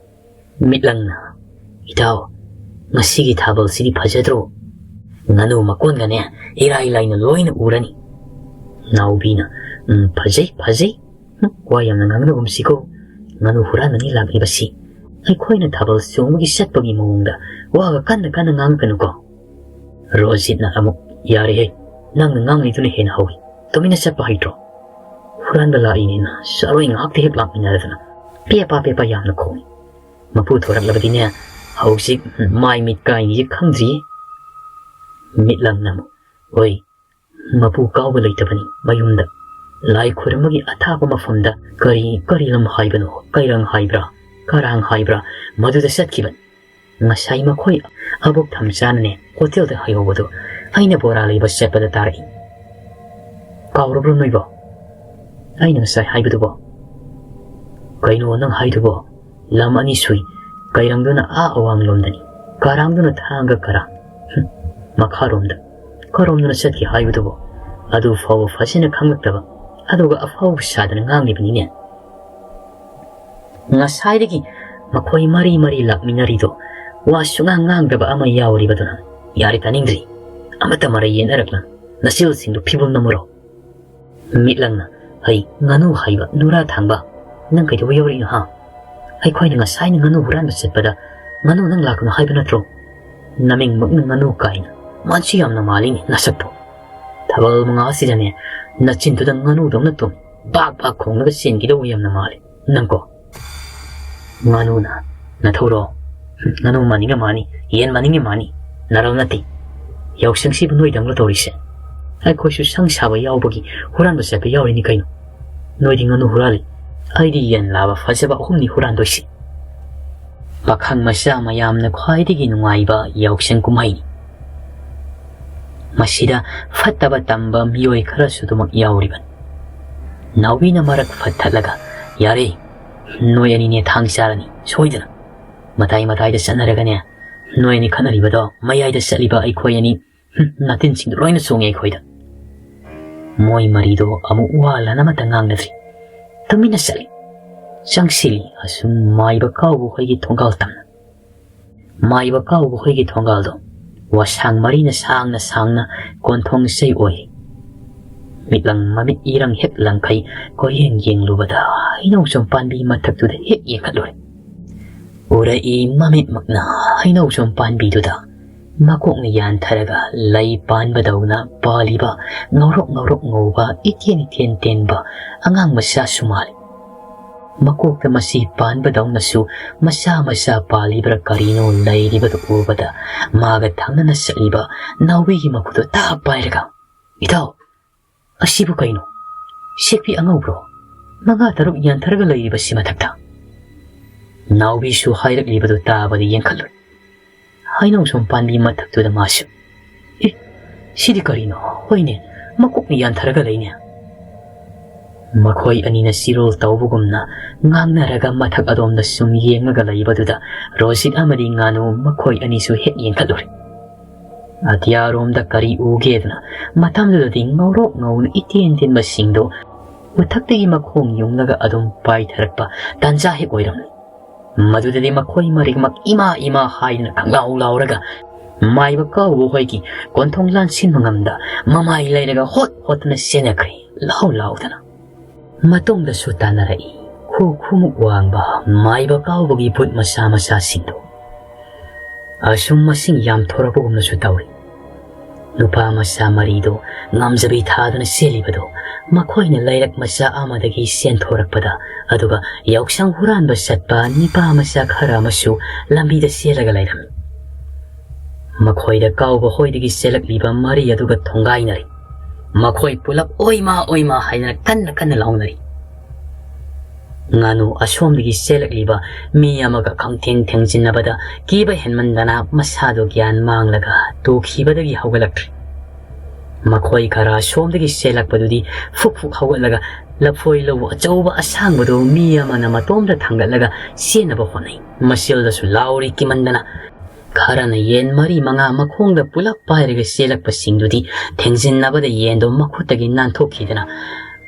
ꯃꯤꯠꯂꯪꯅ, "ꯏꯇꯥꯎ, ꯉꯁꯤꯒꯤ ꯊꯥꯕꯜꯁꯤꯗꯤ ꯐꯖꯗ꯭ꯔꯣ? ꯉꯥꯅꯨ ꯃꯀꯣꯟꯒꯅꯦ ꯏꯔꯥꯏ ꯂꯥꯏꯅ ꯂꯣꯏꯅ ꯎꯔꯅꯤ꯫" ꯅꯥꯎꯕꯤꯅ, "ꯎꯝ, ꯐꯖꯩ, ꯐꯖꯩ꯫ ꯍꯨꯝ, ꯋꯥ ꯌꯥꯝꯅ ꯉꯥꯡꯅꯒꯨꯝꯁꯤꯀꯣ꯫ ꯉꯥꯅꯨ ꯍꯨꯔꯥꯟꯕꯅꯤ ꯂꯥꯛꯂꯤꯕꯁꯤ꯫ ꯑꯩꯈꯣꯏꯅ ꯊꯥꯕꯜ ꯆꯣꯡꯕꯒꯤ ꯆꯠꯄꯒꯤ ꯃꯑꯣꯡꯗ ꯋꯥꯒ ꯀꯟꯅ ꯀꯟꯅ ꯉꯥꯡꯉꯛꯀꯅꯨꯀꯣ꯫ ꯔꯣꯖꯤꯠꯅ ꯑꯃꯨꯛ, "ꯌꯥꯔꯦꯍꯦ, ꯅꯪꯅ ꯉꯥꯡꯂꯤꯗꯨꯅ ꯍꯦꯟꯅ ꯍꯧꯏ꯫ ꯇꯨꯃꯤꯟꯅ ꯆꯠꯄ ꯍꯩꯇ꯭ꯔꯣ? ꯍꯨꯔꯥꯟꯕ ꯂꯥꯛꯏꯅꯦꯅ ꯆꯥꯔꯣꯏ ꯉꯥꯏꯍꯥꯛꯇ ꯍꯦꯛ ꯂꯥꯛꯃꯤꯟꯅꯔꯗꯅ ꯄꯦꯄꯥ ꯄꯦꯄꯥ ꯌꯥꯝꯅ ꯈꯣꯡꯏ꯫ ꯃꯄꯨ ꯊꯣꯔꯛꯂꯕꯗꯤꯅꯦ, ꯍꯧꯖꯤꯛ ꯃꯥꯏ ꯃꯤꯠ ꯀꯥꯏꯅꯤꯁꯦ ꯈꯪꯗ꯭ꯔꯤꯌꯦ꯫" ꯃꯤꯠꯂꯪꯅ ꯑꯃꯨꯛ, "ꯍꯣꯏ, ꯃꯄꯨ ꯀꯥꯎꯕ ꯂꯩꯇꯕꯅꯤ ꯃꯌꯨꯝꯗ꯫ ꯂꯥꯏ ꯈꯨꯔꯨꯝꯕꯒꯤ ꯑꯊꯥꯞꯄ ꯃꯐꯝꯗ ꯀꯔꯤ, ꯀꯔꯤ ꯂꯝ ꯍꯥꯏꯕꯅꯣ? ꯀꯩꯔꯪ ꯍꯥꯏꯕ꯭ꯔꯥ? ꯀꯔꯥꯡ ꯍꯥꯏꯕ꯭ꯔꯥ? ꯃꯗꯨꯗ ꯆꯠꯈꯤꯕꯅꯤ꯫ ꯉꯁꯥꯏ ꯃꯈꯣꯏ ꯑꯕꯣꯛ ꯊꯝꯆꯥꯅꯅꯦ ꯍꯣꯇꯦꯜꯗ ꯍꯥꯏꯍꯧꯕꯗꯨ ꯑꯩꯅ ꯕꯣꯔꯥ ꯂꯩꯕ ꯆꯠꯄꯗ ꯇꯥꯔꯛꯏ꯫ ꯀꯥꯎꯔꯕ꯭ꯔꯣ ꯅꯣꯏꯕꯣ? ꯑꯩꯅ ꯉꯁꯥꯏ ꯍꯥꯏꯕꯗꯨꯕꯣ?" "ꯀꯩꯅꯣ ꯅꯪ ꯍꯥꯏꯗꯨꯕꯣ? ꯂꯝ ꯑꯅꯤ ꯁꯨꯏ꯫ ꯀꯩꯔꯪꯗꯨꯅ ꯑꯥ ꯑꯋꯥꯡꯂꯣꯝꯗꯅꯤ, ꯀꯔꯥꯡꯗꯨꯅ ꯊꯥꯡꯒ ꯀꯔꯥꯡ꯫ ꯍꯨꯝ, ꯃꯈꯥꯔꯣꯝꯗ꯫ ꯀꯔꯣꯝꯗꯅ ꯆꯠꯈꯤ ꯍꯥꯏꯕꯗꯨꯕꯣ?" ꯑꯗꯨ ꯐꯥꯎꯕ ꯐꯖꯅ ꯈꯪꯂꯛꯇꯕ, ꯑꯗꯨꯒ ꯑꯐꯥꯎꯕ ꯁꯥꯗꯅ ꯉꯥꯡꯂꯤꯕꯅꯤꯅꯦ꯫ ꯉꯁꯥꯏꯗꯒꯤ ꯃꯈꯣꯏ ꯃꯔꯤ ꯃꯔꯤ ꯂꯥꯛꯃꯤꯟꯅꯔꯤꯗꯣ ꯋꯥ ꯁꯨꯉꯥꯡ ꯉꯥꯡꯗꯕ ꯑꯃ ꯌꯥꯎꯔꯤꯕꯗꯨꯅ꯫ "ꯌꯥꯔꯦ, ꯇꯥꯅꯤꯡꯗ꯭ꯔꯤ꯫ ꯑꯃꯠꯇ ꯃꯔꯩ ꯌꯦꯠꯅꯔꯛꯂꯅꯨ꯫ ꯅꯆꯤꯜꯁꯤꯡꯗꯨ ꯐꯤꯕꯝ ꯅꯝꯃꯨꯔꯣ꯫" ꯃꯤꯠꯂꯪꯅ, "ꯍꯩ, ꯉꯥꯅꯨ ꯍꯥꯏꯕ ꯅꯨꯔꯥ ꯊꯥꯡꯕ, ꯅꯪ ꯀꯩꯗꯧꯕ ꯌꯥꯎꯔꯛꯏꯅꯣ ꯍꯥ? ꯑꯩꯈꯣꯏꯅ ꯉꯁꯥꯏꯅ ꯉꯥꯅꯨ ꯍꯨꯔꯥꯟꯕ ꯆꯠꯄꯗ ꯉꯥꯅꯨ ꯅꯪ ꯂꯥꯛꯀꯅꯨ ꯍꯥꯏꯕ ꯅꯠꯇ꯭ꯔꯣ? ꯅꯃꯤꯡꯃꯛꯅ ꯉꯥꯅꯨ ꯀꯥꯏꯅ꯫ ꯃꯥꯟꯁꯨ ꯌꯥꯝꯅ ꯃꯥꯜꯂꯤꯅꯦ ꯅꯁꯛꯇꯣ꯫ ꯊꯥꯕꯜ ꯃꯉꯥ ꯑꯁꯤꯗꯅꯦ ꯅꯆꯤꯟꯗꯨꯗ ꯉꯥꯅꯨꯗꯧꯅ ꯇꯨꯝ ꯕꯥꯛ ꯕꯥꯛ ꯈꯣꯡꯂꯒ ꯆꯦꯟꯈꯤꯗꯧꯕ ꯌꯥꯝꯅ ꯃꯥꯜꯂꯤ ꯅꯪꯀꯣ꯫ ꯉꯥꯅꯨꯅ ꯅꯊꯧꯔꯣ? ꯉꯥꯅꯨ ꯃꯥꯅꯤꯡꯉ ꯃꯥꯅꯤ, ꯌꯦꯟ ꯃꯥꯅꯤꯡꯉ ꯃꯥꯅꯤ, ꯅꯔꯧ ꯅꯠꯇꯦ꯫ ꯌꯥꯎꯁꯪꯁꯤꯕꯨ ꯅꯣꯏꯗꯪꯂ ꯇꯧꯔꯤꯁꯦ? ꯑꯩꯈꯣꯏꯁꯨ ꯁꯪ ꯁꯥꯕ ꯌꯥꯎꯕꯒꯤ ꯍꯨꯔꯥꯟꯕ ꯆꯠꯄ ꯌꯥꯎꯔꯤꯅꯤ ꯀꯩꯅꯣ꯫ ꯅꯣꯏꯗꯤ ꯉꯥꯅꯨ ꯍꯨꯔꯥꯜꯂꯤ, ꯑꯩꯗꯤ ꯌꯦꯟ ꯂꯥꯕ ꯐꯖꯕ ꯑꯍꯨꯝꯅꯤ ꯍꯨꯔꯥꯟꯗꯣꯏꯁꯤ꯫ ꯄꯥꯈꯪ ꯃꯆꯥ ꯃꯌꯥꯝꯅ ꯈ꯭ꯋꯥꯏꯗꯒꯤ ꯅꯨꯡꯉꯥꯏꯕ ꯌꯥꯎꯁꯪ ꯀꯨꯝꯍꯩꯅꯤ꯫ ꯃꯁꯤꯗ ꯐꯠꯇꯕ ꯇꯝꯕ ꯃꯤꯑꯣꯏ ꯈꯔꯁꯨ ꯑꯗꯨꯃꯛ ꯌꯥꯎꯔꯤꯕꯅꯤ꯫ ꯅꯥꯎꯕꯤꯅ ꯃꯔꯛ ꯐꯠꯊꯠꯂꯒ, "ꯌꯥꯔꯦ, ꯅꯣꯏ ꯑꯅꯤꯅꯦ ꯊꯥꯡ ꯆꯥꯔꯅꯤ ꯁꯣꯏꯗꯅ꯫ ꯃꯇꯥꯏ ꯃꯇꯥꯏꯗ ꯆꯠꯅꯔꯒꯅꯦ, ꯅꯣꯏ ꯑꯅꯤ ꯈꯠꯅꯔꯤꯕꯗꯣ ꯃꯌꯥꯏꯗ ꯆꯠꯂꯤꯕ ꯑꯩꯈꯣꯏ ꯑꯅꯤ, ꯍꯨꯝ, ꯅꯥꯇꯤꯟꯁꯤꯡꯗꯣ ꯂꯣꯏꯅ ꯆꯣꯡꯉꯦ ꯑꯩꯈꯣꯏꯗ꯫" ꯃꯣꯏ ꯃꯔꯤꯗꯣ ꯑꯃꯨꯛ ꯋꯥ ꯂꯥꯟ ꯑꯃꯠꯇ ꯉꯥꯡꯅꯗ꯭ꯔꯤ꯫ ꯇꯨꯃꯤꯟꯅ ꯆꯠꯂꯤ꯫ ꯆꯪꯁꯤꯜꯂꯤ ꯑꯁꯨꯝ ꯃꯥꯏꯕ ꯀꯥꯎꯕ ꯍꯣꯏꯒꯤ ꯊꯣꯡꯒꯥꯜ ꯇꯝꯅ꯫ ꯃꯥꯏꯕ ꯀꯥꯎꯕ ꯍꯣꯏꯒꯤ ꯊꯣꯡꯒꯥꯜꯗꯣ ꯋꯥꯁꯥꯡ ꯃꯔꯤꯅ ꯁꯥꯡꯅ ꯁꯥꯡꯅ ꯀꯣꯟꯊꯣꯡ ꯆꯩ ꯑꯣꯏ꯫ ꯃꯤꯠꯂꯪ ꯃꯃꯤꯠ ꯏꯔꯪ ꯍꯦꯛ ꯂꯪꯈꯩ ꯀꯣꯏꯌꯦꯡ ꯌꯦꯡꯂꯨꯕꯗ ꯍꯩꯅꯧꯖꯝ ꯄꯥꯝꯕꯤ ꯃꯊꯛꯇꯨꯗ ꯍꯦꯛ ꯌꯦꯡꯈꯠꯂꯨꯔꯦ꯫ ꯎꯔꯛꯏ ꯃꯃꯤꯠꯃꯛꯅ ꯍꯩꯅꯧꯖꯣꯝ ꯄꯥꯟꯕꯤꯗꯨꯗ ꯃꯀꯣꯛꯅ ꯌꯥꯟꯊꯔꯒ ꯂꯩ ꯄꯥꯟꯕꯗꯧꯅ ꯄꯥꯜꯂꯤꯕ ꯉꯧꯔꯣꯛ ꯉꯧꯔꯣꯛ ꯉꯧꯕ ꯏꯇꯦꯟ ꯏꯇꯦꯟ ꯇꯦꯟꯕ ꯑꯉꯥꯡ ꯃꯆꯥꯁꯨ ꯃꯥꯜꯂꯤ꯫ ꯃꯀꯣꯛꯇ ꯃꯁꯤ ꯄꯥꯟꯕꯗꯧꯅꯁꯨ ꯃꯆꯥ ꯃꯆꯥ ꯄꯥꯜꯂꯤꯕ꯭ꯔꯥ ꯀꯔꯤꯅꯣ ꯂꯩꯔꯤꯕꯗꯨ ꯎꯕꯗ ꯃꯥꯒ ꯊꯪꯅꯅ ꯆꯠꯂꯤꯕ ꯅꯥꯎꯕꯤꯒꯤ ꯃꯈꯨꯠꯇꯨ ꯇꯥ ꯄꯥꯏꯔꯒ, "ꯏꯇꯥꯎ, ꯑꯁꯤꯕꯨ ꯀꯩꯅꯣ? ꯁꯦꯛꯄꯤ ꯑꯉꯧꯕ꯭ꯔꯣ? ꯃꯉꯥ ꯇꯔꯨꯛ ꯌꯥꯟꯊꯔꯒ ꯂꯩꯔꯤꯕꯁꯤ ꯃꯊꯛꯇ?" ꯅꯥꯎꯕꯤꯁꯨ ꯍꯥꯏꯔꯛꯂꯤꯕꯗꯨ ꯇꯥꯕꯗ ꯌꯦꯡꯈꯠꯂꯨꯏ꯫ ꯍꯩꯅꯧꯁꯣꯝ ꯄꯥꯟꯕꯤ ꯃꯊꯛꯇꯨꯗ ꯃꯥꯁꯨ, "ꯑꯦ, ꯁꯤꯗꯤ ꯀꯔꯤꯅꯣ? ꯍꯣꯏꯅꯦ, ꯃꯀꯣꯛꯅ ꯌꯥꯟꯊꯔꯒ ꯂꯩꯅꯦ꯫" ꯃꯈꯣꯏ ꯑꯅꯤꯅ ꯆꯤꯔꯣꯜ ꯇꯧꯕꯒꯨꯝꯅ ꯉꯥꯡꯅꯔꯒ ꯃꯊꯛ ꯑꯗꯣꯝꯗ ꯁꯨꯝ ꯌꯦꯡꯂꯒ ꯂꯩꯕꯗꯨꯗ ꯔꯣꯖꯤꯠ ꯑꯃꯗꯤ ꯉꯥꯅꯨ ꯃꯈꯣꯏ ꯑꯅꯤꯁꯨ ꯍꯦꯛ ꯌꯦꯡꯈꯠꯂꯨꯔꯦ꯫ ꯑꯇꯤꯌꯥꯔꯣꯝꯗ ꯀꯔꯤ ꯎꯒꯦꯗꯅ ꯃꯇꯝꯗꯨꯗꯗꯤ ꯉꯧꯔꯣꯛ ꯉꯧꯅ ꯏꯇꯦꯟ ꯇꯦꯟꯕꯁꯤꯡꯗꯣ ꯎꯊꯛꯇꯒꯤ ꯃꯈꯣꯡ ꯌꯨꯡꯂꯒ ꯑꯗꯨꯝ ꯄꯥꯏꯊꯔꯛꯄ ꯇꯥꯟꯖꯥ ꯍꯦꯛ ꯑꯣꯏꯔꯝꯂꯦ꯫ ꯃꯗꯨꯗꯗꯤ ꯃꯈꯣꯏ ꯃꯔꯤꯃꯛ ꯏꯃꯥ ꯏꯃꯥ ꯍꯥꯏꯗꯨꯅ ꯈꯪꯂꯥꯎ ꯂꯥꯎꯔꯒ ꯃꯥꯏꯕ ꯀꯥꯎꯕ ꯍꯣꯏꯒꯤ ꯀꯣꯟꯊꯣꯡ ꯂꯥꯟꯁꯤꯟꯕ ꯉꯝꯗ ꯃꯃꯥꯏ ꯂꯩꯔꯒ ꯍꯣꯠ ꯍꯣꯠꯇꯅ ꯆꯦꯟꯅꯈ꯭ꯔꯦ, ꯂꯥꯎ ꯂꯥꯎꯗꯅ꯫ ꯃꯇꯨꯡꯗꯁꯨ ꯇꯥꯟꯅꯔꯛꯏ ꯈꯨ ꯈꯨꯃꯨꯛ ꯋꯥꯡꯕ ꯃꯥꯏꯕ ꯀꯥꯎꯕꯒꯤ ꯚꯨꯠ ꯃꯆꯥ ꯃꯆꯥꯁꯤꯡꯗꯨ꯫ ꯑꯁꯨꯝ ꯃꯁꯤꯡ ꯌꯥꯝꯊꯣꯔꯛꯄꯒꯨꯝꯅꯁꯨ ꯇꯧꯔꯤ꯫ ꯅꯨꯄꯥ ꯃꯆꯥ ꯃꯔꯤꯗꯨ ꯉꯝꯖꯕꯤ ꯊꯥꯗꯨꯅ ꯆꯦꯜꯂꯤꯕꯗꯨ ꯃꯈꯣꯏꯅ ꯂꯩꯔꯛ ꯃꯆꯥ ꯑꯃꯗꯒꯤ ꯆꯦꯟꯊꯣꯔꯛꯄꯗ, ꯑꯗꯨꯒ ꯌꯥꯎꯁꯪ ꯍꯨꯔꯥꯟꯕ ꯆꯠꯄ ꯅꯤꯄꯥ ꯃꯆꯥ ꯈꯔ ꯑꯃꯁꯨ ꯂꯝꯕꯤꯗ ꯆꯦꯜꯂꯒ ꯂꯩꯔꯝꯃꯤ꯫ ꯃꯈꯣꯏꯗ ꯀꯥꯎꯕ ꯍꯣꯏꯗꯒꯤ ꯆꯦꯜꯂꯛꯂꯤꯕ ꯃꯔꯤ ꯑꯗꯨꯒ ꯊꯣꯡꯒꯥꯏꯅꯔꯤ꯫ ꯃꯈꯣꯏ ꯄꯨꯂꯞ "ꯑꯣꯏꯃꯥ, ꯑꯣꯏꯃꯥ" ꯍꯥꯏꯗꯅ ꯀꯟꯅ ꯀꯟꯅ ꯂꯥꯎꯅꯔꯤ꯫ ꯉꯥꯅꯨ ꯑꯁꯣꯝꯗꯒꯤ ꯆꯦꯜꯂꯛꯂꯤꯕ ꯃꯤ ꯑꯃꯒ ꯈꯪꯊꯦꯡ ꯊꯦꯡꯖꯤꯟꯅꯕꯗ ꯀꯤꯕ ꯍꯦꯟꯃꯟꯗꯅ ꯃꯁꯥꯗꯨ ꯒ꯭ꯌꯥꯟ ꯃꯥꯡꯂꯒ ꯇꯨꯈꯤꯕꯗꯒꯤ ꯍꯧꯒꯠꯂꯛꯇ꯭ꯔꯤ꯫ ꯃꯈꯣꯏ ꯈꯔ ꯑꯁꯣꯝꯗꯒꯤ ꯆꯦꯜꯂꯛꯄꯗꯨꯗꯤ ꯐꯨꯛ ꯐꯨꯛ ꯍꯧꯒꯠꯂꯒ ꯂꯐꯣꯏ ꯂꯧ ꯑꯆꯧꯕ ꯑꯁꯥꯡꯕꯗꯨ ꯃꯤ ꯑꯃꯅ ꯃꯇꯣꯝꯗ ꯊꯥꯡꯒꯠꯂꯒ ꯆꯦꯟꯅꯕ ꯍꯣꯠꯅꯩ꯫ ꯃꯁꯤꯜꯗꯁꯨ ꯂꯥꯎꯔꯤ ꯀꯤꯃꯟꯗꯅ꯫ ꯈꯔꯅ ꯌꯦꯟ ꯃꯔꯤ ꯃꯉꯥ ꯃꯈꯣꯡꯗ ꯄꯨꯂꯞ ꯄꯥꯏꯔꯒ ꯆꯦꯜꯂꯛꯄꯁꯤꯡꯗꯨꯗꯤ ꯊꯦꯡꯖꯤꯟꯅꯕꯗ ꯌꯦꯟꯗꯣ ꯃꯈꯨꯠꯇꯒꯤ ꯅꯥꯟꯊꯣꯛꯈꯤꯗꯅ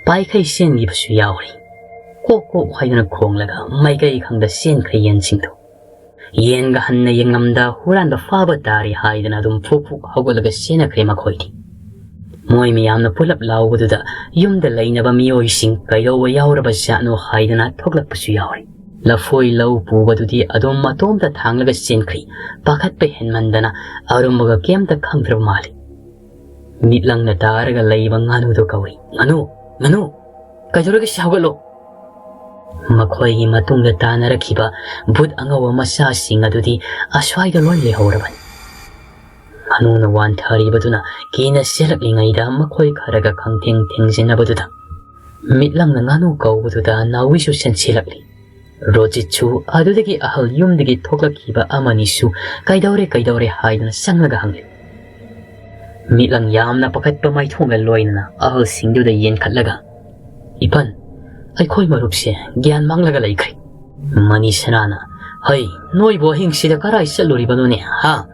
ꯄꯥꯏꯈꯩ ꯆꯦꯟꯈꯤꯕꯁꯨ ꯌꯥꯎꯔꯤ꯫ ꯀꯣꯛ ꯀꯣꯛ ꯍꯥꯏꯗꯨꯅ ꯈꯣꯡꯂꯒ ꯃꯥꯏꯀꯩ ꯈꯪꯗ ꯆꯦꯟꯈ꯭ꯔꯦ ꯌꯦꯟꯁꯤꯡꯗꯣ꯫ ꯌꯦꯟꯒ ꯍꯟꯅ ꯌꯦꯡꯂꯝꯗ ꯍꯨꯔꯥꯟꯕ ꯐꯥꯕ ꯇꯥꯔꯦ ꯍꯥꯏꯗꯅ ꯑꯗꯨꯝ ꯐꯨꯛ ꯐꯨꯛ ꯍꯧꯒꯠꯂꯒ ꯆꯦꯟꯅꯈ꯭ꯔꯦ ꯃꯈꯣꯏꯗꯤ꯫ ꯃꯣꯏ ꯃꯌꯥꯝꯅ ꯄꯨꯂꯞ ꯂꯥꯎꯕꯗꯨꯗ ꯌꯨꯝꯗ ꯂꯩꯅꯕ ꯃꯤꯑꯣꯏꯁꯤꯡ ꯀꯩꯗꯧꯕ ꯌꯥꯎꯔꯕ ꯖꯥꯠꯅꯣ ꯍꯥꯏꯗꯅ ꯊꯣꯛꯂꯛꯄꯁꯨ ꯌꯥꯎꯔꯤ꯫ ꯂꯐꯣꯏ ꯂꯧ ꯄꯨꯕꯗꯨꯗꯤ ꯑꯗꯨꯝ ꯃꯇꯣꯝꯇ ꯊꯥꯡꯂꯒ ꯆꯦꯟꯈ꯭ꯔꯤ꯫ ꯄꯥꯈꯠꯄ ꯍꯦꯟꯃꯟꯗꯅ ꯑꯔꯨꯝꯕꯒ ꯀꯩꯝꯇ ꯈꯪꯗ꯭ꯔꯕ ꯃꯥꯜꯂꯤ꯫ ꯃꯤꯠꯂꯪꯅ ꯇꯥꯔꯒ ꯂꯩꯕ ꯉꯥꯅꯨꯗꯣ ꯀꯧꯏ꯫ "ꯉꯥꯅꯨ, ꯉꯥꯅꯨ, ꯀꯩꯗꯧꯔꯒꯦ ꯁꯤ? ꯍꯧꯒꯠꯂꯣ!" ꯃꯈꯣꯏꯒꯤ ꯃꯇꯨꯡꯗ ꯇꯥꯟꯅꯔꯛꯈꯤꯕ ꯚꯨꯠ ꯑꯉꯧꯕ ꯃꯆꯥꯁꯤꯡ ꯑꯗꯨꯗꯤ ꯑꯁ꯭ꯋꯥꯏꯗ ꯂꯣꯏ ꯂꯩꯍꯧꯔꯕꯅꯤ꯫ ꯉꯥꯅꯨꯅ ꯋꯥꯟꯊꯔꯤꯕꯗꯨꯅ ꯀꯤꯅ ꯆꯦꯜꯂꯛꯂꯤꯉꯩꯗ ꯃꯈꯣꯏ ꯈꯔꯒ ꯈꯪꯊꯦꯡ ꯊꯦꯡꯖꯤꯟꯅꯕꯗꯨꯗ ꯃꯤꯠꯂꯪꯅ ꯉꯥꯅꯨ ꯀꯧꯕꯗꯨꯗ ꯅꯥꯎꯕꯤꯁꯨ ꯆꯦꯟꯁꯤꯜꯂꯛꯂꯤ꯫ ꯔꯣꯖꯤꯠꯁꯨ ꯑꯗꯨꯗꯒꯤ ꯑꯍꯜ ꯌꯨꯝꯗꯒꯤ ꯊꯣꯛꯂꯛꯈꯤꯕ ꯑꯃꯅꯤꯁꯨ "ꯀꯩꯗꯧꯔꯦ, ꯀꯩꯗꯧꯔꯦ?" ꯍꯥꯏꯗꯨꯅ ꯆꯪꯂꯒ ꯍꯪꯂꯤ꯫ ꯃꯤꯠꯂꯪ ꯌꯥꯝꯅ ꯄꯥꯈꯠꯄ ꯃꯥꯏꯊꯣꯡꯒ ꯂꯣꯏꯅꯅ ꯑꯍꯜꯁꯤꯡꯗꯨꯗ ꯌꯦꯡꯈꯠꯂꯒ, "ꯏꯄꯟ, ꯑꯩꯈꯣꯏ ꯃꯔꯨꯞꯁꯦ ꯒ꯭ꯌꯥꯟ ꯃꯥꯡꯂꯒ ꯂꯩꯈ꯭ꯔꯦ꯫" ꯃꯅꯤ ꯁꯅꯥꯅ, "ꯍꯩ, ꯅꯣꯏꯕꯨ ꯑꯍꯤꯡꯁꯤꯗ ꯀꯔꯥꯏ ꯆꯠꯂꯨꯔꯤꯕꯅꯣꯅꯦ, ꯍꯥ?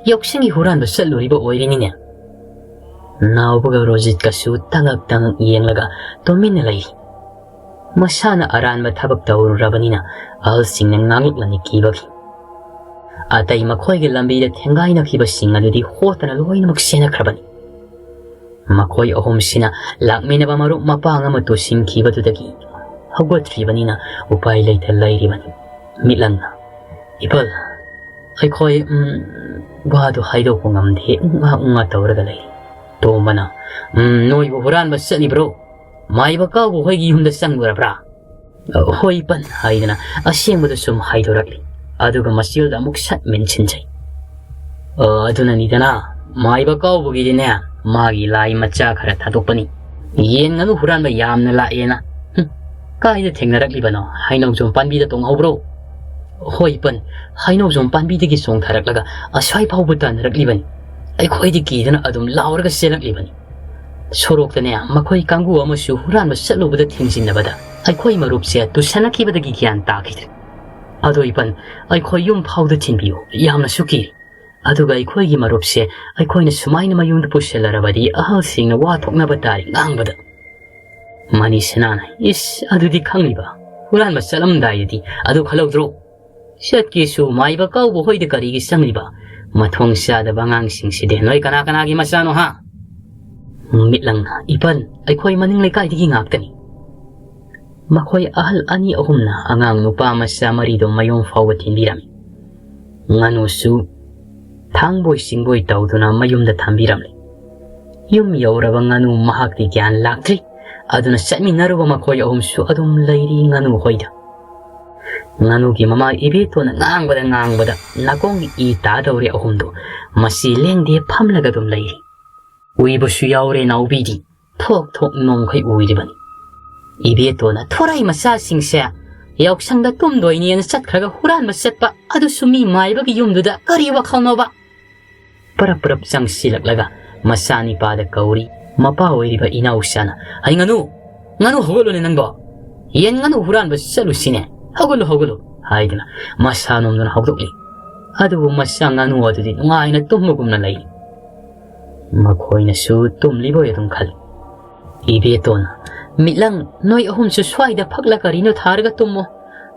ꯌꯥꯎꯁꯪꯒꯤ ꯍꯨꯔꯥꯟꯕ ꯆꯠꯂꯨꯔꯤꯕ ꯑꯣꯏꯔꯤꯅꯤꯅꯦ꯫" ꯅꯥꯎꯕꯒ ꯔꯣꯖꯤꯠꯀꯁꯨ ꯇꯉꯛ ꯇꯉꯛ ꯌꯦꯡꯂꯒ ꯇꯨꯃꯤꯟꯅ ꯂꯩꯔꯤ꯫ ꯃꯁꯥꯅ ꯑꯔꯥꯟꯕ ꯊꯕꯛ ꯇꯧꯔꯨꯔꯕꯅꯤꯅ ꯑꯍꯜꯁꯤꯡꯅ ꯉꯥꯡꯂꯛꯂꯅꯤ ꯀꯤꯕꯒꯤ꯫ ꯑꯇꯩ ꯃꯈꯣꯏꯒꯤ ꯂꯝꯕꯤꯗ ꯊꯦꯡꯒꯥꯏꯅꯈꯤꯕꯁꯤꯡ ꯑꯗꯨꯗꯤ ꯍꯣꯠꯇꯅ ꯂꯣꯏꯅꯃꯛ ꯆꯦꯟꯅꯈ꯭ꯔꯕꯅꯤ꯫ ꯃꯈꯣꯏ ꯑꯍꯨꯝꯁꯤꯅ ꯂꯥꯛꯃꯤꯟꯅꯕ ꯃꯔꯨꯞ ꯃꯄꯥꯡ ꯑꯃ ꯇꯨꯁꯤꯟꯈꯤꯕꯗꯨꯗꯒꯤ ꯍꯧꯒꯠꯇ꯭ꯔꯤꯕꯅꯤꯅ ꯎꯄꯥꯏ ꯂꯩꯇ ꯂꯩꯔꯤꯕꯅꯤ꯫ ꯃꯤꯠꯂꯪꯅ, "ꯏꯄꯜ, ꯑꯩꯈꯣꯏ, ꯎꯝ, ꯋꯥꯗꯨ ꯍꯥꯏꯗꯣꯛꯄ ꯉꯝꯗꯦ, ꯎꯪꯉꯥ ꯎꯪꯉꯥ ꯇꯧꯔꯒ ꯂꯩ꯫" ꯇꯣꯝꯕꯅ, "ꯎꯝ, ꯅꯣꯏꯕꯨ ꯍꯨꯔꯥꯟꯕ ꯆꯠꯂꯤꯕ꯭ꯔꯣ? ꯃꯥꯏꯕ ꯀꯥꯎꯕ ꯍꯣꯏꯒꯤ ꯌꯨꯝꯗ ꯆꯪꯂꯨꯔꯕ꯭ꯔꯥ?" "ꯍꯣꯏ ꯏꯄꯟ" ꯍꯥꯏꯗꯅ ꯑꯁꯦꯡꯕꯗꯨ ꯁꯨꯝ ꯍꯥꯏꯗꯣꯔꯛꯂꯤ꯫ ꯑꯗꯨꯒ ꯃꯆꯤꯜꯗ ꯑꯃꯨꯛ ꯁꯠ ꯃꯦꯟꯁꯤꯟꯖꯩ꯫ "ꯑ, ꯑꯗꯨꯅꯅꯤꯗꯅ, ꯃꯥꯏꯕ ꯀꯥꯎꯕꯒꯤꯗꯤꯅꯦ, ꯃꯥꯒꯤ ꯂꯥꯏ ꯃꯆꯥ ꯈꯔ ꯊꯥꯗꯣꯛꯄꯅꯤ꯫ ꯌꯦꯟ ꯉꯥꯅꯨ ꯍꯨꯔꯥꯟꯕ ꯌꯥꯝꯅ ꯂꯥꯛꯑꯦꯅ꯫" "ꯍꯨꯝ, ꯀꯥꯏꯗ ꯊꯦꯡꯅꯔꯛꯂꯤꯕꯅꯣ? ꯍꯩꯅꯧꯖꯣꯝ ꯄꯥꯝꯕꯤꯗ ꯇꯣꯡꯍꯧꯕ꯭ꯔꯣ?" "ꯍꯣꯏ ꯏꯄꯟ, ꯍꯩꯅꯧꯖꯣꯝ ꯄꯥꯝꯕꯤꯗꯒꯤ ꯆꯣꯡꯊꯔꯛꯂꯒ ꯑꯁ꯭ꯋꯥꯏ ꯐꯥꯎꯕ ꯇꯥꯟꯅꯔꯛꯂꯤꯕꯅꯤ꯫ ꯑꯩꯈꯣꯏꯗꯤ ꯀꯤꯗꯨꯅ ꯑꯗꯨꯝ ꯂꯥꯎꯔꯒ ꯆꯦꯜꯂꯛꯂꯤꯕꯅꯤ꯫ ꯁꯣꯔꯣꯛꯇꯅꯦ, ꯃꯈꯣꯏ ꯀꯥꯡꯕꯨ ꯑꯃꯁꯨ ꯍꯨꯔꯥꯟꯕ ꯆꯠꯂꯨꯕꯗ ꯊꯦꯡꯖꯤꯟꯅꯕꯗ ꯑꯩꯈꯣꯏ ꯃꯔꯨꯞꯁꯦ ꯇꯨꯁꯟꯅꯈꯤꯕꯗꯒꯤ ꯒ꯭ꯌꯥꯟ ꯇꯥꯈꯤꯗ꯭ꯔꯦ꯫ ꯑꯗꯣ ꯏꯄꯟ, ꯑꯩꯈꯣꯏ ꯌꯨꯝ ꯐꯥꯎꯗ ꯊꯤꯟꯕꯤꯌꯨ, ꯌꯥꯝꯅꯁꯨ ꯀꯤꯔꯤ꯫ ꯑꯗꯨꯒ ꯑꯩꯈꯣꯏꯒꯤ ꯃꯔꯨꯞꯁꯦ ꯑꯩꯈꯣꯏꯅ ꯁꯨꯃꯥꯏꯅ ꯃꯌꯨꯝꯗ ꯄꯨꯁꯤꯜꯂꯔꯕꯗꯤ ꯑꯍꯜꯁꯤꯡꯅ ꯋꯥ ꯊꯣꯛꯅꯕ ꯇꯥꯔꯤ ꯉꯥꯡꯕꯗ꯫" ꯃꯅꯤ ꯁꯅꯥꯅ, "ꯏꯁ, ꯑꯗꯨꯗꯤ ꯈꯪꯂꯤꯕ? ꯍꯨꯔꯥꯟꯕ ꯆꯠꯂꯝꯗꯥꯏꯗꯗꯤ ꯑꯗꯨ ꯈꯜꯍꯧꯗ꯭ꯔꯣ? ꯆꯠꯀꯦꯁꯨ ꯃꯥꯏꯕ ꯀꯥꯎꯕ ꯍꯣꯏꯗ ꯀꯔꯤꯒꯤ ꯆꯪꯂꯤꯕ? ꯃꯊꯣꯡ ꯆꯥꯗꯕ ꯑꯉꯥꯡꯁꯤꯡꯁꯤꯗꯤ꯫ ꯅꯣꯏ ꯀꯅꯥ ꯀꯅꯥꯒꯤ ꯃꯆꯥꯅꯣ, ꯍꯥ?" ꯃꯤꯠꯂꯪꯅ, "ꯏꯄꯟ, ꯑꯩꯈꯣꯏ ꯃꯅꯤꯡ ꯂꯩꯀꯥꯏꯗꯒꯤ ꯉꯥꯛꯇꯅꯤ꯫" ꯃꯈꯣꯏ ꯑꯍꯜ ꯑꯅꯤ ꯑꯍꯨꯝꯅ ꯑꯉꯥꯡ ꯅꯨꯄꯥ ꯃꯆꯥ ꯃꯔꯤꯗꯨ ꯃꯌꯨꯝ ꯐꯥꯎꯕ ꯊꯤꯟꯕꯤꯔꯝꯃꯤ꯫ ꯉꯥꯅꯨꯁꯨ ꯊꯥꯡꯕꯣꯏ ꯆꯤꯡꯕꯣꯏ ꯇꯧꯗꯨꯅ ꯃꯌꯨꯝꯗ ꯊꯝꯕꯤꯔꯝꯂꯦ꯫ ꯌꯨꯝ ꯌꯧꯔꯕ ꯉꯥꯅꯨ ꯃꯍꯥꯛꯇꯤ ꯒ꯭ꯌꯥꯟ ꯂꯥꯛꯇ꯭ꯔꯤ꯫ ꯑꯗꯨꯅ ꯆꯠꯃꯤꯟꯅꯔꯨꯕ ꯃꯈꯣꯏ ꯑꯍꯨꯝꯁꯨ ꯑꯗꯨꯝ ꯂꯩꯔꯤ ꯉꯥꯅꯨ ꯍꯣꯏꯗ꯫ ꯉꯥꯅꯨꯒꯤ ꯃꯃꯥ ꯏꯕꯦꯇꯣꯟꯅ ꯉꯥꯡꯕꯗ ꯉꯥꯡꯕꯗ ꯅꯥꯀꯣꯡꯒꯤ ꯏ ꯇꯥꯗꯧꯔꯦ ꯑꯍꯨꯝꯗꯣ꯫ ꯃꯁꯤ ꯂꯦꯡꯗꯦ, ꯐꯝꯂꯒ ꯑꯗꯨꯝ ꯂꯩꯔꯤ꯫ ꯎꯏꯕꯁꯨ ꯌꯥꯎꯔꯦ ꯅꯥꯎꯕꯤꯗꯤ꯫ ꯊꯣꯛ ꯊꯣꯛ ꯅꯣꯝꯈꯩ ꯎꯏꯔꯤꯕꯅꯤ꯫ ꯏꯕꯦꯇꯣꯟꯅ ꯊꯣꯔꯥꯏ ꯃꯆꯥꯁꯤꯡꯁꯦ ꯌꯥꯎꯁꯪꯗ ꯇꯨꯝꯗꯣꯏꯅꯦꯅ ꯆꯠꯈ꯭ꯔꯒ ꯍꯨꯔꯥꯟꯕ ꯆꯠꯄ, ꯑꯗꯨꯁꯨ ꯃꯤ ꯃꯥꯏꯕꯒꯤ ꯌꯨꯝꯗꯨꯗ, ꯀꯔꯤ ꯋꯥꯈꯜꯅꯣꯕ? ꯄꯔꯞ ꯄꯔꯞ ꯆꯪꯁꯤꯜꯂꯛꯂꯒ ꯃꯆꯥꯅꯤꯄꯥꯗ ꯀꯧꯔꯤ꯫ ꯃꯄꯥ ꯑꯣꯏꯔꯤꯕ ꯏꯅꯥꯎꯆꯥꯅ, "ꯍꯩ ꯉꯥꯅꯨ, ꯉꯥꯅꯨ ꯍꯧꯒꯠꯂꯨꯅꯦ ꯅꯪꯕꯣ꯫ ꯌꯦꯟ ꯉꯥꯅꯨ ꯍꯨꯔꯥꯟꯕ ꯆꯠꯂꯨꯁꯤꯅꯦ꯫ ꯍꯧꯒꯠꯂꯨ, ꯍꯧꯒꯠꯂꯨ," ꯍꯥꯏꯗꯨꯅ ꯃꯁꯥ ꯅꯣꯝꯗꯨꯅ ꯍꯧꯗꯣꯛꯂꯤ꯫ ꯑꯗꯨꯕꯨ ꯃꯆꯥ ꯉꯥꯅꯨ ꯑꯗꯨꯗꯤ ꯅꯨꯡꯉꯥꯏꯅ ꯇꯨꯝꯕꯒꯨꯝꯅ ꯂꯩꯔꯤ꯫ ꯃꯈꯣꯏꯅꯁꯨ ꯇꯨꯝꯂꯤꯕꯣꯏ ꯑꯗꯨꯝ ꯈꯜꯂꯤ꯫ "ꯏꯕꯦꯇꯣꯟ, ꯃꯤꯠꯂꯪ, ꯅꯣꯏ ꯑꯍꯨꯝꯁꯨ ꯁ꯭ꯋꯥꯏꯗ ꯐꯛꯂ ꯀꯔꯤꯅꯣ ꯊꯥꯔꯒ ꯇꯨꯝꯃꯣ꯫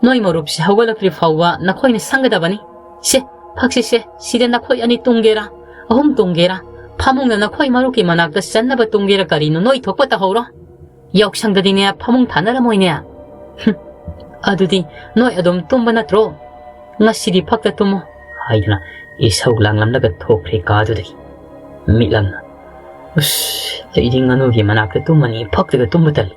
ꯅꯣꯏ ꯃꯔꯨꯞꯁꯦ ꯍꯧꯒꯠꯂꯛꯇ꯭ꯔꯤ ꯐꯥꯎꯕ ꯅꯈꯣꯏꯅ ꯁꯪꯒꯗꯕꯅꯤ꯫ ꯁꯦ, ꯐꯛꯁꯤ ꯁꯦ, ꯁꯤꯗ ꯅꯈꯣꯏ ꯑꯅꯤ ꯇꯨꯝꯒꯦꯔꯥ, ꯑꯍꯨꯝ ꯇꯨꯝꯒꯦꯔꯥ, ꯐꯃꯨꯡꯗ ꯅꯈꯣꯏ ꯃꯔꯨꯞꯀꯤ ꯃꯅꯥꯛꯇ ꯆꯟꯅꯕ ꯇꯨꯝꯒꯦꯔꯥ ꯀꯔꯤꯅꯣ, ꯅꯣꯏ ꯊꯣꯛꯄ ꯇꯧꯍꯧꯔꯣ꯫ ꯌꯥꯎꯁꯪꯗꯗꯤꯅꯦ ꯐꯃꯨꯡ ꯊꯥꯅꯔꯝꯃꯣꯏꯅꯦ꯫ ꯍꯨꯝ, ꯑꯗꯨꯗꯤ ꯅꯣꯏ ꯑꯗꯨꯝ ꯇꯨꯝꯕ ꯅꯠꯇ꯭ꯔꯣ? ꯉꯁꯤꯗꯤ ꯐꯛꯇ ꯇꯨꯝꯃꯣ," ꯍꯥꯏꯗꯨꯅ ꯏꯁꯧ ꯂꯥꯡꯂꯝꯂꯒ ꯊꯣꯛꯈ꯭ꯔꯦ ꯀꯥꯗꯨꯗꯒꯤ꯫ ꯃꯤꯠꯂꯪꯅ, "ꯑꯁ, ꯑꯩꯗꯤ ꯉꯥꯅꯨꯒꯤ ꯃꯅꯥꯛꯇ ꯇꯨꯝꯃꯅꯤ, ꯐꯛꯇꯒ ꯇꯨꯝꯕ ꯇꯜꯂꯤ꯫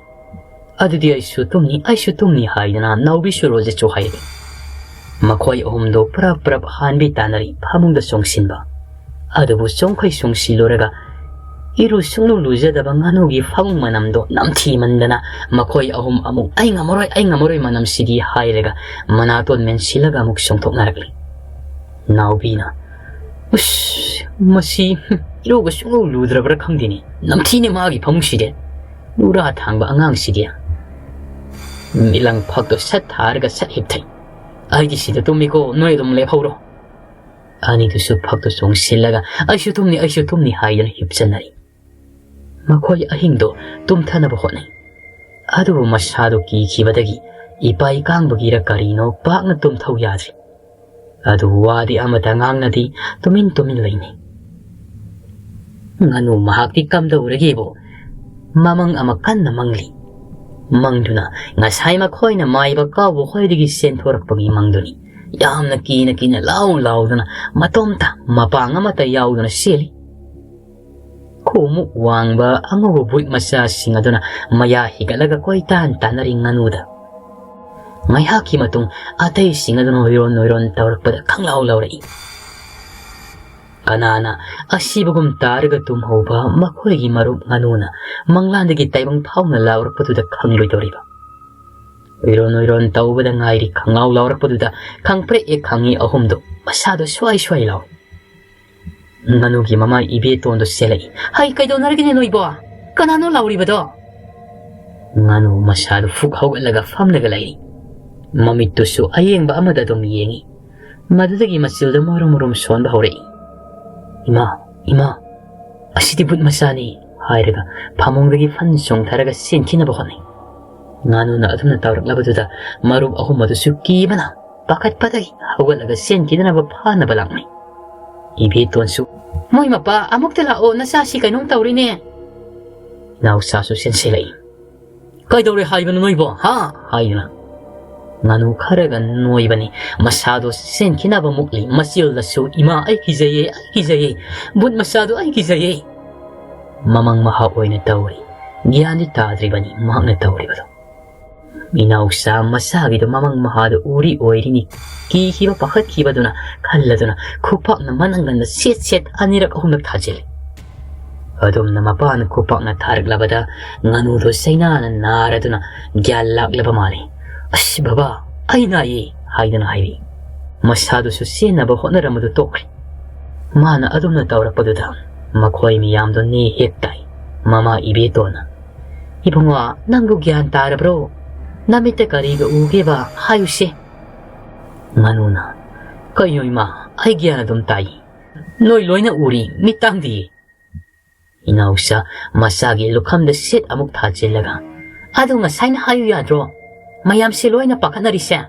ꯑꯗꯨꯗꯤ ꯑꯩꯁꯨ ꯇꯨꯝꯅꯤ, ꯑꯩꯁꯨ ꯇꯨꯝꯅꯤ," ꯍꯥꯏꯗꯨꯅ ꯅꯥꯎꯕꯤꯁꯨ ꯔꯣꯖꯦꯠꯁꯨ ꯍꯥꯏꯔꯦ꯫ ꯃꯈꯣꯏ ꯑꯍꯨꯝꯗꯣ ꯄ꯭ꯔꯞ ꯄ꯭ꯔꯞ ꯍꯥꯟꯕꯤ ꯇꯥꯅꯔꯤ ꯐꯃꯨꯡꯗ ꯆꯣꯡꯁꯤꯟꯕ꯫ ꯑꯗꯨꯕꯨ ꯆꯣꯡꯈꯩ ꯆꯣꯡꯁꯤꯜꯂꯨꯔꯒ ꯏꯔꯨ ꯁꯨꯡꯂꯨ ꯂꯨꯖꯗꯕ ꯉꯥꯅꯨꯒꯤ ꯐꯃꯨꯡ ꯃꯅꯝꯗꯣ ꯅꯝꯊꯤꯃꯟꯗꯅ ꯃꯈꯣꯏ ꯑꯍꯨꯝ ꯑꯃꯨꯛ, "ꯑꯩ ꯉꯝꯃꯔꯣꯏ, ꯑꯩ ꯉꯝꯃꯔꯣꯏ ꯃꯅꯝꯁꯤꯗꯤ," ꯍꯥꯏꯔꯒ ꯃꯅꯥꯇꯣꯟ ꯃꯦꯟꯁꯤꯜꯂꯒ ꯑꯃꯨꯛ ꯆꯣꯡꯊꯣꯛꯅꯔꯛꯂꯤ꯫ ꯅꯥꯎꯕꯤꯅ, "ꯎꯁ, ꯃꯁꯤ, ꯍꯨꯝ, ꯏꯔꯨꯒ ꯁꯨꯡꯂꯨ ꯂꯨꯗ꯭ꯔꯕ꯭ꯔꯥ ꯈꯪꯗꯦꯅꯦ꯫ ꯅꯝꯊꯤꯅꯦ ꯃꯥꯒꯤ ꯐꯃꯨꯡꯁꯤꯗꯤ꯫ ꯂꯨꯔꯥ ꯊꯥꯡꯕ ꯑꯉꯥꯡꯁꯤꯗꯤ꯫" ꯃꯤꯠꯂꯪ ꯐꯛꯇꯣ ꯁꯠ ꯊꯥꯔꯒ ꯁꯠ ꯍꯤꯞꯊꯩ꯫ "ꯑꯩꯗꯤ ꯁꯤꯗ ꯇꯨꯝꯃꯤꯀꯣ, ꯅꯣꯏ ꯑꯗꯨꯝ ꯂꯦꯞꯍꯧꯔꯣ꯫" ꯑꯅꯤꯗꯨꯁꯨ ꯐꯛꯇꯣ ꯆꯣꯡꯁꯤꯜꯂꯒ, "ꯑꯩꯁꯨ ꯇꯨꯝꯅꯤ, ꯑꯩꯁꯨ ꯇꯨꯝꯅꯤ," ꯍꯥꯏꯗꯨꯅ ꯍꯤꯞꯆꯟꯅꯔꯤ꯫ ꯃꯈꯣꯏ ꯑꯍꯤꯡꯗꯣ ꯇꯨꯝꯊꯅꯕ ꯍꯣꯠꯅꯩ꯫ ꯑꯗꯨꯕꯨ ꯃꯁꯥꯗꯣ ꯀꯤꯈꯤꯕꯗꯒꯤ ꯏꯄꯥꯏ ꯀꯥꯡꯕꯒꯤꯔ ꯀꯔꯤꯅꯣ ꯄꯥꯛꯅ ꯇꯨꯝꯊꯧ ꯌꯥꯗ꯭ꯔꯤ꯫ ꯑꯗꯨꯕꯨ ꯋꯥꯗꯤ ꯑꯃꯠꯇ ꯉꯥꯡꯅꯗꯦ, ꯇꯨꯃꯤꯟ ꯇꯨꯃꯤꯟ ꯂꯩꯅꯩ꯫ ꯉꯥꯅꯨ ꯃꯍꯥꯛꯇꯤ ꯀꯝꯗꯧꯔꯒꯦꯕꯨ ꯃꯃꯪ ꯑꯃ ꯀꯟꯅ ꯃꯪꯂꯤ꯫ ꯃꯪꯗꯨꯅ ꯉꯁꯥꯏ ꯃꯈꯣꯏꯅ ꯃꯥꯏꯕ ꯀꯥꯎꯕ ꯈꯣꯏꯗꯒꯤ ꯆꯦꯟꯊꯣꯔꯛꯄꯒꯤ ꯃꯪꯗꯨꯅꯤ꯫ ꯌꯥꯝꯅ ꯀꯤꯅ ꯀꯤꯅ ꯂꯥꯎ ꯂꯥꯎꯗꯨꯅ ꯃꯇꯣꯝꯇ ꯃꯄꯥꯡ ꯑꯃꯠꯇ ꯌꯥꯎꯗꯅ ꯆꯦꯜꯂꯤ꯫ ꯈꯨꯃꯨꯛ ꯋꯥꯡꯕ ꯑꯉꯧꯕ ꯕꯨꯠ ꯃꯆꯥꯁꯤꯡ ꯑꯗꯨꯅ ꯃꯌꯥ ꯍꯤꯒꯠꯂꯒ ꯀꯣꯏꯇꯥꯟ ꯇꯥꯟꯅꯔꯤ ꯉꯥꯅꯨꯗ꯫ ꯉꯥꯏꯍꯥꯛꯀꯤ ꯃꯇꯨꯡ ꯑꯇꯩꯁꯤꯡ ꯑꯗꯨꯅ ꯅꯣꯏꯔꯣꯟ ꯅꯣꯏꯔꯣꯟ ꯇꯧꯔꯛꯄꯗ ꯈꯪꯂꯥꯎ ꯂꯥꯎꯔꯛꯏ꯫ ꯀꯅꯥꯅ ꯑꯁꯤꯕꯒꯨꯝ ꯇꯥꯔꯒ ꯇꯨꯝꯍꯧꯕ ꯃꯈꯣꯏꯒꯤ ꯃꯔꯨꯞ ꯉꯥꯅꯨꯅ ꯃꯪꯂꯥꯟꯗꯒꯤ ꯇꯥꯏꯕꯪ ꯐꯥꯎꯅ ꯂꯥꯎꯔꯛꯄꯗꯨꯗ ꯈꯪꯂꯣꯏꯗꯧꯔꯤꯕ? ꯎꯏꯔꯣꯟ ꯎꯏꯔꯣꯟ ꯇꯧꯕꯗ ꯉꯥꯏꯔꯤ ꯈꯪꯂꯥꯎ ꯂꯥꯎꯔꯛꯄꯗꯨꯗ ꯈꯪꯄ꯭ꯔꯦꯛ ꯍꯦꯛ ꯈꯪꯉꯤ ꯑꯍꯨꯝꯗꯣ ꯃꯁꯥꯗꯣ ꯁ꯭ꯋꯥꯏ ꯁ꯭ꯋꯥꯏ ꯂꯥꯎꯏ꯫ ꯉꯥꯅꯨꯒꯤ ꯃꯃꯥ ꯏꯕꯦꯇꯣꯟꯗꯣ ꯆꯦꯜꯂꯛꯏ꯫ "ꯍꯩ, ꯀꯩꯗꯧꯅꯔꯒꯦꯅꯦ ꯅꯣꯏꯕꯣ? ꯀꯅꯥꯅꯣ ꯂꯥꯎꯔꯤꯕꯗꯣ?" ꯉꯥꯅꯨ ꯃꯁꯥꯗꯨ ꯐꯨꯛ ꯍꯧꯒꯠꯂꯒ ꯐꯝꯂꯒ ꯂꯩꯔꯤ꯫ ꯃꯃꯤꯠꯇꯨꯁꯨ ꯑꯌꯦꯡꯕ ꯑꯃꯗ ꯑꯗꯨꯝ ꯌꯦꯡꯉꯤ꯫ ꯃꯗꯨꯗꯒꯤ ꯃꯆꯤꯜꯗ ꯃꯔꯨꯝ ꯃꯔꯨꯝ ꯁꯣꯟꯕ ꯍꯧꯔꯛꯏ꯫ "ꯏꯃꯥ, ꯏꯃꯥ, ꯑꯁꯤꯗꯤ ꯕꯨꯠ ꯃꯆꯥꯅꯤ!" ꯍꯥꯏꯔꯒ ꯐꯃꯨꯡꯗꯒꯤ ꯐꯟ ꯆꯣꯡꯊꯔꯒ ꯆꯦꯟꯈꯤꯅꯕ ꯍꯣꯠꯅꯩ꯫ ꯉꯥꯅꯨꯅ ꯑꯗꯨꯝꯅ ꯇꯧꯔꯛꯂꯕꯗꯨꯗ ꯃꯔꯨꯞ ꯑꯍꯨꯝ ꯑꯗꯨꯁꯨ ꯀꯤꯕꯅ ꯄꯥꯈꯠꯄꯗꯒꯤ ꯍꯧꯒꯠꯂꯒ ꯆꯦꯟꯈꯤꯗꯅꯕ ꯐꯥꯅꯕ ꯂꯥꯛꯅꯩ꯫ ꯏꯕꯦꯇꯣꯟꯁꯨ, "ꯃꯣꯏ ꯃꯄꯥ, ꯑꯃꯨꯛꯇ ꯂꯥꯛꯑꯣ, ꯅꯆꯥꯁꯤ ꯀꯩꯅꯣꯝ ꯇꯧꯔꯤꯅꯦ!" ꯏꯅꯥꯎꯆꯥꯁꯨ ꯆꯦꯟꯁꯤꯜꯂꯛꯏ꯫ "ꯀꯩꯗꯧꯔꯦ ꯍꯥꯏꯕꯅꯣ ꯅꯣꯏꯕꯣ, ꯍꯥ?" ꯍꯥꯏꯗꯨꯅ꯫ ꯉꯥꯅꯨ ꯈꯔꯒ ꯅꯣꯏꯕꯅꯤ꯫ ꯃꯁꯥꯗꯣ ꯆꯦꯟꯈꯤꯅꯕ ꯃꯨꯛꯂꯤ꯫ ꯃꯆꯤꯜꯗꯁꯨ, "ꯏꯃꯥ, ꯑꯩ ꯀꯤꯖꯩꯌꯦ, ꯑꯩ ꯀꯤꯖꯩꯌꯦ꯫ ꯕꯨꯠ ꯃꯆꯥꯗꯣ ꯑꯩ ꯀꯤꯖꯩꯌꯦ!" ꯃꯃꯪ ꯃꯍꯥ ꯑꯣꯏꯅ ꯇꯧꯔꯤ꯫ ꯒ꯭ꯌꯥꯟꯗꯤ ꯇꯥꯗ꯭ꯔꯤꯕꯅꯤ ꯃꯍꯥꯛꯅ ꯇꯧꯔꯤꯕꯗꯣ꯫ ꯏꯅꯥꯎꯆꯥ ꯃꯆꯥꯒꯤꯗꯣ ꯃꯃꯪ ꯃꯍꯥꯗ ꯎꯔꯤ ꯑꯣꯏꯔꯤꯅꯤ꯫ ꯀꯤꯈꯤꯕ ꯄꯥꯈꯠꯈꯤꯕꯗꯨꯅ ꯈꯜꯂꯗꯨꯅ ꯈꯨꯄꯥꯛꯅ ꯃꯅꯪꯒꯟꯗ ꯁꯦꯠ ꯁꯦꯠ ꯑꯅꯤꯔꯛ ꯑꯍꯨꯝꯂꯛ ꯊꯥꯖꯤꯜꯂꯤ꯫ ꯑꯗꯨꯝꯅ ꯃꯄꯥꯅ ꯈꯨꯄꯥꯛꯅ ꯊꯥꯔꯛꯂꯕꯗ ꯉꯥꯅꯨꯗꯣ ꯆꯩꯅꯥꯅ ꯅꯥꯔꯗꯨꯅ ꯒ꯭ꯌꯥꯟ ꯂꯥꯛꯂꯕ ꯃꯥꯜꯂꯤ꯫ "ꯑꯁ ꯕꯕꯥ, ꯑꯩ ꯅꯥꯏꯌꯦ!" ꯍꯥꯏꯗꯨꯅ ꯍꯥꯏꯔꯤ꯫ ꯃꯁꯥꯗꯨꯁꯨ ꯆꯦꯟꯅꯕ ꯍꯣꯠꯅꯔꯝꯕꯗꯨ ꯇꯣꯛꯈ꯭ꯔꯦ꯫ ꯃꯥꯅ ꯑꯗꯨꯝꯅ ꯇꯧꯔꯛꯄꯗꯨꯗ ꯃꯈꯣꯏ ꯃꯤꯌꯥꯝꯗꯣ ꯅꯦ ꯍꯦꯛ ꯇꯥꯏ꯫ ꯃꯃꯥ ꯏꯕꯦꯇꯣꯟꯅ, "ꯏꯕꯨꯡꯉꯣ, ꯅꯪꯕꯨ ꯒ꯭ꯌꯥꯟ ꯇꯥꯔꯕ꯭ꯔꯣ? ꯅꯃꯤꯠꯇ ꯀꯔꯤꯒ ꯎꯒꯦꯕ? ꯍꯥꯏꯌꯨꯁꯦ!" ꯉꯥꯅꯨꯅ, "ꯀꯩꯅꯣ ꯏꯃꯥ, ꯑꯩ ꯒ꯭ꯌꯥꯟ ꯑꯗꯨꯝ ꯇꯥꯏ꯫ ꯅꯣꯏ ꯂꯣꯏꯅ ꯎꯔꯤ, ꯃꯤꯠ ꯇꯥꯡꯗꯤꯌꯦ!" ꯏꯅꯥꯎꯆꯥ ꯃꯆꯥꯒꯤ ꯂꯨꯈꯝꯗ ꯁꯤꯠ ꯑꯃꯨꯛ ꯊꯥꯖꯤꯜꯂꯒ, "ꯑꯗꯨ ꯉꯁꯥꯏꯅ ꯍꯥꯏꯌꯨ ꯌꯥꯗ꯭ꯔꯣ? ꯃꯌꯥꯝꯁꯦ ꯂꯣꯏꯅ ꯄꯥꯈꯠꯅꯔꯤꯁꯦ?"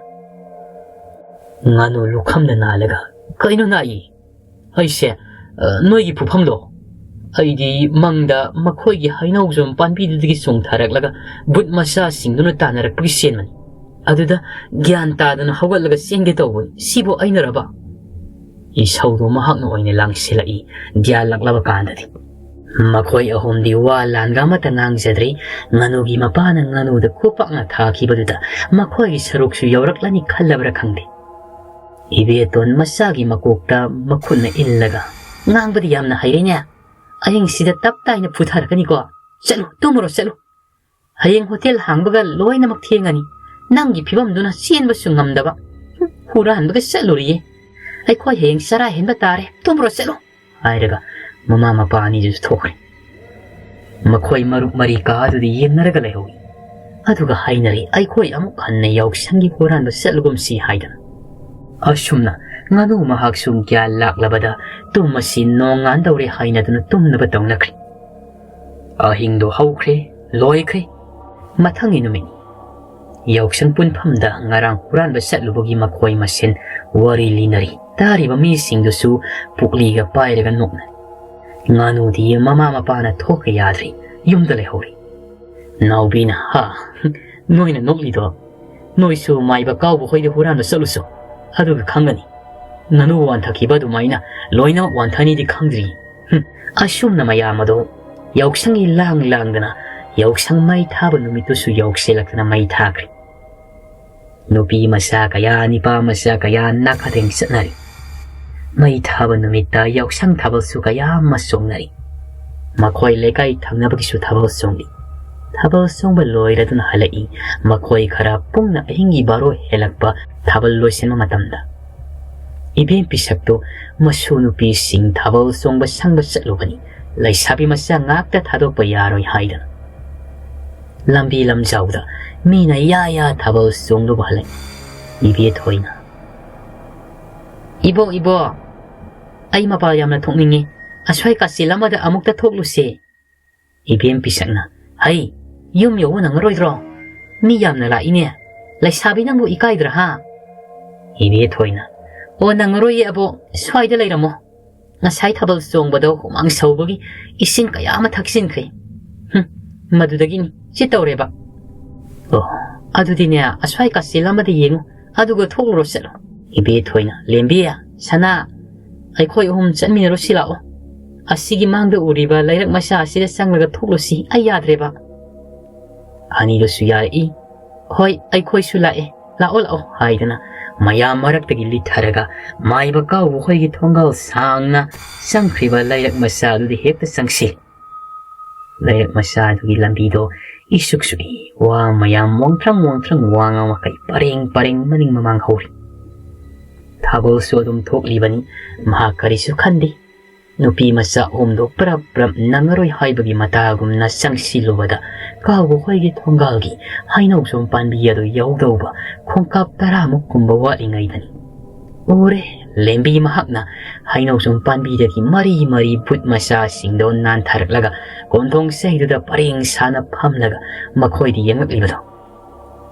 ꯉꯥꯅꯨ ꯂꯨꯈꯝꯗ ꯅꯥꯜꯂꯒ, "ꯀꯩꯅꯣ ꯅꯥꯏ? ꯑꯩꯁꯦ, ꯑ, ꯅꯣꯏꯒꯤ ꯐꯨꯐꯝꯗꯣ, ꯑꯩꯗꯤ ꯃꯪꯗ ꯃꯈꯣꯏꯒꯤ ꯍꯩꯅꯧꯖꯣꯝ ꯄꯥꯝꯕꯤꯗꯨꯗꯒꯤ ꯆꯣꯡꯊꯔꯛꯂꯒ ꯕꯨꯠ ꯃꯆꯥꯁꯤꯡꯗꯨꯅ ꯇꯥꯟꯅꯔꯛꯄꯒꯤ ꯆꯦꯟꯕꯅꯤ꯫ ꯑꯗꯨꯗ ꯒ꯭ꯌꯥꯟ ꯇꯥꯗꯅ ꯍꯧꯒꯠꯂꯒ ꯆꯦꯟꯒꯦ ꯇꯧꯕꯅꯤ꯫ ꯁꯤꯕꯨ ꯑꯩꯅꯔꯕ? ꯏꯁꯧꯗꯨ ꯃꯍꯥꯛꯅ ꯑꯣꯏꯅ ꯂꯥꯡꯁꯤꯜꯂꯛꯏ꯫ ꯒ꯭ꯌꯥꯟ ꯂꯥꯛꯂꯕ ꯀꯥꯟꯗꯗꯤ ꯃꯈꯣꯏ ꯑꯍꯨꯝꯗꯤ ꯋꯥ ꯂꯥꯟꯒ ꯑꯃꯠꯇ ꯉꯥꯡꯖꯗ꯭ꯔꯦ꯫ ꯉꯥꯅꯨꯒꯤ ꯃꯄꯥꯅ ꯉꯥꯅꯨꯗ ꯈꯨꯄꯥꯛꯅ ꯊꯥꯈꯤꯕꯗꯨꯗ ꯃꯈꯣꯏꯒꯤ ꯁꯔꯨꯛꯁꯨ ꯌꯧꯔꯛꯂꯅꯤ ꯈꯜꯂꯕ꯭ꯔꯥ ꯈꯪꯗꯦ꯫ ꯏꯕꯦꯇꯣꯟ ꯃꯆꯥꯒꯤ ꯃꯀꯣꯛꯇ ꯃꯈꯨꯠꯅ ꯏꯜꯂꯒ, "ꯉꯥꯡꯕꯗꯤ ꯌꯥꯝꯅ ꯍꯩꯔꯦꯅꯦ꯫ ꯑꯍꯤꯡꯁꯤꯗ ꯇꯞ ꯇꯥꯏꯅ ꯐꯨꯊꯔꯛꯀꯅꯤꯀꯣ꯫ ꯆꯠꯂꯨ, ꯇꯨꯝꯃꯨꯔꯣ, ꯆꯠꯂꯨ꯫ ꯍꯌꯦꯡ ꯍꯣꯇꯦꯜ ꯍꯥꯡꯕꯒ ꯂꯣꯏꯅꯃꯛ ꯊꯦꯡꯉꯅꯤ꯫ ꯅꯪꯒꯤ ꯐꯤꯕꯝꯗꯨꯅ ꯆꯦꯟꯕꯁꯨ ꯉꯝꯗꯕ꯫ ꯍꯨꯔꯥꯟꯕꯒ ꯆꯠꯂꯨꯔꯤꯌꯦ꯫ ꯑꯩꯈꯣꯏ ꯍꯌꯦꯡ ꯆꯔꯥ ꯍꯦꯟꯕ ꯇꯥꯔꯦ꯫ ꯇꯨꯝꯃꯨꯔꯣ, ꯆꯠꯂꯨ," ꯍꯥꯏꯔꯒ ꯃꯃꯥ ꯃꯄꯥ ꯑꯅꯤꯗꯨꯁꯨ ꯊꯣꯛꯈ꯭ꯔꯦ꯫ ꯃꯈꯣꯏ ꯃꯔꯨꯞ ꯃꯔꯤ ꯀꯥ ꯑꯗꯨꯗ ꯌꯦꯡꯅꯔꯒ ꯂꯩꯍꯧꯏ꯫ ꯑꯗꯨꯒ ꯍꯥꯏꯅꯔꯤ, "ꯑꯩꯈꯣꯏ ꯑꯃꯨꯛ ꯍꯟꯅ ꯌꯥꯎꯁꯪꯒꯤ ꯍꯨꯔꯥꯟꯕ ꯆꯠꯂꯨꯒꯨꯝꯁꯤ" ꯍꯥꯏꯗꯅ꯫ ꯑꯁꯨꯝꯅ ꯉꯥꯅꯨ ꯃꯍꯥꯛꯁꯨ ꯒ꯭ꯌꯥꯟ ꯂꯥꯛꯂꯕꯗ ꯇꯨꯝꯃꯁꯤ, ꯅꯣꯡꯉꯥꯟꯗꯧꯔꯦ ꯍꯥꯏꯅꯗꯨꯅ ꯇꯨꯝꯅꯕ ꯇꯧꯅꯈ꯭ꯔꯦ꯫ ꯑꯍꯤꯡꯗꯣ ꯍꯧꯈ꯭ꯔꯦ, ꯂꯣꯏꯈ꯭ꯔꯦ꯫ ꯃꯊꯪꯒꯤ ꯅꯨꯃꯤꯠ ꯌꯥꯎꯁꯪ ꯄꯨꯟꯐꯝꯗ ꯉꯔꯥꯡ ꯍꯨꯔꯥꯟꯕ ꯆꯠꯂꯨꯕꯒꯤ ꯃꯈꯣꯏ ꯃꯁꯦꯟ ꯋꯥꯔꯤ ꯂꯤꯅꯔꯤ꯫ ꯇꯥꯔꯤꯕ ꯃꯤꯁꯤꯡꯗꯨꯁꯨ ꯄꯨꯛꯂꯤꯒ ꯄꯥꯏꯔꯒ ꯅꯣꯛꯅꯔꯤ꯫ ꯉꯥꯅꯨꯗꯤ ꯃꯃꯥ ꯃꯄꯥꯅ ꯊꯣꯛꯀ ꯌꯥꯗ꯭ꯔꯤ, ꯌꯨꯝꯗ ꯂꯩꯍꯧꯔꯤ꯫ ꯅꯥꯎꯕꯤꯅ, "ꯍꯥ, ꯅꯣꯏꯅ ꯅꯣꯛꯂꯤꯗꯣ, ꯅꯣꯏꯁꯨ ꯃꯥꯏꯕ ꯀꯥꯎꯕ ꯍꯣꯏꯗ ꯍꯨꯔꯥꯟꯕ ꯆꯠꯂꯨꯆꯣ, ꯑꯗꯨꯒ ꯈꯪꯒꯅꯤ꯫ ꯉꯥꯅꯨ ꯋꯥꯟꯊꯈꯤꯕ ꯑꯗꯨꯃꯥꯏꯅ ꯂꯣꯏꯅꯃꯛ ꯋꯥꯟꯊꯅꯤꯗꯤ ꯈꯪꯗ꯭ꯔꯤ꯫" ꯍꯨꯝ, ꯑꯁꯨꯝꯅ ꯃꯌꯥꯝ ꯑꯗꯣ ꯌꯥꯎꯁꯪꯒꯤ ꯂꯥꯡ ꯂꯥꯡꯗꯅ ꯌꯥꯎꯁꯪ ꯃꯩ ꯊꯥꯕ ꯅꯨꯃꯤꯠꯇꯨꯁꯨ ꯌꯧꯁꯤꯜꯂꯛꯇꯅ ꯃꯩ ꯊꯥꯈ꯭ꯔꯦ꯫ ꯅꯨꯄꯤ ꯃꯆꯥ ꯀꯌꯥ, ꯅꯤꯄꯥ ꯃꯆꯥ ꯀꯌꯥ ꯅꯥꯀꯊꯦꯡ ꯆꯠꯅꯔꯤ꯫ ꯃꯩ ꯊꯥꯕ ꯅꯨꯃꯤꯠꯇ ꯌꯥꯎꯁꯪ ꯊꯥꯕꯜꯁꯨ ꯀꯌꯥ ꯑꯃ ꯆꯣꯡꯅꯔꯤ꯫ ꯃꯈꯣꯏ ꯂꯩꯀꯥꯏ ꯊꯪꯅꯕꯒꯤꯁꯨ ꯊꯥꯕꯜ ꯆꯣꯡꯂꯤ꯫ ꯊꯥꯕꯜ ꯆꯣꯡꯕ ꯂꯣꯏꯔꯗꯨꯅ ꯍꯜꯂꯛꯏ꯫ ꯃꯈꯣꯏ ꯈꯔ ꯄꯨꯡꯅ ꯑꯍꯤꯡꯒꯤ ꯕꯥꯔꯣ ꯍꯦꯜꯂꯛꯄ ꯊꯥꯕꯜ ꯂꯣꯏꯁꯤꯟꯕ ꯃꯇꯝꯗ꯫ ꯏꯕꯦꯝ ꯄꯤꯁꯛꯇꯨ ꯃꯁꯨ ꯅꯨꯄꯤꯁꯤꯡ ꯊꯥꯕꯜ ꯆꯣꯡꯕ ꯁꯪꯕ ꯆꯠꯂꯨꯕꯅꯤ꯫ ꯂꯩꯁꯥꯕꯤ ꯃꯆꯥ ꯉꯥꯛꯇ ꯊꯥꯗꯣꯛꯄ ꯌꯥꯔꯣꯏ ꯍꯥꯏꯗꯅ꯫ ꯂꯝꯕꯤ ꯂꯝꯖꯥꯎꯗ ꯃꯤꯅ ꯌꯥ ꯌꯥ ꯊꯥꯕꯜ ꯆꯣꯡꯂꯨꯕ ꯍꯜꯂꯛꯏ꯫ ꯏꯕꯦꯊꯣꯏꯅ, "ꯏꯕꯣ, ꯏꯕꯣ, ꯑꯩ ꯃꯄꯥꯟ ꯌꯥꯝꯅ ꯊꯣꯛꯅꯤꯡꯉꯤ꯫ ꯑꯁ꯭ꯋꯥꯏ ꯀꯥꯆꯤꯜ ꯑꯃꯗ ꯑꯃꯨꯛꯇ ꯊꯣꯛꯂꯨꯁꯦ꯫" ꯏꯕꯦꯝ ꯄꯤꯁꯛꯅ, "ꯍꯩ, ꯌꯨꯝ ꯌꯧꯕ ꯅꯪꯉꯔꯣꯏꯗ꯭ꯔꯣ? ꯃꯤ ꯌꯥꯝꯅ ꯂꯥꯛꯏꯅꯦ꯫ ꯂꯩꯁꯥꯕꯤ ꯅꯪꯕꯨ ꯏꯀꯥꯏꯗ꯭ꯔꯥ ꯍꯥ?" ꯏꯕꯦꯊꯣꯏꯅ, "ꯑꯣ, ꯅꯪꯉꯔꯣꯏꯌꯦ ꯑꯕꯣ, ꯁ꯭ꯋꯥꯏꯗ ꯂꯩꯔꯝꯃꯣ꯫" ꯉꯁꯥꯏ ꯊꯥꯕꯜ ꯆꯣꯡꯕꯗ ꯍꯨꯃꯥꯡ ꯁꯧꯕꯒꯤ ꯏꯁꯤꯡ ꯀꯌꯥ ꯑꯃ ꯊꯛꯆꯤꯟꯈ꯭ꯔꯦ꯫ ꯍꯨꯝ, ꯃꯗꯨꯗꯒꯤꯅꯤ ꯁꯤ ꯇꯧꯔꯦꯕ꯫ ꯑꯣ, ꯑꯗꯨꯗꯤꯅꯦ, ꯑꯁ꯭ꯋꯥꯏ ꯀꯥꯆꯤꯜ ꯑꯃꯗ ꯌꯦꯡꯉꯨ, ꯑꯗꯨꯒ ꯊꯣꯛꯂꯨꯔꯣ ꯆꯠꯂꯣ꯫ ꯏꯕꯦꯊꯣꯏꯅ, "ꯂꯦꯝꯕꯤ, ꯁꯅꯥ, ꯑꯩꯈꯣꯏ ꯑꯍꯨꯝ ꯆꯠꯃꯤꯟꯅꯔꯨꯁꯤ ꯂꯥꯛꯑꯣ꯫ ꯑꯁꯤꯒꯤ ꯃꯥꯡꯗ ꯎꯔꯤꯕ ꯂꯩꯔꯛ ꯃꯆꯥ ꯑꯁꯤꯗ ꯆꯪꯂꯒ ꯊꯣꯛꯂꯨꯁꯤ, ꯑꯩ ꯌꯥꯗ꯭ꯔꯦꯕ"꯫ ꯑꯅꯤꯗꯨꯁꯨ ꯌꯥꯔꯛꯏ꯫ "ꯍꯣꯏ, ꯑꯩꯈꯣꯏꯁꯨ ꯂꯥꯛꯑꯦ, ꯂꯥꯛꯑꯣ ꯂꯥꯛꯑꯣ" ꯍꯥꯏꯗꯨꯅ ꯃꯌꯥꯝ ꯃꯔꯛꯇꯒꯤ ꯂꯤꯠꯊꯔꯒ ꯃꯥꯏꯕ ꯀꯥꯎꯕ ꯍꯣꯏꯒꯤ ꯊꯣꯡꯒꯥꯜ ꯁꯥꯡꯅ ꯆꯪꯈ꯭ꯔꯤꯕ ꯂꯩꯔꯛ ꯃꯆꯥ ꯑꯗꯨꯗ ꯍꯦꯛꯇ ꯆꯪꯁꯤ꯫ ꯂꯩꯔꯛ ꯃꯆꯥ ꯑꯗꯨꯒꯤ ꯂꯝꯕꯤꯗꯣ ꯏꯁꯨꯛ ꯁꯨꯛꯏ꯫ ꯋꯥ ꯃꯌꯥꯝ ꯋꯥꯡꯊ꯭ꯔꯪ ꯋꯥꯡꯊ꯭ꯔꯪ ꯋꯥꯡꯉ ꯃꯈꯩ ꯄꯔꯦꯡ ꯄꯔꯦꯡ ꯃꯅꯤꯡ ꯃꯃꯥꯡ ꯍꯧꯔꯤ꯫ ꯊꯥꯕꯜꯁꯨ ꯑꯗꯨꯝ ꯊꯣꯛꯂꯤꯕꯅꯤ꯫ ꯃꯍꯥꯛ ꯀꯔꯤꯁꯨ ꯈꯟꯗꯦ꯫ ꯅꯨꯄꯤ ꯃꯆꯥ ꯑꯍꯨꯝꯗꯣ ꯄ꯭ꯔꯞ ꯄ꯭ꯔꯞ ꯅꯪꯉꯔꯣꯏ ꯍꯥꯏꯕꯒꯤ ꯃꯇꯥꯒꯨꯝꯅ ꯆꯪꯁꯤꯜꯂꯨꯕꯗ ꯀꯥꯎꯕ ꯍꯣꯏꯒꯤ ꯊꯣꯡꯒꯥꯜꯒꯤ ꯍꯩꯅꯧꯖꯣꯝ ꯄꯥꯝꯕꯤ ꯑꯗꯨ ꯌꯧꯗꯧꯕ ꯈꯣꯡꯀꯥꯞ ꯇꯔꯥꯃꯨꯛ ꯀꯨꯝꯕ ꯋꯥꯠꯂꯤꯉꯩꯗꯅꯤ꯫ ꯎꯔꯦ, ꯂꯦꯝꯕꯤ ꯃꯍꯥꯛꯅ ꯍꯩꯅꯧꯖꯣꯝ ꯄꯥꯝꯕꯤꯗꯒꯤ ꯃꯔꯤ ꯃꯔꯤ ꯕꯨꯠ ꯃꯆꯥꯁꯤꯡꯗꯣ ꯅꯥꯟꯊꯔꯛꯂꯒ ꯀꯣꯟꯊꯣꯡ ꯆꯩꯗꯨꯗ ꯄꯔꯦꯡ ꯁꯥꯅ ꯐꯝꯂꯒ ꯃꯈꯣꯏꯗ ꯌꯦꯡꯂꯛꯂꯤꯕꯗꯣ꯫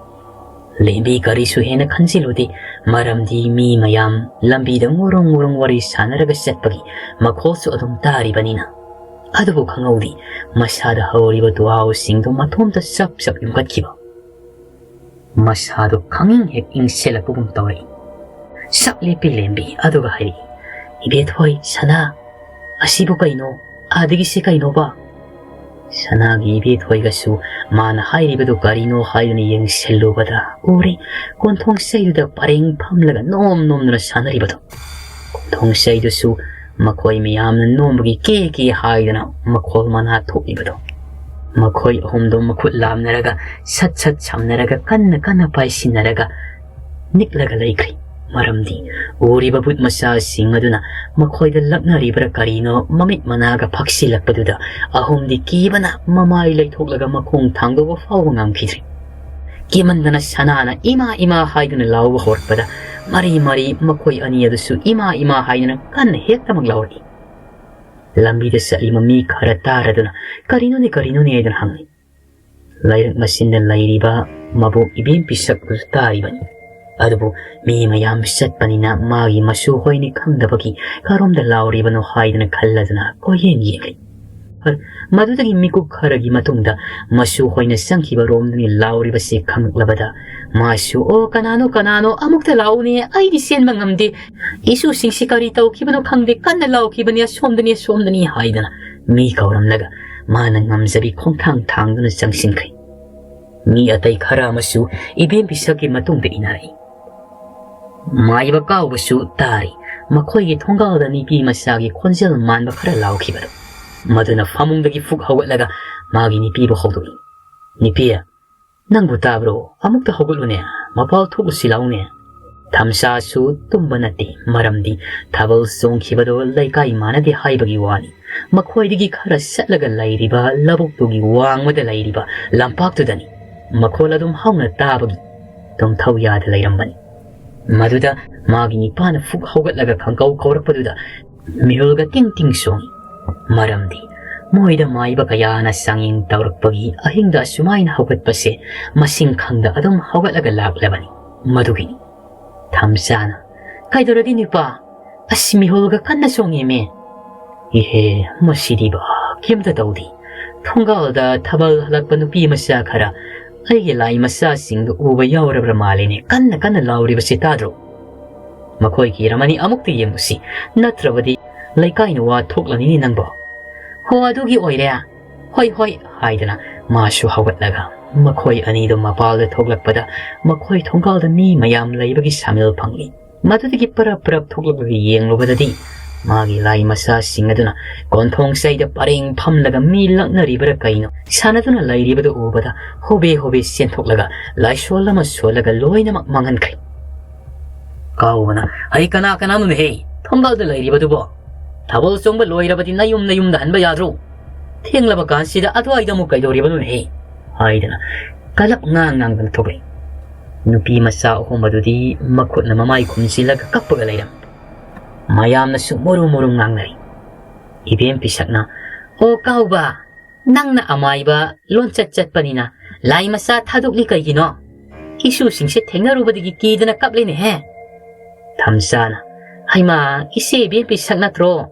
ꯂꯦꯝꯕꯤ ꯀꯔꯤꯁꯨ ꯍꯦꯟꯅ ꯈꯟꯖꯤꯜꯂꯨꯗꯦ, ꯃꯔꯝꯗꯤ ꯃꯤ ꯃꯌꯥꯝ ꯂꯝꯕꯤꯗ ꯉꯣꯔꯣꯡ ꯉꯣꯔꯣꯡ ꯋꯥꯔꯤ ꯁꯥꯟꯅꯔꯒ ꯆꯠꯄꯒꯤ ꯃꯈꯣꯜꯁꯨ ꯑꯗꯨꯝ ꯇꯥꯔꯤꯕꯅꯤꯅ꯫ ꯑꯗꯨꯕꯨ ꯈꯪꯍꯧꯗꯦ, ꯃꯁꯥꯗ ꯍꯧꯔꯤꯕ ꯇꯨꯍꯥꯎꯁꯤꯡꯗꯨ ꯃꯇꯣꯝꯇ ꯆꯞ ꯆꯞ ꯌꯨꯡꯈꯠꯈꯤꯕ꯫ ꯃꯁꯥꯗꯨ ꯈꯪꯏꯪ ꯍꯦꯛ ꯏꯪꯁꯤꯜꯂꯛꯄꯒꯨꯝ ꯇꯧꯔꯛꯏ꯫ ꯁꯛ ꯂꯦꯞꯄꯤ ꯂꯦꯝꯕꯤ ꯑꯗꯨꯒ ꯍꯥꯏꯔꯛꯏ, "ꯏꯕꯦꯊꯣꯏ, ꯁꯅꯥ, ꯑꯁꯤꯕꯨ ꯀꯩꯅꯣ? ꯑꯥꯗꯒꯤꯁꯤ ꯀꯩꯅꯣꯕ?" ꯁꯅꯥꯒꯤ ꯏꯕꯦꯊꯣꯏꯒꯁꯨ ꯃꯥꯅ ꯍꯥꯏꯔꯤꯕꯗꯨ ꯀꯔꯤꯅꯣ ꯍꯥꯏꯗꯨꯅ ꯌꯦꯡꯁꯤꯜꯂꯨꯕꯗ ꯎꯔꯦ, ꯀꯣꯟꯊꯣꯡ ꯆꯩꯗꯨꯗ ꯄꯔꯦꯡ ꯐꯝꯂꯒ ꯅꯣꯝ ꯅꯣꯝꯗꯨꯅ ꯁꯥꯟꯅꯔꯤꯕꯗꯣ꯫ ꯀꯣꯟꯊꯣꯡ ꯆꯩꯗꯨꯁꯨ ꯃꯈꯣꯏ ꯃꯌꯥꯝꯅ ꯅꯣꯝꯕꯒꯤ ꯀꯦ ꯀꯦ ꯍꯥꯏꯗꯨꯅ ꯃꯈꯣꯜ ꯃꯅꯥ ꯊꯣꯛꯂꯤꯕꯗꯣ꯫ ꯃꯈꯣꯏ ꯑꯍꯨꯝꯗꯣ ꯃꯈꯨꯠ ꯂꯥꯝꯅꯔꯒ, ꯁꯠ ꯁꯠ ꯁꯝꯅꯔꯒ, ꯀꯟꯅ ꯀꯟꯅ ꯄꯥꯏꯁꯤꯟꯅꯔꯒ ꯅꯤꯛꯂꯒ ꯂꯩꯈ꯭ꯔꯤ꯫ ꯃꯔꯝꯗꯤ ꯎꯔꯤꯕ ꯕꯨꯠ ꯃꯆꯥꯁꯤꯡ ꯑꯗꯨꯅ ꯃꯈꯣꯏꯗ ꯂꯛꯅꯔꯤꯕ꯭ꯔꯥ ꯀꯔꯤꯅꯣ, ꯃꯃꯤꯠ ꯃꯅꯥꯒ ꯐꯛꯁꯤꯜꯂꯛꯄꯗꯨꯗ ꯑꯍꯨꯝꯗꯤ ꯀꯤꯕꯅ ꯃꯃꯥꯏ ꯂꯩꯊꯣꯛꯂꯒ ꯃꯈꯣꯡ ꯊꯥꯡꯗꯣꯛꯄ ꯐꯥꯎꯕ ꯉꯝꯈꯤꯗ꯭ꯔꯤ꯫ ꯀꯤꯃꯟꯗꯅ ꯁꯅꯥꯅ "ꯏꯃꯥ, ꯏꯃꯥ" ꯍꯥꯏꯗꯨꯅ ꯂꯥꯎꯕ ꯍꯧꯔꯛꯄꯗ, ꯃꯔꯤ ꯃꯔꯤ ꯃꯈꯣꯏ ꯑꯅꯤ ꯑꯗꯨꯁꯨ "ꯏꯃꯥ, ꯏꯃꯥ" ꯍꯥꯏꯗꯨꯅ ꯀꯟꯅ ꯍꯦꯛꯇꯃꯛ ꯂꯥꯎꯔꯛꯏ꯫ ꯂꯝꯕꯤꯗ ꯆꯠꯂꯤꯕ ꯃꯤ ꯈꯔ ꯇꯥꯔꯗꯨꯅ, "ꯀꯔꯤꯅꯣꯅꯦ, ꯀꯔꯤꯅꯣꯅꯦ?" ꯍꯥꯏꯗꯨꯅ ꯍꯪꯉꯤ꯫ ꯂꯩꯔꯛ ꯃꯆꯤꯟꯗ ꯂꯩꯔꯤꯕ ꯃꯕꯣꯛ ꯏꯕꯦꯝ ꯄꯤꯁꯛꯇꯨꯁꯨ ꯇꯥꯔꯤꯕꯅꯤ꯫ ꯑꯗꯨꯕꯨ ꯃꯤ ꯃꯌꯥꯝ ꯆꯠꯄꯅꯤꯅ ꯃꯥꯒꯤ ꯃꯁꯨ ꯍꯣꯏꯅꯤ ꯈꯪꯗꯕꯒꯤ ꯀꯔꯣꯝꯗ ꯂꯥꯎꯔꯤꯕꯅꯣ ꯍꯥꯏꯗꯨꯅ ꯈꯜꯂꯗꯨꯅ ꯀꯣꯏꯌꯦꯡ ꯌꯦꯡꯂꯤ꯫ ꯍꯣꯏ, ꯃꯗꯨꯗꯒꯤ ꯃꯤꯀꯨꯞ ꯈꯔꯒꯤ ꯃꯇꯨꯡꯗ ꯃꯁꯨ ꯍꯣꯏꯅ ꯆꯪꯈꯤꯕ ꯔꯣꯝꯗꯅꯤ ꯂꯥꯎꯔꯤꯕꯁꯤ ꯈꯪꯂꯛꯂꯕꯗ ꯃꯥꯁꯨ, "ꯑꯣ, ꯀꯅꯥꯅꯣ, ꯀꯅꯥꯅꯣ? ꯑꯃꯨꯛꯇ ꯂꯥꯛꯎꯅꯦ, ꯑꯩꯗꯤ ꯆꯦꯟꯕ ꯉꯝꯗꯦ꯫ ꯏꯁꯨꯁꯤꯡꯁꯤ ꯀꯔꯤ ꯇꯧꯈꯤꯕꯅꯣ ꯈꯪꯗꯦ, ꯀꯟꯅ ꯂꯥꯎꯈꯤꯕꯅꯤ, ꯑꯁꯣꯝꯗꯅꯤ, ꯑꯁꯣꯝꯗꯅꯤ" ꯍꯥꯏꯗꯅ ꯃꯤ ꯀꯧꯔꯝꯂꯒ ꯃꯥꯅ ꯉꯝꯖꯕꯤ ꯈꯣꯡꯊꯥꯡ ꯊꯥꯡꯗꯨꯅ ꯆꯪꯁꯤꯟꯈ꯭ꯔꯦ꯫ ꯃꯤ ꯑꯇꯩ ꯈꯔ ꯑꯃꯁꯨ ꯏꯕꯦꯝ ꯄꯤꯁꯛꯀꯤ ꯃꯇꯨꯡꯗ ꯏꯟꯅꯔꯛꯏ꯫ ꯃꯥꯏꯕ ꯀꯥꯎꯕꯁꯨ ꯇꯥꯔꯤ꯫ ꯃꯈꯣꯏꯒꯤ ꯊꯣꯡꯒꯥꯜꯗ ꯅꯨꯄꯤ ꯃꯆꯥꯒꯤ ꯈꯣꯟꯖꯦꯜ ꯃꯥꯟꯕ ꯈꯔ ꯂꯥꯎꯈꯤꯕꯗꯨ꯫ ꯃꯗꯨꯅ ꯐꯃꯨꯡꯗꯒꯤ ꯐꯨꯛ ꯍꯧꯒꯠꯂꯒ ꯃꯥꯒꯤ ꯅꯨꯄꯤꯕꯨ ꯍꯧꯗꯣꯛꯏ꯫ "ꯅꯨꯄꯤ, ꯅꯪꯕꯨ ꯇꯥꯕ꯭ꯔꯣ? ꯑꯃꯨꯛꯇ ꯍꯧꯒꯠꯂꯨꯅꯦ, ꯃꯄꯥꯜ ꯊꯣꯛꯂꯨꯁꯤ ꯂꯥꯎꯅꯦ꯫" ꯊꯝꯆꯥꯁꯨ ꯇꯨꯝꯕ ꯅꯠꯇꯦ, ꯃꯔꯝꯗꯤ ꯊꯥꯕꯜ ꯆꯣꯡꯈꯤꯕꯗꯣ ꯂꯩꯀꯥꯏ ꯃꯥꯟꯅꯗꯦ ꯍꯥꯏꯕꯒꯤ ꯋꯥꯅꯤ꯫ ꯃꯈꯣꯏꯗꯒꯤ ꯈꯔ ꯆꯠꯂꯒ ꯂꯩꯔꯤꯕ ꯂꯧꯕꯨꯛꯇꯨꯒꯤ ꯋꯥꯡꯃꯗ ꯂꯩꯔꯤꯕ ꯂꯝꯄꯥꯛꯇꯨꯗꯅꯤ꯫ ꯃꯈꯣꯜ ꯑꯗꯨꯝ ꯍꯧꯅ ꯇꯥꯕꯒꯤ ꯇꯨꯝꯊꯧ ꯌꯥꯗ ꯂꯩꯔꯝꯕꯅꯤ꯫ ꯃꯗꯨꯗ ꯃꯥꯒꯤ ꯅꯨꯄꯥꯅ ꯐꯨꯛ ꯍꯧꯒꯠꯂꯒ ꯈꯪꯀꯧ ꯀꯧꯔꯛꯄꯗꯨꯗ ꯃꯤꯍꯨꯜꯒ ꯇꯤꯡ ꯇꯤꯡ ꯆꯣꯡꯏ꯫ ꯃꯔꯝꯗꯤ ꯃꯣꯏꯗ ꯃꯥꯏꯕ ꯀꯌꯥꯅ ꯆꯥꯡꯌꯦꯡ ꯇꯧꯔꯛꯄꯒꯤ ꯑꯍꯤꯡꯗ ꯑꯁꯨꯃꯥꯏꯅ ꯍꯧꯒꯠꯄꯁꯦ ꯃꯁꯤꯡ ꯈꯪꯗ ꯑꯗꯨꯝ ꯍꯧꯒꯠꯂꯒ ꯂꯥꯛꯂꯕꯅꯤ꯫ ꯃꯗꯨꯒꯤꯅꯤ꯫ ꯊꯝꯆꯥꯅ, "ꯀꯩꯗꯧꯔꯒꯦ ꯅꯨꯄꯥ? ꯑꯁ, ꯃꯤꯍꯨꯜꯒ ꯀꯟꯅ ꯆꯣꯡꯉꯦꯃꯦ꯫" "ꯏꯍꯦ, ꯃꯁꯤꯗꯤꯕ ꯀꯩꯝꯇ ꯇꯧꯗꯦ꯫ ꯊꯣꯡꯒꯥꯜꯗ ꯊꯥꯕꯜ ꯍꯜꯂꯛꯄ ꯅꯨꯄꯤ ꯃꯆꯥ ꯈꯔ ꯑꯩꯒꯤ ꯂꯥꯏ ꯃꯆꯥꯁꯤꯡꯗꯨ ꯎꯕ ꯌꯥꯎꯔꯕ꯭ꯔ ꯃꯥꯜꯂꯦꯅꯦ, ꯀꯟꯅ ꯀꯟꯅ ꯂꯥꯎꯔꯤꯕꯁꯦ ꯇꯥꯗ꯭ꯔꯣ? ꯃꯈꯣꯏꯒꯤ ꯔꯃꯅꯤ ꯑꯃꯨꯛꯇ ꯌꯦꯡꯉꯨꯁꯤ, ꯅꯠꯇ꯭ꯔꯕꯗꯤ ꯂꯩꯀꯥꯏꯅ ꯋꯥ ꯊꯣꯛꯂꯅꯤꯅꯦ ꯅꯪꯕꯣ꯫" "ꯍꯣ, ꯑꯗꯨꯒꯤ ꯑꯣꯏꯔꯦ꯫ ꯍꯣꯏ, ꯍꯣꯏ," ꯍꯥꯏꯗꯨꯅ ꯃꯥꯁꯨ ꯍꯧꯒꯠꯂꯒ ꯃꯈꯣꯏ ꯑꯅꯤꯗꯨ ꯃꯄꯥꯜꯗ ꯊꯣꯛꯂꯛꯄꯗ ꯃꯈꯣꯏ ꯊꯣꯡꯒꯥꯜꯗ ꯃꯤ ꯃꯌꯥꯝ ꯂꯩꯕꯒꯤ ꯁꯥꯃꯤꯜ ꯐꯪꯂꯤ꯫ ꯃꯗꯨꯗꯒꯤ ꯄꯔꯞ ꯄꯔꯞ ꯊꯣꯛꯂꯛꯂꯒ ꯌꯦꯡꯂꯨꯕꯗꯗꯤ ꯃꯥꯒꯤ ꯂꯥꯏ ꯃꯆꯥꯁꯤꯡ ꯑꯗꯨꯅ ꯀꯣꯟꯊꯣꯡ ꯆꯩꯗ ꯄꯔꯦꯡ ꯐꯝꯂꯒ ꯃꯤ ꯂꯛꯅꯔꯤꯕꯔꯥ ꯀꯩꯅꯣ ꯁꯥꯟꯅꯗꯨꯅ ꯂꯩꯔꯤꯕꯗꯨ ꯎꯕꯗ ꯍꯣꯕꯦ ꯍꯣꯕꯦ ꯆꯦꯟꯊꯣꯛꯂꯒ ꯂꯥꯏꯁꯣꯜ ꯑꯃ ꯁꯣꯜꯂꯒ ꯂꯣꯏꯅꯃꯛ ꯃꯥꯡꯍꯟꯈ꯭ꯔꯦ꯫ ꯀꯥꯎꯕꯅ, "ꯍꯩ, ꯀꯅꯥ ꯀꯅꯥꯅꯣꯅꯦꯍꯦ ꯊꯣꯡꯒꯥꯜꯗ ꯂꯩꯔꯤꯕꯗꯨꯕꯣ? ꯊꯥꯕꯜ ꯆꯣꯡꯕ ꯂꯣꯏꯔꯕꯗꯤ ꯅꯌꯨꯝ ꯅꯌꯨꯝꯗ ꯍꯟꯕ ꯌꯥꯗ꯭ꯔꯣ? ꯊꯦꯡꯂꯕ ꯀꯥꯟꯁꯤꯗ ꯑꯗꯨꯋꯥꯏꯗ ꯑꯃꯨꯛ ꯀꯩꯗꯧꯔꯤꯕꯅꯣꯅꯦꯍꯦ?" ꯍꯥꯏꯗꯅ ꯀꯂꯞ ꯉꯥꯡ ꯉꯥꯡꯗꯅ ꯊꯣꯛꯂꯛꯏ꯫ ꯅꯨꯄꯤ ꯃꯆꯥ ꯑꯍꯨꯝ ꯑꯗꯨꯗꯤ ꯃꯈꯨꯠꯅ ꯃꯃꯥꯏ ꯈꯨꯝꯖꯤꯜꯂꯒ ꯀꯞꯄꯒ ꯂꯩꯔꯝꯃꯤ꯫ ꯃꯌꯥꯝꯅꯁꯨ ꯃꯨꯔꯨ ꯃꯨꯔꯨ ꯉꯥꯡꯅꯔꯤ꯫ ꯏꯕꯦꯝ ꯄꯤꯁꯛꯅ, "ꯑꯣ ꯀꯥꯎꯕ, ꯅꯪꯅ ꯑꯃꯥꯏꯕ ꯂꯣꯟꯆꯠ ꯆꯠꯄꯅꯤꯅ ꯂꯥꯏ ꯃꯆꯥ ꯊꯥꯗꯣꯛꯂꯤ ꯀꯩꯒꯤꯅꯣ? ꯏꯁꯨꯁꯤꯡꯁꯦ ꯊꯦꯡꯅꯔꯨꯕꯗꯒꯤ ꯀꯤꯗꯅ ꯀꯞꯂꯤꯅꯦꯍꯦ꯫ ꯊꯝꯆꯥꯅ, "ꯍꯩꯃꯥ, ꯏꯆꯦ ꯏꯕꯦꯝꯄꯤ ꯁꯛ ꯅꯠꯇ꯭ꯔꯣ?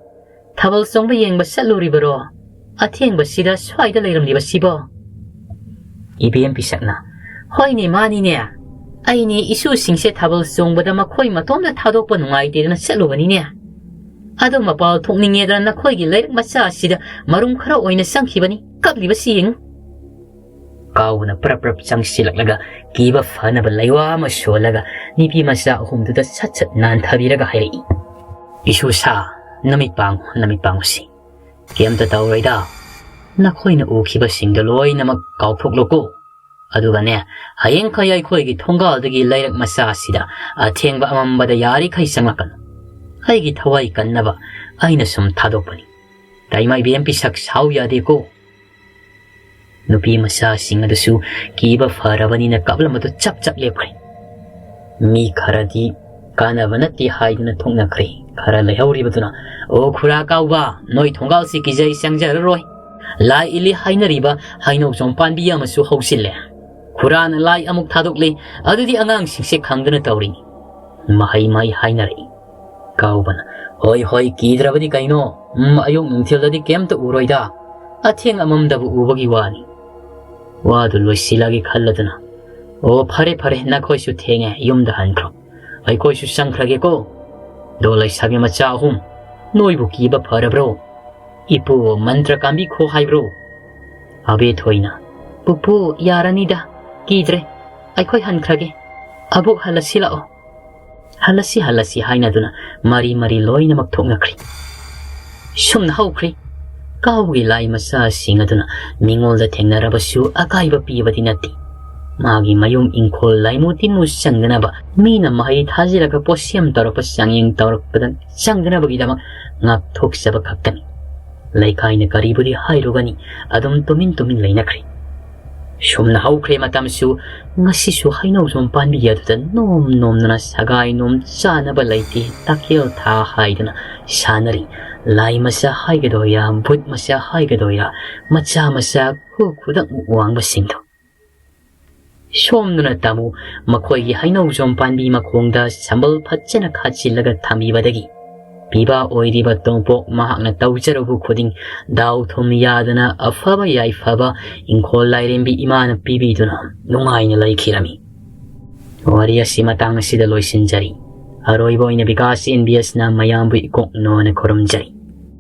ꯊꯥꯕꯜ ꯆꯣꯡꯕ ꯌꯦꯡꯕ ꯆꯠꯂꯨꯔꯤꯕꯔꯣ? ꯑꯊꯦꯡꯕꯁꯤꯗ ꯁ꯭ꯋꯥꯏꯗ ꯂꯩꯔꯝꯂꯤꯕꯁꯤꯕꯣ?" ꯏꯕꯦꯝ ꯄꯤꯁꯛꯅ, "ꯍꯣꯏꯅꯦ, ꯃꯥꯅꯤꯅꯦ꯫ ꯑꯩꯅꯦ ꯏꯁꯨꯁꯤꯡꯁꯦ ꯊꯥꯕꯜ ꯆꯣꯡꯕꯗ ꯃꯈꯣꯏ ꯃꯇꯣꯝꯗ ꯊꯥꯗꯣꯛꯄ ꯅꯨꯡꯉꯥꯏꯇꯦꯗꯅ ꯆꯠꯂꯨꯕꯅꯤꯅꯦ꯫ ꯑꯗꯣ ꯃꯄꯥꯜ ꯊꯣꯛꯅꯤꯡꯉꯦꯗꯅ ꯅꯈꯣꯏꯒꯤ ꯂꯩꯔꯛ ꯃꯆꯥ ꯑꯁꯤꯗ ꯃꯔꯨꯝ ꯈꯔ ꯑꯣꯏꯅ ꯆꯪꯈꯤꯕꯅꯤ꯫ ꯀꯞꯂꯤꯕꯁꯤ ꯌꯦꯡꯉꯨ꯫" ꯀꯥꯎꯕꯅ ꯄ꯭ꯔꯞ ꯄ꯭ꯔꯞ ꯆꯪꯁꯤꯜꯂꯛꯂꯒ ꯀꯤꯕ ꯐꯅꯕ ꯂꯩꯋꯥ ꯑꯃ ꯁꯣꯜꯂꯒ ꯅꯨꯄꯤ ꯃꯆꯥ ꯑꯍꯨꯝꯗꯨꯗ ꯁꯠ ꯁꯠ ꯅꯥꯟꯊꯕꯤꯔꯒ ꯍꯥꯏꯔꯛꯏ, "ꯏꯁꯨ ꯁꯥ, ꯅꯃꯤꯠ ꯄꯥꯡꯉꯨ, ꯅꯃꯤꯠ ꯄꯥꯡꯉꯨꯁꯤ꯫ ꯀꯩꯝꯇ ꯇꯧꯔꯣꯏꯗ꯫ ꯅꯈꯣꯏꯅ ꯎꯈꯤꯕꯁꯤꯡꯗꯣ ꯂꯣꯏꯅꯃꯛ ꯀꯥꯎꯊꯣꯛꯂꯣꯀꯣ꯫ ꯑꯗꯨꯒꯅꯦ, ꯍꯌꯦꯡꯈꯩ ꯑꯩꯈꯣꯏꯒꯤ ꯊꯣꯡꯒꯥꯜꯗꯒꯤ ꯂꯩꯔꯛ ꯃꯆꯥ ꯑꯁꯤꯗ ꯑꯊꯦꯡꯕ ꯑꯃꯝꯕꯗ ꯌꯥꯔꯤꯈꯩ ꯆꯪꯂꯛꯀꯅꯨ꯫ ꯑꯩꯒꯤ ꯊꯋꯥꯏ ꯀꯟꯅꯕ ꯑꯩꯅ ꯁꯨꯝ ꯊꯥꯗꯣꯛꯄꯅꯤ꯫ ꯇꯥꯏꯃꯥꯏꯕꯦꯝ ꯄꯤꯁꯛ ꯁꯥꯎ ꯌꯥꯗꯦꯀꯣ꯫" ꯅꯨꯄꯤ ꯃꯆꯥꯁꯤꯡ ꯑꯗꯨꯁꯨ ꯀꯤꯕ ꯐꯔꯕꯅꯤꯅ ꯀꯞꯂꯝꯕꯗꯨ ꯆꯞ ꯆꯞ ꯂꯦꯞꯈ꯭ꯔꯦ꯫ ꯃꯤ ꯈꯔꯗꯤ ꯀꯥꯟꯅꯕ ꯅꯠꯇꯦ ꯍꯥꯏꯗꯨꯅ ꯊꯣꯛꯅꯈ꯭ꯔꯦ꯫ ꯈꯔ ꯂꯩꯍꯧꯔꯤꯕꯗꯨꯅ, "ꯑꯣ ꯈꯨꯔꯥ ꯀꯥꯎꯕ, ꯅꯣꯏ ꯊꯣꯡꯒꯥꯜꯁꯤ ꯀꯤꯖꯩ, ꯆꯪꯖꯔꯔꯣꯏ꯫ ꯂꯥꯏ ꯏꯜꯂꯤ ꯍꯥꯏꯅꯔꯤꯕ ꯍꯩꯅꯧꯖꯣꯝ ꯄꯥꯟꯕꯤ ꯑꯃꯁꯨ ꯍꯧꯖꯤꯜꯂꯦ꯫ ꯈꯨꯔꯥꯅ ꯂꯥꯏ ꯑꯃꯨꯛ ꯊꯥꯗꯣꯛꯂꯦ, ꯑꯗꯨꯗꯤ ꯑꯉꯥꯡꯁꯤꯡꯁꯦ ꯈꯪꯗꯅ ꯇꯧꯔꯤꯅꯤ꯫" ꯃꯍꯩ ꯃꯍꯩ ꯍꯥꯏꯅꯔꯛꯏ꯫ ꯀꯥꯎꯕꯅ, "ꯍꯣꯏ, ꯍꯣꯏ, ꯀꯤꯗ꯭ꯔꯕꯗꯤ ꯀꯩꯅꯣ? ꯎꯝ, ꯑꯌꯨꯛ ꯅꯨꯡꯊꯤꯜꯗꯗꯤ ꯀꯩꯝꯇ ꯎꯔꯣꯏꯗ꯫ ꯑꯊꯦꯡ ꯑꯃꯝꯗꯕꯨ ꯎꯕꯒꯤ ꯋꯥꯅꯤ꯫" ꯋꯥꯗꯨ ꯂꯣꯏꯁꯤꯜꯂꯒꯦ ꯈꯜꯂꯗꯨꯅ, "ꯑꯣ, ꯐꯔꯦ, ꯐꯔꯦ, ꯅꯈꯣꯏꯁꯨ ꯊꯦꯡꯉꯦ, ꯌꯨꯝꯗ ꯍꯟꯈ꯭ꯔꯣ꯫ ꯑꯩꯈꯣꯏꯁꯨ ꯆꯪꯈ꯭ꯔꯒꯦꯀꯣ꯫ ꯑꯗꯣ ꯂꯩꯁꯥꯕꯤ ꯃꯆꯥ ꯑꯍꯨꯝ, ꯅꯣꯏꯕꯨ ꯀꯤꯕ ꯐꯔꯕ꯭ꯔꯣ? ꯏꯄꯨ ꯃꯟꯇ꯭ꯔ ꯀꯥꯝꯕꯤꯈꯣ ꯍꯥꯏꯕ꯭ꯔꯣ?" ꯑꯕꯦꯊꯣꯏꯅ, "ꯄꯨꯄꯨ, ꯌꯥꯔꯅꯤꯗ, ꯀꯤꯗ꯭ꯔꯦ, ꯑꯩꯈꯣꯏ ꯍꯟꯈ꯭ꯔꯒꯦ꯫ ꯑꯕꯣꯛ, ꯍꯜꯂꯁꯤ ꯂꯥꯛꯑꯣ꯫ ꯍꯜꯂꯁꯤ, ꯍꯜꯂꯁꯤ" ꯍꯥꯏꯅꯗꯨꯅ ꯃꯔꯤ ꯃꯔꯤ ꯂꯣꯏꯅꯃꯛ ꯊꯣꯛꯅꯈ꯭ꯔꯤ꯫ ꯁꯨꯝꯅ ꯍꯧꯈ꯭ꯔꯤ꯫ ꯀꯥꯎꯒꯤ ꯂꯥꯏ ꯃꯆꯥꯁꯤꯡ ꯑꯗꯨꯅ ꯃꯤꯉꯣꯜꯗ ꯊꯦꯡꯅꯔꯕꯁꯨ ꯑꯀꯥꯏꯕ ꯄꯤꯕꯗꯤ ꯅꯠꯇꯦ꯫ ꯃꯥꯒꯤ ꯃꯌꯨꯝ ꯏꯪꯈꯣꯜ ꯂꯥꯏꯃꯨ ꯇꯤꯟꯃꯨ ꯆꯪꯗꯅꯕ, ꯃꯤꯅ ꯃꯍꯩ ꯊꯥꯖꯤꯜꯂꯒ ꯄꯣꯠꯁꯦꯝ ꯇꯧꯔꯛꯄ ꯆꯥꯡꯌꯦꯡ ꯇꯧꯔꯛꯄꯗ ꯆꯪꯗꯅꯕꯒꯤꯗꯃꯛ ꯉꯥꯛꯊꯣꯛꯆꯕ ꯈꯛꯇꯅꯤ꯫ ꯂꯩꯀꯥꯏꯅ ꯀꯔꯤꯕꯨꯗꯤ ꯍꯥꯏꯔꯨꯒꯅꯤ, ꯑꯗꯨꯝ ꯇꯨꯃꯤꯟ ꯇꯨꯃꯤꯟ ꯂꯩꯅꯈ꯭ꯔꯦ꯫ ꯁꯨꯝꯅ ꯍꯧꯈ꯭ꯔꯦ ꯃꯇꯝꯁꯨ꯫ ꯉꯁꯤꯁꯨ ꯍꯩꯅꯧꯖꯣꯝ ꯄꯥꯝꯕꯤ ꯑꯗꯨꯗ ꯅꯣꯝ ꯅꯣꯝꯗꯅ ꯁꯒꯥꯏ ꯅꯣꯝ ꯆꯥꯅꯕ ꯂꯩꯇꯦ, ꯇꯥꯀꯦꯜ ꯊꯥ ꯍꯥꯏꯗꯅ ꯁꯥꯟꯅꯔꯤ꯫ ꯂꯥꯏ ꯃꯆꯥ ꯍꯥꯏꯒꯗꯣꯏꯔꯥ, ꯚꯨꯠ ꯃꯆꯥ ꯍꯥꯏꯒꯗꯣꯏꯔꯥ, ꯃꯆꯥ ꯃꯆꯥ ꯈꯨ ꯈꯨꯗꯛꯃꯨꯛ ꯋꯥꯡꯕꯁꯤꯡꯗꯣ꯫ ꯁꯣꯝꯗꯨꯅ ꯇꯥꯃꯨ, ꯃꯈꯣꯏꯒꯤ ꯍꯩꯅꯧꯖꯣꯝ ꯄꯥꯝꯕꯤ ꯃꯈꯣꯡꯗ ꯁꯝꯕꯜ ꯐꯖꯅ ꯈꯥꯖꯤꯜꯂꯒ ꯊꯝꯕꯤꯕꯗꯒꯤ ꯄꯤꯕ ꯑꯣꯏꯔꯤꯕ ꯇꯣꯝꯄꯣꯛ ꯃꯍꯥꯛꯅ ꯇꯧꯖꯔꯨꯕ ꯈꯨꯗꯤꯡ ꯗꯥꯎ ꯊꯨꯝ ꯌꯥꯗꯅ ꯑꯐꯕ ꯌꯥꯏꯐꯕ ꯏꯪꯈꯣꯜ ꯂꯥꯏꯔꯦꯝꯕꯤ ꯏꯃꯥꯅ ꯄꯤꯕꯤꯗꯨꯅ ꯅꯨꯡꯉꯥꯏꯅ ꯂꯩꯈꯤꯔꯝꯃꯤ꯫ ꯋꯥꯔꯤ ꯑꯁꯤ ꯃꯇꯥꯡ ꯑꯁꯤꯗ ꯂꯣꯏꯁꯤꯟꯖꯔꯤ꯫ ꯑꯔꯣꯏꯕ ꯑꯣꯏꯅ ꯕꯤꯀꯥꯁ ꯑꯦꯟ ꯕꯤ ꯑꯦꯁꯅ ꯃꯌꯥꯝꯕꯨ ꯏꯀꯣꯛ ꯅꯣꯅ ꯈꯨꯔꯨꯝꯖꯔꯤ꯫